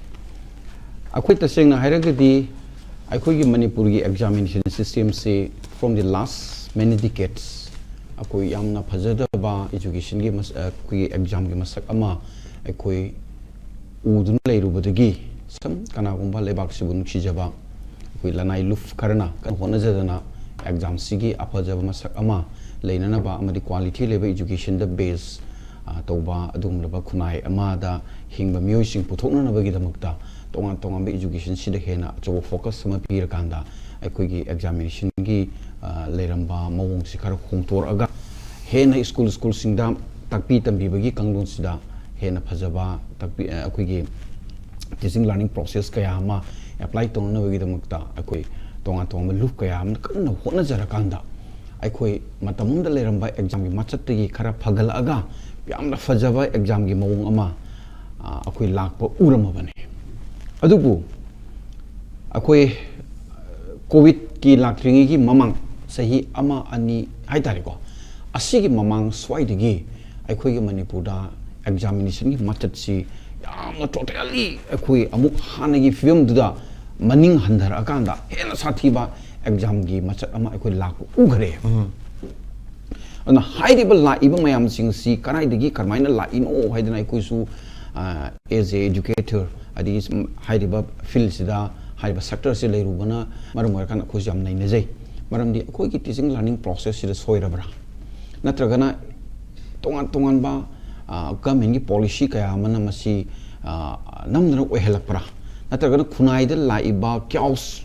ꯑꯩꯈꯣꯏ ꯇꯁꯦꯡꯅ ꯍꯥꯏꯔꯒꯗꯤ ꯑꯩꯈꯣꯏꯒꯤ ꯃꯅꯤꯄꯨꯔꯒꯤ examination ꯁꯤꯁꯇꯦꯝꯁꯤ from the last many decades ꯑꯩꯈꯣꯏ ꯌꯥꯝꯅ ꯐꯖꯗꯕ ꯏꯖꯨꯀꯦꯁꯟꯒꯤ ꯃꯁ-, ꯑꯩꯈꯣꯏꯒꯤ ꯑꯦꯛꯖꯥꯝꯒꯤ ꯃꯁꯛ ꯑꯃ ꯑꯩꯈꯣꯏ ꯎꯗꯨꯅ ꯂꯩꯔꯨꯕꯗꯒꯤ ꯁꯨꯝ ꯀꯅꯥꯒꯨꯝꯕ ꯂꯩꯕꯥꯛꯁꯤꯕꯨ ꯅꯨꯡꯁꯤꯖꯕ ꯑꯩꯈꯣꯏ ꯂꯅꯥꯏ ꯂꯨꯞ ꯈꯔꯅ ꯀꯟꯅ ꯍꯣꯠꯅꯖꯗꯅ ꯑꯦꯛꯖꯥꯝꯁꯤꯒꯤ ꯑꯐꯖꯕ ꯃꯁꯛ ꯑꯃ ꯂꯩꯅꯅꯕ ꯑꯃꯗꯤ ꯀ꯭ꯋꯥꯂꯤꯇꯤ ꯂꯩꯕ ꯏꯖꯨꯀꯦꯁꯟꯗ ꯕꯦꯁ, ꯑ, ꯇꯧꯕ ꯑꯗꯨꯒꯨꯝꯂꯕ ꯈꯨꯟꯅꯥꯏ ꯑꯃꯗ ꯍꯤꯡꯕ ꯃꯤꯑꯣꯏꯁꯤꯡ ꯄꯨꯊꯣꯛꯅꯅꯕꯒꯤꯗꯃꯛꯇ ꯇꯣꯉꯥꯟ ꯇꯣꯉꯥꯟꯕ ꯏꯖꯨꯀꯦꯁꯟꯁꯤꯗ ꯍꯦꯟꯅ ꯑꯆꯧꯕ ꯐꯣꯀꯁ ꯑꯃ ꯄꯤꯔꯀꯥꯟꯗ ꯑꯩꯈꯣꯏꯒꯤ ꯑꯦꯛꯖꯥꯃꯤꯅꯦꯁꯟꯒꯤ, ꯑ, ꯂꯩꯔꯝꯕ ꯃꯑꯣꯡꯁꯤ ꯈꯔ ꯍꯣꯡꯗꯣꯔꯛꯑꯒ ꯍꯦꯟꯅ ꯁ꯭ꯀꯨꯜ ꯁ꯭ꯀꯨꯜꯁꯤꯡꯗ ꯇꯥꯛꯄꯤ ꯇꯝꯕꯤꯕꯒꯤ ꯀꯥꯡꯂꯣꯟꯁꯤꯗ ꯍꯦꯟꯅ ꯐꯖꯕ ꯇꯥꯛꯄꯤ-, ꯑ, ꯑꯩꯈꯣꯏꯒꯤ ꯇꯤꯆꯤꯡ ꯂꯔꯅꯤꯡ ꯄ꯭ꯔꯣꯁꯦꯁ ꯀꯌꯥ ꯑꯃ ꯑꯦꯄ꯭ꯂꯥꯏ ꯇꯧꯅꯅꯕꯒꯤꯗꯃꯛꯇ ꯑꯩꯈꯣꯏ ꯇꯣꯉꯥꯟ ꯇꯣꯉꯥꯟꯕ ꯂꯨꯞ ꯀꯌꯥ ꯑꯃꯅ ꯀꯟꯅ ꯍꯣꯠꯅꯖꯔꯀꯥꯟꯗ, ꯑꯩꯈꯣꯏ ꯃꯇꯝ ꯑꯃꯗ ꯂꯩꯔꯝꯕ ꯑꯦꯛꯖꯥꯝꯒꯤ ꯃꯆꯠꯇꯒꯤ ꯈꯔ ꯐꯒꯠꯂꯛꯑꯒ ꯌꯥꯝꯅ ꯐꯖꯕ ꯑꯦꯛꯖꯥꯝꯒꯤ ꯃꯑꯣꯡ ꯑꯃ, ꯑ, ꯑꯩꯈꯣꯏ ꯂꯥꯛꯄ ꯎꯔꯝꯃꯕꯅꯤ꯫ ꯑꯗꯨꯕꯨ ꯑꯩꯈꯣꯏ ꯀꯣꯚꯤꯗꯀꯤ ꯂꯥꯛꯇ꯭ꯔꯤꯉꯩꯒꯤ ꯃꯃꯥꯡ ꯆꯍꯤ ꯑꯃ ꯑꯅꯤ ꯍꯥꯏꯇꯥꯔꯦꯀꯣ, ꯑꯁꯤꯒꯤ ꯃꯃꯥꯡ ꯁ꯭ꯋꯥꯏꯗꯒꯤ ꯑꯩꯈꯣꯏꯒꯤ ꯃꯅꯤꯄꯨꯔꯗ ꯑꯦꯛꯖꯥꯃꯤꯅꯦꯁꯟꯒꯤ ꯃꯆꯠꯁꯤ ꯌꯥꯝꯅ ꯇꯣꯇꯦꯜꯂꯤ ꯑꯩꯈꯣꯏ ꯑꯃꯨꯛ ꯍꯥꯟꯅꯒꯤ ꯐꯤꯕꯝꯗꯨꯗ ꯃꯅꯤꯡ ꯍꯟꯊꯔꯛꯑꯀꯥꯟꯗ ꯍꯦꯟꯅ ꯁꯥꯊꯤꯕ ꯑꯦꯛꯖꯥꯝꯒꯤ ꯃꯆꯠ ꯑꯃ ꯑꯩꯈꯣꯏ ꯂꯥꯛꯄ ꯎꯈ꯭ꯔꯦ꯫ ꯑꯗꯨꯅ ꯍꯥꯏꯔꯤꯕ ꯂꯥꯛꯏꯕ ꯃꯌꯥꯝꯁꯤꯡꯁꯤ ꯀꯗꯥꯏꯗꯒꯤ ꯀꯔꯝꯍꯥꯏꯅ ꯂꯥꯛꯏꯅꯣ ꯍꯥꯏꯗꯅ ꯑꯩꯈꯣꯏꯁꯨ, ꯑꯦꯖ ꯑꯦ ꯑꯦꯖꯨꯀꯦꯇꯔ, ꯑꯗꯒꯤ ꯁꯨꯝ ꯍꯥꯏꯔꯤꯕ ꯐꯤꯜꯁꯤꯗ, ꯍꯥꯏꯔꯤꯕ ꯁꯦꯛꯇꯔꯁꯤ ꯂꯩꯔꯨꯕꯅ ꯃꯔꯝ ꯑꯣꯏꯔꯀꯥꯟꯗ ꯑꯩꯈꯣꯏꯁꯨ ꯌꯥꯝ ꯅꯩꯅꯖꯩ꯫ ꯃꯔꯝꯗꯤ ꯑꯩꯈꯣꯏꯒꯤ ꯇꯤꯆꯤꯡ ꯂꯔꯅꯤꯡ ꯄ꯭ꯔꯣꯁꯦꯁꯁꯤꯗ ꯁꯣꯏꯔꯕ꯭ꯔꯥ, ꯅꯠꯇ꯭ꯔꯒꯅ ꯇꯣꯉꯥꯟ ꯇꯣꯉꯥꯟꯕ, ꯑ, ꯒꯃꯦꯟꯒꯤ ꯄꯣꯂꯤꯁꯤ ꯀꯌꯥ ꯑꯃꯅ ꯃꯁꯤ, ꯑ, ꯅꯝꯗꯅ ꯑꯣꯏꯍꯜꯂꯛꯄ꯭ꯔꯥ, ꯅꯠꯇ꯭ꯔꯒꯅ ꯈꯨꯟꯅꯥꯏꯗ ꯂꯥꯛꯏꯕ ꯀꯤꯌꯥꯎꯁ,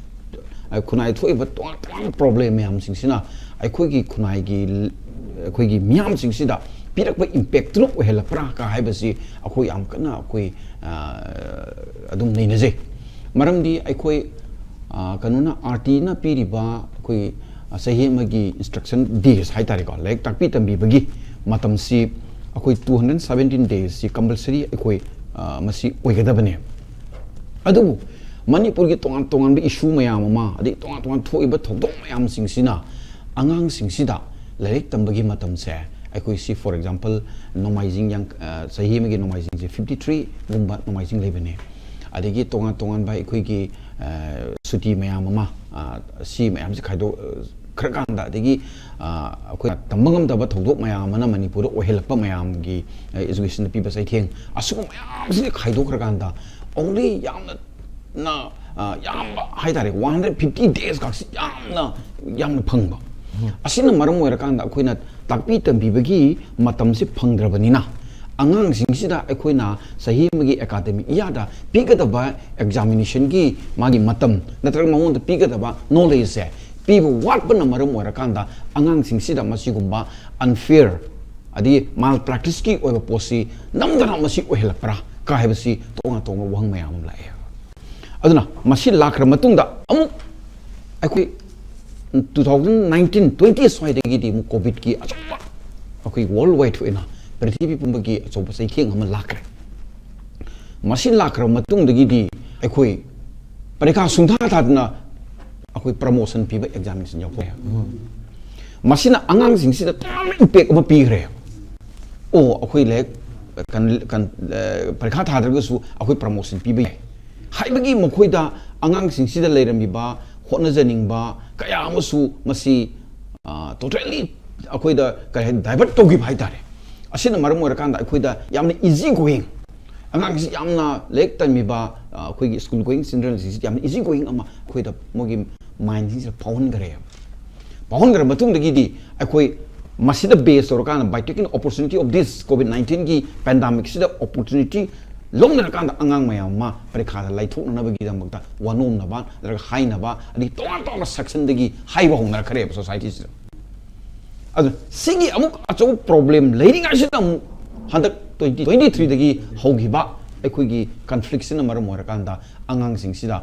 ꯑ, ꯈꯨꯟꯅꯥꯏꯗ ꯊꯣꯛꯏꯕ ꯇꯣꯉꯥꯟ ꯇꯣꯉꯥꯟꯕ ꯄ꯭ꯔꯣꯕ꯭ꯂꯦꯝ ꯃꯌꯥꯝꯁꯤꯡꯁꯤꯅ ꯑꯩꯈꯣꯏꯒꯤ ꯈꯨꯟꯅꯥꯏꯒꯤ, ꯑꯩꯈꯣꯏꯒꯤ ꯃꯤꯌꯥꯝꯁꯤꯡꯁꯤꯗ ꯄꯤꯔꯛꯄ ꯏꯝꯄꯦꯛꯇꯨꯅ ꯑꯣꯏꯍꯜꯂꯛꯄ꯭ꯔꯥ ꯀ ꯍꯥꯏꯕꯁꯤ ꯑꯩꯈꯣꯏ ꯌꯥꯝ ꯀꯟꯅ ꯑꯩꯈꯣꯏ, ꯑ, ꯑꯗꯨꯝ ꯅꯩꯅꯖꯩ꯫ ꯃꯔꯝꯗꯤ ꯑꯩꯈꯣꯏ, ꯑ, ꯀꯩꯅꯣꯅ, ꯑꯥꯔ ꯇꯤꯅ ꯄꯤꯔꯤꯕ ꯑꯩꯈꯣꯏ, ꯑ, ꯆꯍꯤ ꯑꯃꯒꯤ ꯏꯟꯁꯇ꯭ꯔꯛꯁꯟ ꯗꯦꯖ ꯍꯥꯏꯇꯥꯔꯦꯀꯣ, ꯂꯥꯏꯔꯤꯛ ꯇꯥꯛꯄꯤ ꯇꯝꯕꯤꯕꯒꯤ ꯃꯇꯝꯁꯤ ꯑꯩꯈꯣꯏ two hundred seventeen days ꯁꯤ compulsory ꯑꯩꯈꯣꯏ, ꯑ, ꯃꯁꯤ ꯑꯣꯏꯒꯗꯕꯅꯦ꯫ ꯑꯗꯨꯕꯨ ꯃꯅꯤꯄꯨꯔꯒꯤ ꯇꯣꯉꯥꯟ ꯇꯣꯉꯥꯟꯕ ꯏꯁꯨ ꯃꯌꯥꯝ ꯑꯃ, ꯑꯗꯩ ꯇꯣꯉꯥꯟ ꯇꯣꯉꯥꯟ ꯊꯣꯛꯏꯕ ꯊꯧꯗꯣꯛ ꯃꯌꯥꯝꯁꯤꯡꯁꯤꯅ ꯑꯉꯥꯡꯁꯤꯡꯁꯤꯗ ꯂꯥꯏꯔꯤꯛ ꯇꯝꯕꯒꯤ ꯃꯇꯝꯁꯦ ꯑꯩꯈꯣꯏ ꯁꯤ, for example, ꯅꯣꯡꯃꯥꯏꯖꯤꯡ ꯌꯥꯡ-, ꯑ, ꯆꯍꯤ ꯑꯃꯒꯤ ꯅꯣꯡꯃꯥꯏꯖꯤꯡꯁꯦ fifty three ꯒꯨꯝꯕ ꯅꯣꯡꯃꯥꯏꯖꯤꯡ ꯂꯩꯕꯅꯦ꯫ ꯑꯗꯒꯤ ꯇꯣꯉꯥꯟ ꯇꯣꯉꯥꯟꯕ ꯑꯩꯈꯣꯏꯒꯤ, ꯑ, ꯁꯨꯇꯤ ꯃꯌꯥꯝ ꯑꯃ, ꯑ, ꯁꯤ ꯃꯌꯥꯝꯁꯦ ꯈꯥꯏꯗꯣꯛ-, ꯑ, ꯈ꯭ꯔꯀꯥꯟꯗ, ꯑꯗꯒꯤ, ꯑ, ꯑꯩꯈꯣꯏꯅ ꯇꯝꯕ ꯉꯝꯗꯕ ꯊꯧꯗꯣꯛ ꯃꯌꯥꯝ ꯑꯃꯅ ꯃꯅꯤꯄꯨꯔꯗ ꯑꯣꯏꯍꯜꯂꯛꯄ ꯃꯌꯥꯝꯒꯤ, ꯑ, ꯑꯦꯖꯨꯀꯦꯁꯟꯗ ꯄꯤꯕ ꯆꯩꯊꯦꯡ, ꯑꯁꯤꯒꯨꯝꯕ ꯃꯌꯥꯝꯁꯤꯗ ꯈꯥꯏꯗꯣꯛꯈ꯭ꯔꯀꯥꯟꯗ only ꯌꯥꯝꯅ, ꯑ, ꯌꯥꯝꯕ ꯍꯥꯏꯇꯥꯔꯦ, one hundred fifty days ꯈꯛꯁꯤ ꯌꯥꯝꯅ, ꯌꯥꯝꯅ ꯐꯪꯕ꯫ ꯑꯁꯤꯅ ꯃꯔꯝ ꯑꯣꯏꯔꯀꯥꯟꯗ ꯑꯩꯈꯣꯏꯅ ꯇꯥꯛꯄꯤ ꯇꯝꯕꯤꯕꯒꯤ ꯃꯇꯝꯁꯤ ꯐꯪꯗ꯭ꯔꯕꯅꯤꯅ, ꯑꯉꯥꯡꯁꯤꯡꯁꯤꯗ ꯑꯩꯈꯣꯏꯅ ꯆꯍꯤ ꯑꯃꯒꯤ ꯑꯦꯀꯥꯗꯃꯤꯛ ꯏꯌꯥꯔꯗ ꯄꯤꯒꯗꯕ ꯑꯦꯛꯖꯥꯃꯤꯅꯦꯁꯟꯒꯤ ꯃꯥꯒꯤ ꯃꯇꯝ ꯅꯠꯇ꯭ꯔꯒ ꯃꯉꯣꯟꯗ ꯄꯤꯒꯗꯕ ꯅꯣꯂꯦꯖꯁꯦ ꯄꯤꯕ ꯋꯥꯠꯄꯅ ꯃꯔꯝ ꯑꯣꯏꯔꯀꯥꯟꯗ ꯑꯉꯥꯡꯁꯤꯡꯁꯤꯗ ꯃꯁꯤꯒꯨꯝꯕ unfair ꯑꯗꯒꯤ ꯃꯥꯜ ꯄ꯭ꯔꯦꯛꯇꯤꯁꯀꯤ ꯑꯣꯏꯕ ꯄꯣꯠꯁꯤ ꯅꯝꯗꯅ ꯃꯁꯤ ꯑꯣꯏꯍꯜꯂꯛꯄ꯭ꯔꯥ? ꯀꯥꯏꯕꯁꯤ ꯇꯣꯉꯥꯟ ꯇꯣꯉꯥꯟꯕ ꯋꯥꯍꯪ ꯃꯌꯥꯝ ꯑꯃ ꯂꯥꯛꯑꯦ꯫ ꯑꯗꯨꯅ ꯃꯁꯤ ꯂꯥꯛꯈ꯭ꯔ ꯃꯇꯨꯡꯗ ꯑꯃꯨꯛ ꯑꯩꯈꯣꯏ two thousand nineteen twenty ꯁ꯭ꯋꯥꯏꯗꯒꯤꯗꯤ ꯑꯃꯨꯛ ꯀꯣꯚꯤꯗꯀꯤ ꯑꯆꯧꯕ, ꯑꯩꯈꯣꯏ ꯋꯥꯔꯜ ꯋꯥꯏꯗ ꯑꯣꯏꯅ ꯄ꯭ꯔꯤꯊꯤꯕꯤ ꯄꯨꯝꯕꯒꯤ ꯑꯆꯧꯕ ꯆꯩꯊꯦꯡ ꯑꯃ ꯂꯥꯛꯈ꯭ꯔꯦ꯫ ꯃꯁꯤ ꯂꯥꯛꯈ꯭ꯔꯕ ꯃꯇꯨꯡꯗꯒꯤꯗꯤ ꯑꯩꯈꯣꯏ ꯄꯔꯤꯈꯥ ꯁꯨꯡꯊꯥ ꯊꯥꯗꯅ ꯑꯩꯈꯣꯏ ꯄ꯭ꯔꯃꯣꯁꯟ ꯄꯤꯕ ꯑꯦꯛꯖꯥꯃꯤꯅꯦꯁꯟ ꯌꯥꯎꯊꯣꯛꯑꯦ꯫ ꯃꯁꯤꯅ ꯑꯉꯥꯡꯁꯤꯡꯁꯤꯗ ꯇꯣꯉꯥꯟꯕ ꯏꯝꯄꯦꯛ ꯑꯃ ꯄꯤꯈ꯭ꯔꯦ꯫ ꯑꯣ, ꯑꯩꯈꯣꯏ ꯂꯥꯏꯔꯤꯛ ꯀꯟ-, ꯀꯟ-, ꯑ, ꯄꯔꯤꯈꯥ ꯊꯥꯗ꯭ꯔꯒꯁꯨ ꯑꯩꯈꯣꯏ ꯄ꯭ꯔꯃꯣꯁꯟ ꯄꯤꯕ ꯌꯥꯏ ꯍꯥꯏꯕꯒꯤ ꯃꯈꯣꯏꯗ, ꯑꯉꯥꯡꯁꯤꯡꯁꯤꯗ ꯂꯩꯔꯝꯃꯤꯕ ꯍꯣꯠꯅꯖꯅꯤꯡꯕ ꯀꯌꯥ ꯑꯃꯁꯨ ꯃꯁꯤ ꯇꯣꯇꯦꯜꯂꯤ ꯑꯩꯈꯣꯏꯗ ꯀꯔꯤ ꯍꯥꯏꯅꯤ, ꯗꯥꯏꯚꯔꯠ ꯇꯧꯈꯤꯕ ꯍꯥꯏꯇꯥꯔꯦ꯫ ꯑꯁꯤꯅ ꯃꯔꯝ ꯑꯣꯏꯔꯀꯥꯟꯗ ꯑꯩꯈꯣꯏꯗ ꯌꯥꯝꯅ ꯏꯖꯤ ꯒꯣꯌꯤꯡ, ꯑꯉꯥꯡꯁꯤ ꯌꯥꯝꯅ ꯂꯥꯏꯔꯤꯛ ꯇꯝꯃꯤꯕ, ꯑ, ꯑꯩꯈꯣꯏꯒꯤ ꯁ꯭ꯀꯨꯜ ꯒꯣꯌꯤꯡ ꯆꯤꯜꯗ꯭ꯔꯟꯁꯤꯡꯁꯤ ꯌꯥꯝꯅ ꯏꯖꯤ ꯒꯣꯌꯤꯡ ꯑꯃ ꯑꯩꯈꯣꯏꯗ ꯃꯣꯏꯒꯤ ꯃꯥꯏꯟꯁꯤꯡꯁꯤꯗ ꯐꯥꯎꯍꯟꯈ꯭ꯔꯦꯕ꯫ ꯐꯥꯎꯍꯟꯈ꯭ꯔ ꯃꯇꯨꯡꯗꯒꯤꯗꯤ ꯑꯩꯈꯣꯏ ꯃꯁꯤꯗ ꯕꯦꯁ ꯇꯧꯔꯀꯥꯟꯗ, by taking opportunity of this COVID nineteenꯒꯤ ꯄꯦꯟꯗꯥꯃꯤꯛꯁꯤꯗ ꯑꯣꯄꯣꯔꯆꯨꯅꯤꯇꯤ ꯂꯧꯅꯔꯀꯥꯟꯗ ꯑꯉꯥꯡ ꯃꯌꯥꯝ ꯑꯃ ꯄꯔꯤꯈꯥꯗ ꯂꯥꯏꯊꯣꯛꯅꯅꯕꯒꯤꯗꯃꯛꯇ ꯋꯥꯅꯣꯝꯅꯕ, ꯅꯠꯇ꯭ꯔꯒ ꯍꯥꯏꯅꯕ, ꯑꯗꯒꯤ ꯇꯣꯉꯥꯟ ꯇꯣꯉꯥꯟꯕ ꯁꯦꯛꯁꯟꯗꯒꯤ ꯍꯥꯏꯕ ꯍꯧꯅꯔꯛꯈ꯭ꯔꯦꯕ ꯁꯣꯁꯥꯏꯇꯤꯁꯤꯗ꯫ ꯑꯗꯨ ꯁꯤꯒꯤ ꯑꯃꯨꯛ ꯑꯆꯧꯕ ꯄ꯭ꯔꯣꯕ꯭ꯂꯦꯝ ꯂꯩꯔꯤꯉꯩꯁꯤꯗ ꯑꯃꯨꯛ ꯍꯟꯗꯛ twenty twenty threeꯗꯒꯤ ꯍꯧꯈꯤꯕ ꯑꯩꯈꯣꯏꯒꯤ ꯀꯟꯐ꯭ꯂꯤꯛꯁꯤꯅ ꯃꯔꯝ ꯑꯣꯏꯔꯀꯥꯟꯗ ꯑꯉꯥꯡꯁꯤꯡꯁꯤꯗ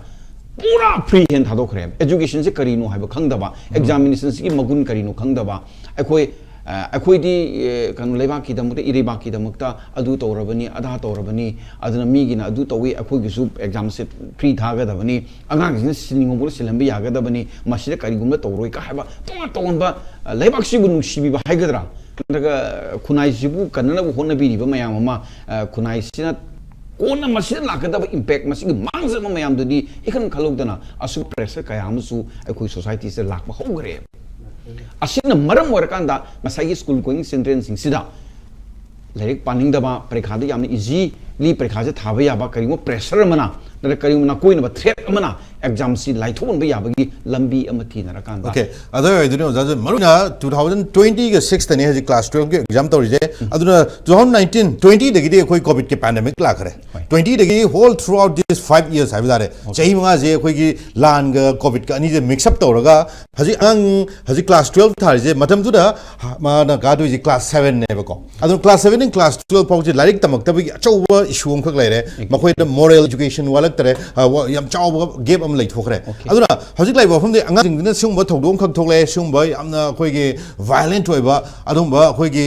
ꯄꯨꯔꯥ ꯐ꯭ꯔꯤ ꯍꯦꯟ ꯊꯥꯗꯣꯛꯈ꯭ꯔꯦꯕ꯫ ꯑꯦꯖꯨꯀꯦꯁꯟꯁꯦ ꯀꯔꯤꯅꯣ ꯍꯥꯏꯕ ꯈꯪꯗꯕ, ꯑꯦꯛꯖꯥꯃꯤꯅꯦꯁꯟꯁꯤꯒꯤ ꯃꯒꯨꯟ ꯀꯔꯤꯅꯣ ꯈꯪꯗꯕ, ꯑꯩꯈꯣꯏ, ꯑ, ꯑꯩꯈꯣꯏꯗꯤ, ꯑ, ꯀꯩꯅꯣ, ꯂꯩꯕꯥꯛꯀꯤꯗꯃꯛꯇ, ꯏꯔꯩꯕꯥꯛꯀꯤꯗꯃꯛꯇ ꯑꯗꯨ ꯇꯧꯔꯕꯅꯤ, ꯑꯗꯥ ꯇꯧꯔꯕꯅꯤ, ꯑꯗꯨꯅ ꯃꯤꯒꯤꯅ ꯑꯗꯨ ꯇꯧꯏ, ꯑꯩꯈꯣꯏꯒꯤꯁꯨ ꯑꯦꯛꯖꯥꯝꯁꯦ ꯐ꯭ꯔꯤ ꯊꯥꯒꯗꯕꯅꯤ, ꯑꯉꯥꯡꯁꯤꯡꯅ ꯁꯤꯟꯅꯤꯡꯕ ꯃꯑꯣꯡꯗ ꯁꯤꯜꯍꯟꯕ ꯌꯥꯒꯗꯕꯅꯤ, ꯃꯁꯤꯗ ꯀꯔꯤꯒꯨꯝꯕ ꯇꯧꯔꯣꯏ ꯀ ꯍꯥꯏꯕ ꯇꯣꯉꯥꯟ ꯇꯣꯉꯥꯟꯕ, ꯑ, ꯂꯩꯕꯥꯛꯁꯤꯕꯨ ꯅꯨꯡꯁꯤꯕꯤꯕ ꯍꯥꯏꯒꯗ꯭ꯔꯥ, ꯅꯠꯇ꯭ꯔꯒ ꯈꯨꯟꯅꯥꯏꯁꯤꯕꯨ ꯀꯟꯅꯅꯕ ꯍꯣꯠꯅꯕꯤꯔꯤꯕ ꯃꯌꯥꯝ ꯑꯃ, ꯑ, ꯈꯨꯟꯅꯥꯏꯁꯤꯅ ꯀꯣꯟꯅ ꯃꯁꯤꯗ ꯂꯥꯛꯀꯗꯕ ꯏꯝꯄꯦꯛ, ꯃꯁꯤꯒꯤ ꯃꯥꯡꯖꯕ ꯃꯌꯥꯝꯗꯨꯗꯤ ꯏꯈꯟ ꯈꯜꯍꯧꯗꯅ ꯑꯁꯨꯝ ꯄ꯭ꯔꯦꯁꯔ ꯀꯌꯥ ꯑꯃꯁꯨ ꯑꯩꯈꯣꯏ ꯁꯣꯁꯥꯏꯇꯤꯁꯤꯗ ꯂꯥꯛꯄ ꯍꯧꯈ꯭ꯔꯦꯕ꯫ ꯑꯁꯤꯅ ꯃꯔꯝ ꯑꯣꯏꯔꯀꯥꯟꯗ ꯉꯁꯥꯏꯒꯤ ꯁ꯭ꯀꯨꯜ ꯒꯣꯌꯤꯡ ꯆꯤꯜꯗ꯭ꯔꯦꯟꯁꯤꯡꯁꯤꯗ ꯂꯥꯏꯔꯤꯛ ꯄꯥꯅꯤꯡꯗꯕ, ꯄꯔꯤꯈꯥꯗ ꯌꯥꯝꯅ ꯏꯖꯤꯂꯤ ꯄꯔꯤꯈꯥꯁꯦ ꯊꯥꯕ ꯌꯥꯕ ꯀꯔꯤꯒꯨꯝꯕ ꯄ꯭ꯔꯦꯁꯔ ꯑꯃꯅ, ꯅꯠꯇ꯭ꯔꯒ ꯀꯔꯤꯒꯨꯝꯕ ꯅꯥꯀꯣꯏꯅꯕ ꯊ꯭ꯔꯦꯠ ꯑꯃꯅ ꯑꯦꯛꯖꯥꯝꯁꯤ ꯂꯥꯏꯊꯣꯛꯍꯟꯕ ꯌꯥꯕꯒꯤ ꯂꯝꯕꯤ ꯑꯃ ꯊꯤꯅꯔꯀꯥꯟꯗ? Okay, ꯑꯗꯨ ꯑꯣꯏꯗꯣꯏꯅꯤ ꯑꯣꯖꯥꯁꯦ꯫ ꯃꯔꯨ ꯑꯣꯏꯅ two thousand twenty ꯒ six ꯇꯅꯤ ꯍꯧꯖꯤꯛ class twelve ꯒꯤ exam ꯇꯧꯔꯤꯁꯦ꯫ ꯑꯗꯨꯅ two thousand nineteen twenty ꯗꯒꯤꯗꯤ ꯑꯩꯈꯣꯏ COVID ꯀꯤ pandemic ꯂꯥꯛꯈ꯭ꯔꯦ꯫ Twenty ꯗꯒꯤ whole throughout this five years ꯍꯥꯏꯕ ꯇꯥꯔꯦ, ꯆꯍꯤ ꯃꯉꯥꯁꯦ ꯑꯩꯈꯣꯏꯒꯤ ꯂꯥꯟꯒ COVID ꯀ ꯑꯅꯤꯁꯦ mix up ꯇꯧꯔꯒ ꯍꯧꯖꯤꯛ ꯑꯉꯥꯡ ꯍꯧꯖꯤꯛ class twelve ꯊꯥꯔꯤꯁꯦ ꯃꯇꯝꯗꯨꯗ ꯃꯥꯅ ꯀꯥꯗꯣꯏꯁꯦ class seven ꯅꯦꯕꯀꯣ꯫ ꯑꯗꯨꯅ class seven ꯗꯒꯤ class twelve ꯐꯥꯎꯁꯦ ꯂꯥꯏꯔꯤꯛ ꯇꯝꯃꯛꯇꯕꯒꯤ ꯑꯆꯧꯕ issue ꯑꯃꯈꯛ ꯂꯩꯔꯦ꯫ ꯃꯈꯣꯏꯗ moral education ꯋꯥꯠꯂꯛꯇꯔꯦ, ꯑ, ꯋꯥ-, ꯌꯥꯝ ꯆꯥꯎꯕ gap ꯑꯃ ꯂꯩꯊꯣꯛꯈ꯭ꯔꯦ꯫ ꯑꯗꯨꯅ ꯍꯧꯖꯤꯛ ꯂꯩꯔꯤꯕ ꯃꯐꯝꯗꯤ ꯑꯉꯥꯡꯁꯤꯡꯁꯤꯅ ꯁꯤꯒꯨꯝꯕ ꯊꯧꯗꯣꯛ ꯑꯃꯈꯛ ꯊꯣꯛꯂꯛꯑꯦ, ꯁꯤꯒꯨꯝꯕ ꯌꯥꯝꯅ ꯑꯩꯈꯣꯏꯒꯤ violent ꯑꯣꯏꯕ, ꯑꯗꯨꯒꯨꯝꯕ ꯑꯩꯈꯣꯏꯒꯤ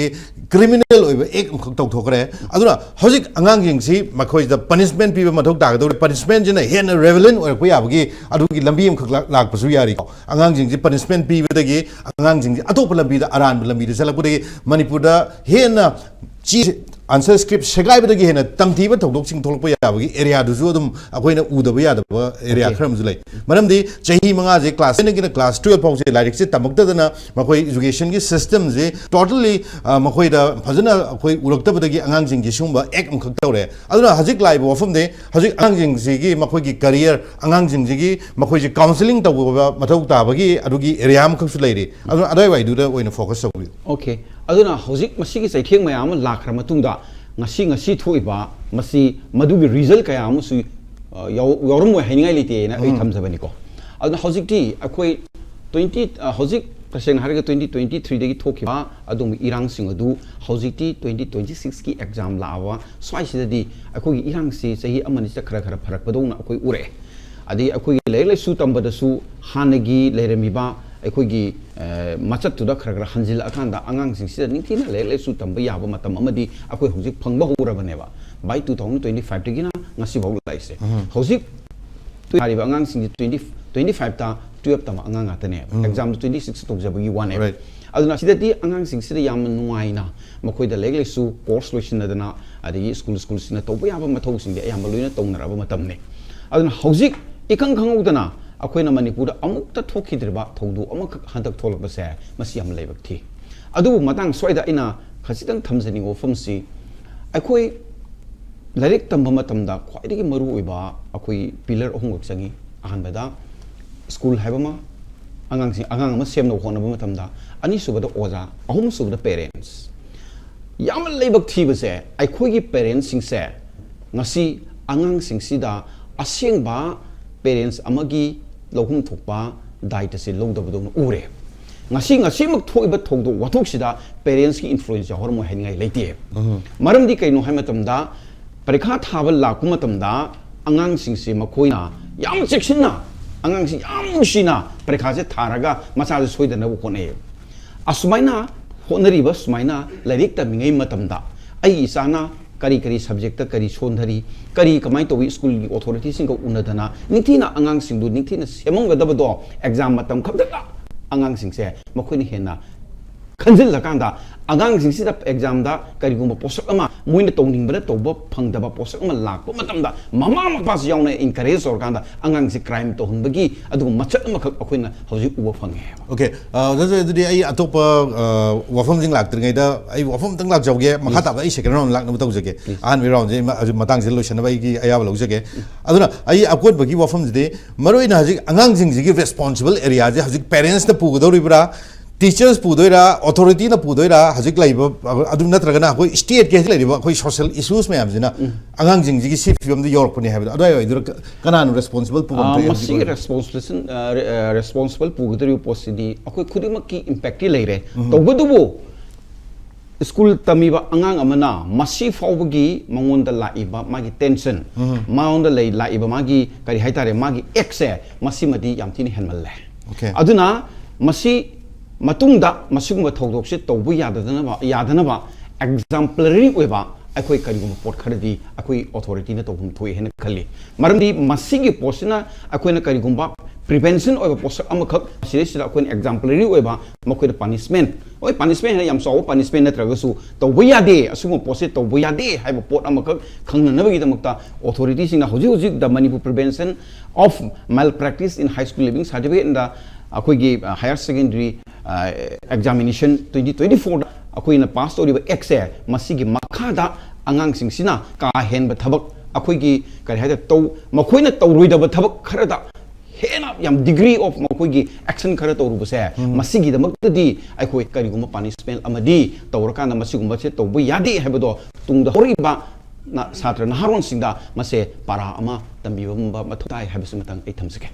criminal ꯑꯣꯏꯕ act ꯑꯃꯈꯛ ꯇꯧꯊꯣꯛꯈ꯭ꯔꯦ꯫ ꯑꯗꯨꯅ ꯍꯧꯖꯤꯛ ꯑꯉꯥꯡꯁꯤꯡꯁꯤ ꯃꯈꯣꯏꯗ punishment ꯄꯤꯕ ꯃꯊꯧ ꯇꯥꯒꯗꯧꯔꯦ꯫ Punishment ꯁꯤꯅ ꯍꯦꯟꯅ relevant ꯑꯣꯏꯔꯛꯄ ꯌꯥꯕꯒꯤ ꯑꯗꯨꯒꯤ ꯂꯝꯕꯤ ꯑꯃꯈꯛ ꯂꯥꯛ-, ꯂꯥꯛꯄꯁꯨ ꯌꯥꯔꯤꯀꯣ꯫ ꯑꯉꯥꯡꯁꯤꯡꯁꯤ punishment ꯄꯤꯕꯗꯒꯤ ꯑꯉꯥꯡꯁꯤꯡꯁꯤ ꯑꯇꯣꯞꯄ ꯂꯝꯕꯤꯗ, ꯑꯔꯥꯟꯕ ꯂꯝꯕꯤꯗ ꯆꯠꯂꯛꯄꯗꯒꯤ ꯃꯅꯤꯄꯨꯔꯗ ꯍꯦꯟꯅ ꯆꯦ, answer script ꯁꯦꯒꯥꯏꯕꯗꯒꯤ ꯍꯦꯟꯅ ꯇꯝꯊꯤꯕ ꯊꯧꯗꯣꯛꯁꯤꯡ ꯊꯣꯛꯂꯛꯄ ꯌꯥꯕꯒꯤ area ꯗꯨꯁꯨ ꯑꯗꯨꯝ ꯑꯩꯈꯣꯏꯅ ꯎꯗꯕ ꯌꯥꯗꯕ area ꯈꯔ ꯑꯃꯁꯨ ꯂꯩ꯫ ꯃꯔꯝꯗꯤ ꯆꯍꯤ ꯃꯉꯥꯁꯦ class seven ꯗꯒꯤꯅ class twelve ꯐꯥꯎꯁꯦ ꯂꯥꯏꯔꯤꯛꯁꯦ ꯇꯝꯃꯛꯇꯗꯅ ꯃꯈꯣꯏ education ꯒꯤ system ꯁꯦ totally, ꯑ, ꯃꯈꯣꯏꯗ ꯐꯖꯅ ꯑꯩꯈꯣꯏ ꯎꯔꯛꯇꯕꯗꯒꯤ ꯑꯉꯥꯡꯁꯤꯡꯒꯤ ꯁꯤꯒꯨꯝꯕ act ꯑꯃꯈꯛ ꯇꯧꯔꯦ꯫ ꯑꯗꯨꯅ ꯍꯧꯖꯤꯛ ꯂꯥꯛꯏꯕ ꯋꯥꯐꯝꯗꯤ ꯍꯧꯖꯤꯛ ꯑꯉꯥꯡꯁꯤꯡꯁꯤꯒꯤ ꯃꯈꯣꯏꯒꯤ career, ꯑꯉꯥꯡꯁꯤꯡꯁꯤꯒꯤ ꯃꯈꯣꯏꯁꯦ counselling ꯇꯧꯕ ꯃꯊꯧ ꯇꯥꯕꯒꯤ ꯑꯗꯨꯒꯤ area ꯑꯃꯈꯛꯁꯨ ꯂꯩꯔꯤ꯫ ꯑꯗꯨꯅ ꯑꯗꯨꯋꯥꯏꯗꯨꯗ ꯑꯣꯏꯅ focus ꯇꯧꯕꯤꯌꯨ꯫ Okay, ꯑꯗꯨꯅ ꯍꯧꯖꯤꯛ ꯃꯁꯤꯒꯤ ꯆꯩꯊꯦꯡ ꯃꯌꯥꯝ ꯑꯃ ꯂꯥꯛꯈ꯭ꯔ ꯃꯇꯨꯡꯗ ꯉꯁꯤ, ꯉꯁꯤ ꯊꯣꯛꯏꯕ ꯃꯁꯤ ꯃꯗꯨꯒꯤ result ꯀꯌꯥ ꯑꯃꯁꯨ, ꯑ, ꯌꯥꯎ-, ꯌꯥꯎꯔꯝꯃꯣꯏ ꯍꯥꯏꯅꯤꯡꯉꯥꯏ ꯂꯩꯇꯦꯅ ꯑꯩ ꯊꯝꯖꯕꯅꯤꯀꯣ꯫ ꯑꯗꯨꯅ ꯍꯧꯖꯤꯛꯇꯤ ꯑꯩꯈꯣꯏ twenty, ꯑ, ꯍꯧꯖꯤꯛ ꯇꯁꯦꯡꯅ ꯍꯥꯏꯔꯒ twenty twenty three ꯗꯒꯤ ꯊꯣꯛꯈꯤꯕ ꯑꯗꯨꯒꯨꯝꯕ ꯏꯔꯥꯡꯁꯤꯡ ꯑꯗꯨ ꯍꯧꯖꯤꯛꯇꯤ twenty twenty six ꯀꯤ exam ꯂꯥꯛꯑꯕ ꯁ꯭ꯋꯥꯏꯁꯤꯗꯗꯤ ꯑꯩꯈꯣꯏꯒꯤ ꯏꯔꯥꯡꯁꯤ ꯆꯍꯤ ꯑꯃꯅꯤꯁꯤꯗ ꯈꯔ ꯈꯔ ꯐꯔꯛꯄꯗꯧꯅ ꯑꯩꯈꯣꯏ ꯎꯔꯛꯑꯦ꯫ ꯑꯗꯩ ꯑꯩꯈꯣꯏꯒꯤ ꯂꯥꯏꯔꯤꯛ ꯂꯥꯏꯁꯨ ꯇꯝꯕꯗꯁꯨ ꯍꯥꯟꯅꯒꯤ ꯂꯩꯔꯝꯃꯤꯕ ꯑꯩꯈꯣꯏꯒꯤ, ꯑ, ꯃꯆꯠꯇꯨꯗ ꯈꯔ ꯈꯔ ꯍꯟꯖꯤꯜꯂꯛꯑꯀꯥꯟꯗ ꯑꯉꯥꯡꯁꯤꯡꯁꯤꯗ ꯅꯤꯡꯊꯤꯅ ꯂꯥꯏꯔꯤꯛ ꯂꯥꯏꯁꯨ ꯇꯝꯕ ꯌꯥꯕ ꯃꯇꯝ ꯑꯃꯗꯤ ꯑꯩꯈꯣꯏ ꯍꯧꯖꯤꯛ ꯐꯪꯕ ꯍꯧꯔꯕꯅꯦꯕ꯫ By two thousand twenty five ꯗꯒꯤꯅ ꯉꯁꯤꯐꯥꯎ ꯂꯥꯛꯏꯁꯦ꯫ ꯍꯧꯖꯤꯛ ꯊꯥꯔꯤꯕ ꯑꯉꯥꯡꯁꯤꯡꯁꯤ twenty, twenty five ꯇ twelve ꯇꯝꯕ ꯑꯉꯥꯡ ꯉꯥꯛꯇꯅꯦꯕ꯫ Exam ꯗꯨ twenty six ꯇꯧꯖꯕꯒꯤ ꯋꯥꯅꯦꯕ꯫ Right. ꯑꯗꯨꯅ ꯁꯤꯗꯗꯤ ꯑꯉꯥꯡꯁꯤꯡꯁꯤꯗ ꯌꯥꯝꯅ ꯅꯨꯡꯉꯥꯏꯅ ꯃꯈꯣꯏꯗ ꯂꯥꯏꯔꯤꯛ ꯂꯥꯏꯁꯨ course ꯂꯣꯏꯁꯤꯟꯅꯗꯅ, ꯑꯗꯒꯤ school, school ꯁꯤꯅ ꯇꯧꯕ ꯌꯥꯕ ꯃꯊꯧꯁꯤꯡꯗꯤ ꯑꯌꯥꯝꯕ ꯂꯣꯏꯅ ꯇꯧꯅꯔꯕ ꯃꯇꯝꯅꯤ꯫ ꯑꯗꯨꯅ ꯍꯧꯖꯤꯛ ꯏꯈꯪ ꯈꯪꯍꯧꯗꯅ ꯑꯩꯈꯣꯏꯅ ꯃꯅꯤꯄꯨꯔꯗ ꯑꯃꯨꯛꯇ ꯊꯣꯛꯈꯤꯗ꯭ꯔꯤꯕ ꯊꯧꯗꯣꯛ ꯑꯃꯈꯛ ꯍꯟꯗꯛ ꯊꯣꯛꯂꯛꯄꯁꯦ, ꯃꯁꯤ ꯌꯥꯝ ꯂꯥꯏꯕꯛ ꯊꯤ꯫ ꯑꯗꯨꯕꯨ ꯃꯇꯥꯡ ꯁ꯭ꯋꯥꯏꯗ ꯑꯩꯅ ꯈꯖꯤꯛꯇꯪ ꯊꯝꯖꯅꯤꯡꯕ ꯋꯥꯐꯝꯁꯤ, ꯑꯩꯈꯣꯏ ꯂꯥꯏꯔꯤꯛ ꯇꯝꯕ ꯃꯇꯝꯗ ꯈ꯭ꯋꯥꯏꯗꯒꯤ ꯃꯔꯨꯑꯣꯏꯕ ꯑꯩꯈꯣꯏ pillar ꯑꯍꯨꯝꯈꯛ ꯆꯪꯉꯤ꯫ ꯑꯍꯥꯟꯕꯗ ꯁ꯭ꯀꯨꯜ ꯍꯥꯏꯕ ꯑꯃ, ꯑꯉꯥꯡꯁꯤꯡ, ꯑꯉꯥꯡ ꯑꯃ ꯁꯦꯝꯅꯕ ꯍꯣꯠꯅꯕ ꯃꯇꯝꯗ, ꯑꯅꯤꯁꯨꯕꯗ ꯑꯣꯖꯥ, ꯑꯍꯨꯝꯁꯨꯕꯗ ꯄꯦꯔꯦꯟꯁ꯫ ꯌꯥꯝꯅ ꯂꯥꯏꯕꯛ ꯊꯤꯕꯁꯦ, ꯑꯩꯈꯣꯏꯒꯤ ꯄꯦꯔꯦꯟꯁꯁꯤꯡꯁꯦ ꯉꯁꯤ ꯑꯉꯥꯡꯁꯤꯡꯁꯤꯗ ꯑꯁꯦꯡꯕ ꯄꯦꯔꯦꯟꯁ ꯑꯃꯒꯤ ꯂꯧꯐꯝ ꯊꯣꯛꯄ ꯗꯥꯏꯇꯁꯦ ꯂꯧꯗꯕꯗꯧꯅ ꯎꯔꯦ꯫ ꯉꯁꯤ, ꯉꯁꯤꯃꯛ ꯊꯣꯛꯏꯕ ꯊꯧꯗꯣꯛ ꯋꯥꯊꯣꯛꯁꯤꯗ ꯄꯦꯔꯦꯟꯁꯀꯤ ꯏꯟꯐ꯭ꯂꯨꯌꯦꯟꯁ ꯌꯥꯎꯔꯝꯃꯣꯏ ꯍꯥꯏꯅꯤꯡꯉꯥꯏ ꯂꯩꯇꯦ꯫ ꯃꯔꯝꯗꯤ ꯀꯩꯅꯣ ꯍꯥꯏꯕ ꯃꯇꯝꯗ, ꯄꯔꯤꯈꯥ ꯊꯥꯕ ꯂꯥꯛꯄ ꯃꯇꯝꯗ ꯑꯉꯥꯡꯁꯤꯡꯁꯦ ꯃꯈꯣꯏꯅ ꯌꯥꯝ ꯆꯦꯛꯁꯤꯟꯅ, ꯑꯉꯥꯡꯁꯤ ꯌꯥꯝ ꯅꯨꯡꯁꯤꯅ ꯄꯔꯤꯈꯥꯁꯦ ꯊꯥꯔꯒ ꯃꯆꯥꯁꯦ ꯁꯣꯏꯗꯅꯕ ꯍꯣꯠꯅꯩ꯫ ꯑꯁꯨꯃꯥꯏꯅ ꯍꯣꯠꯅꯔꯤꯕ, ꯁꯨꯃꯥꯏꯅ ꯂꯥꯏꯔꯤꯛ ꯇꯝꯃꯤꯉꯩ ꯃꯇꯝꯗ ꯑꯩꯒꯤ ꯏꯆꯥꯅ ꯀꯔꯤ ꯀꯔꯤ ꯁꯕꯖꯦꯛꯇ ꯀꯔꯤ ꯁꯣꯟꯊꯔꯤ, ꯀꯔꯤ ꯀꯃꯥꯏꯅ ꯇꯧꯏ, ꯁ꯭ꯀꯨꯜꯒꯤ ꯑꯣꯊꯣꯔꯤꯇꯤꯁꯤꯡꯒ ꯎꯅꯗꯅ ꯅꯤꯡꯊꯤꯅ ꯑꯉꯥꯡꯁꯤꯡꯗꯨ ꯅꯤꯡꯊꯤꯅ ꯁꯦꯝꯃꯝꯒꯗꯕꯗꯣ, ꯑꯦꯛꯖꯥꯝ ꯃꯇꯝ ꯈꯛꯇꯗ ꯑꯉꯥꯡꯁꯤꯡꯁꯦ ꯃꯈꯣꯏꯅ ꯍꯦꯟꯅ ꯈꯟꯖꯤꯜꯂꯀꯥꯟꯗ, ꯑꯉꯥꯡꯁꯤꯡꯁꯤꯗ ꯑꯦꯛꯖꯥꯝꯗ ꯀꯔꯤꯒꯨꯝꯕ ꯄꯣꯠꯁꯛ ꯑꯃ ꯃꯣꯏꯅ ꯇꯧꯅꯤꯡꯕꯗ ꯇꯧꯕ ꯐꯪꯗꯕ ꯄꯣꯠꯁꯛ ꯑꯃ ꯂꯥꯛꯄ ꯃꯇꯝꯗ, ꯃꯃꯥ ꯃꯄꯥꯁꯨ ꯌꯥꯎꯅ ꯏꯟꯀꯔꯦꯖ ꯇꯧꯔꯀꯥꯟꯗ ꯑꯉꯥꯡꯁꯤ ꯀ꯭ꯔꯥꯏꯝ ꯇꯧꯍꯟꯕꯒꯤ ꯑꯗꯨꯒꯨꯝꯕ ꯃꯆꯠ ꯑꯃꯈꯛ ꯑꯩꯈꯣꯏꯅ ꯍꯧꯖꯤꯛ ꯎꯕ ꯐꯪꯉꯦ ꯍꯥꯏꯕ꯫ ꯑꯣꯀꯦ, ꯑ, ꯑꯣꯖꯥ, ꯑꯗꯨꯗꯤ ꯑꯩ ꯑꯇꯣꯞꯄ, ꯑ, ꯋꯥꯐꯝꯁꯤꯡ ꯂꯥꯛꯇ꯭ꯔꯤꯉꯩꯗ ꯑꯩ ꯋꯥꯐꯝ ꯑꯝꯇꯪ ꯂꯥꯛꯆꯍꯧꯒꯦ꯫ ꯃꯈꯥ ꯇꯥꯕꯗ ꯑꯩ ꯁꯦꯀꯦꯟ ꯔꯥꯎꯟ ꯂꯥꯛꯅꯕ ꯇꯧꯖꯒꯦ꯫ ꯑꯍꯥꯟꯕꯒꯤ ꯔꯥꯎꯟꯁꯦ ꯏꯃ-, ꯍꯧꯖꯤꯛ ꯃꯇꯥꯡꯁꯤꯗ ꯂꯣꯏꯁꯤꯟꯅꯕ ꯑꯩꯒꯤ ꯑꯌꯥꯕ ꯂꯧꯖꯒꯦ꯫ ꯑꯗꯨꯅ ꯑꯩ ꯑꯀꯣꯟꯕꯒꯤ ꯋꯥꯐꯝꯁꯤꯗꯤ, ꯃꯔꯨꯑꯣꯏꯅ ꯍꯧꯖꯤꯛ ꯑꯉꯥꯡꯁꯤꯡꯁꯤꯒꯤ ꯔꯦꯁꯄꯣꯟꯁꯤꯕꯜ ꯑꯦꯔꯤꯌꯥꯁꯦ ꯍꯧꯖꯤꯛ ꯄꯦꯔꯦꯟꯁꯅ ꯄꯨꯒꯗꯧꯔꯤꯕ꯭ꯔꯥ, ꯇꯤꯆꯔꯁ ꯄꯨꯗꯣꯏꯔꯥ, ꯑꯣꯊꯣꯔꯤꯇꯤꯅ ꯄꯨꯗꯣꯏꯔꯥ, ꯍꯧꯖꯤꯛ ꯂꯩꯔꯤꯕ, ꯑꯗꯨ ꯅꯠꯇ꯭ꯔꯒꯅ ꯑꯩꯈꯣꯏ ꯁ꯭ꯇꯦꯠꯀꯤ ꯍꯧꯖꯤꯛ ꯂꯩꯔꯤꯕ ꯑꯩꯈꯣꯏ ꯁꯣꯁꯤꯌꯦꯜ ꯏꯁꯨꯁ ꯃꯌꯥꯝꯁꯤꯅ ꯑꯉꯥꯡꯁꯤꯡꯁꯤꯒꯤ ꯁꯤ ꯐꯤꯕꯝꯗ ꯌꯧꯔꯛꯄꯅꯦ ꯍꯥꯏꯕꯗꯣ, ꯑꯗꯨꯋꯥꯏ ꯑꯣꯏꯗꯣꯏꯔꯥ? ꯀ-, ꯀꯅꯥꯅ ꯔꯦꯁꯄꯣꯟꯁꯤꯕꯜ ꯄꯨꯐꯝ ꯑ, ꯊꯣꯛꯑꯦ ꯍꯧꯖꯤꯛ ꯃꯁꯤꯒꯤ ꯑꯣꯏꯅ? ꯔꯦꯁꯄꯣꯟꯁꯤꯕꯤꯂꯤꯁꯟ-, ꯑ, ꯔꯦ-, ꯑ, ꯔꯦꯁꯄꯣꯟꯁꯤꯕꯜ ꯄꯨꯒꯗꯧꯔꯤꯕ ꯄꯣꯠꯁꯤꯗꯤ ꯑꯩꯈꯣꯏ ꯈꯨꯗꯤꯡꯃꯛꯀꯤ ꯏꯝꯄꯦꯛꯇꯤ ꯂꯩꯔꯦ꯫ ꯇꯧꯕꯇꯕꯨ ꯁ꯭ꯀꯨꯜ ꯇꯝꯃꯤꯕ ꯑꯉꯥꯡ ꯑꯃꯅ ꯃꯁꯤ ꯐꯥꯎꯕꯒꯤ ꯃꯉꯣꯟꯗ ꯂꯥꯛꯏꯕ ꯃꯥꯒꯤ ꯇꯦꯟꯁꯟ, ꯃꯉꯣꯟꯗ ꯂꯩ, ꯂꯥꯛꯏꯕ ꯃꯥꯒꯤ, ꯀꯔꯤ ꯍꯥꯏꯇꯥꯔꯦ, ꯃꯥꯒꯤ ꯑꯦꯛꯁꯦ, ꯃꯁꯤꯃꯗꯤ ꯌꯥꯝ ꯊꯤꯅ ꯍꯦꯟꯃꯜꯂꯦ꯫ Okay. ꯑꯗꯨꯅ ꯃꯁꯤ ꯃꯇꯨꯡꯗ ꯃꯁꯤꯒꯨꯝꯕ ꯊꯧꯗꯣꯛꯁꯦ ꯇꯧꯕ ꯌꯥꯗꯗꯅꯕ, ꯌꯥꯗꯅꯕ ꯑꯦꯛꯖꯥꯝꯄꯂꯔꯤ ꯑꯣꯏꯕ ꯑꯩꯈꯣꯏ ꯀꯔꯤꯒꯨꯝꯕ ꯄꯣꯠ ꯈꯔꯗꯤ ꯑꯩꯈꯣꯏ ꯑꯣꯊꯣꯔꯤꯇꯤꯅ ꯇꯧꯐꯝ ꯊꯣꯛꯏ ꯍꯥꯏꯅ ꯈꯜꯂꯤ꯫ ꯃꯔꯝꯗꯤ ꯃꯁꯤꯒꯤ ꯄꯣꯠꯁꯤꯅ ꯑꯩꯈꯣꯏꯅ ꯀꯔꯤꯒꯨꯝꯕ ꯄ꯭ꯔꯤꯚꯦꯟꯁꯟ ꯑꯣꯏꯕ ꯄꯣꯠꯁꯛ ꯑꯃꯈꯛ, ꯁꯤꯗꯩꯁꯤꯗ ꯑꯩꯈꯣꯏꯅ ꯑꯦꯛꯖꯥꯝꯄꯂꯔꯤ ꯑꯣꯏꯕ, ꯃꯈꯣꯏꯗ ꯄꯅꯤꯁꯃꯦꯟ, ꯍꯣꯏ, ꯄꯅꯤꯁꯃꯦꯟ ꯍꯥꯏꯅ ꯌꯥꯝ ꯆꯥꯎꯕ ꯄꯅꯤꯁꯃꯦꯟ ꯅꯠꯇ꯭ꯔꯒꯁꯨ, ꯇꯧꯕ ꯌꯥꯗꯦ, ꯑꯁꯤꯒꯨꯝꯕ ꯄꯣꯠꯁꯦ ꯇꯧꯕ ꯌꯥꯗꯦ ꯍꯥꯏꯕ ꯄꯣꯠ ꯑꯃꯈꯛ ꯈꯪꯅꯅꯕꯒꯤꯗꯃꯛꯇ ꯑꯣꯊꯣꯔꯤꯇꯤꯁꯤꯡꯅ ꯍꯧꯖꯤꯛ ꯍꯧꯖꯤꯛ The Manipur Prevention of Malpractice in High School Leaving Certificate and the ꯑꯩꯈꯣꯏꯒꯤ, ꯑ, Higher Secondary, ꯑ, Examination twenty twenty-fourꯗ ꯑꯩꯈꯣꯏꯅ ꯄꯥꯁ ꯇꯧꯔꯤꯕ ꯑꯦꯛꯁꯦ, ꯃꯁꯤꯒꯤ ꯃꯈꯥꯗ ꯑꯉꯥꯡꯁꯤꯡꯁꯤꯅ ꯀꯥ ꯍꯦꯟꯕ ꯊꯕꯛ, ꯑꯩꯈꯣꯏꯒꯤ, ꯀꯔꯤ ꯍꯥꯏꯇꯥꯔꯦ, ꯇꯧ-, ꯃꯈꯣꯏꯅ ꯇꯧꯔꯣꯏꯗꯕ ꯊꯕꯛ ꯈꯔꯗ ꯍꯦꯟꯅ ꯌꯥꯝ degree of ꯃꯈꯣꯏꯒꯤ action ꯈꯔ ꯇꯧꯔꯨꯕꯁꯦ, ꯃꯁꯤꯒꯤꯗꯃꯛꯇꯗꯤ ꯑꯩꯈꯣꯏ ꯀꯔꯤꯒꯨꯝꯕ punishment ꯑꯃꯗꯤ ꯇꯧꯔꯀꯥꯟꯗ ꯃꯁꯤꯒꯨꯝꯕꯁꯦ ꯇꯧꯕ ꯌꯥꯗꯦ ꯍꯥꯏꯕꯗꯣ ꯇꯨꯡꯗ ꯍꯧꯔꯛꯏꯕ ꯅ-, ꯁꯥꯇ꯭ꯔ ꯅꯍꯥꯔꯣꯟꯁꯤꯡꯗ ꯃꯁꯦ ꯄꯥꯔꯥ ꯑꯃ ꯇꯝꯕꯤꯕ ꯃꯊꯧ ꯇꯥꯏ ꯍꯥꯏꯕꯁꯤꯃꯇꯪ ꯑꯩ ꯊꯝꯖꯒꯦ꯫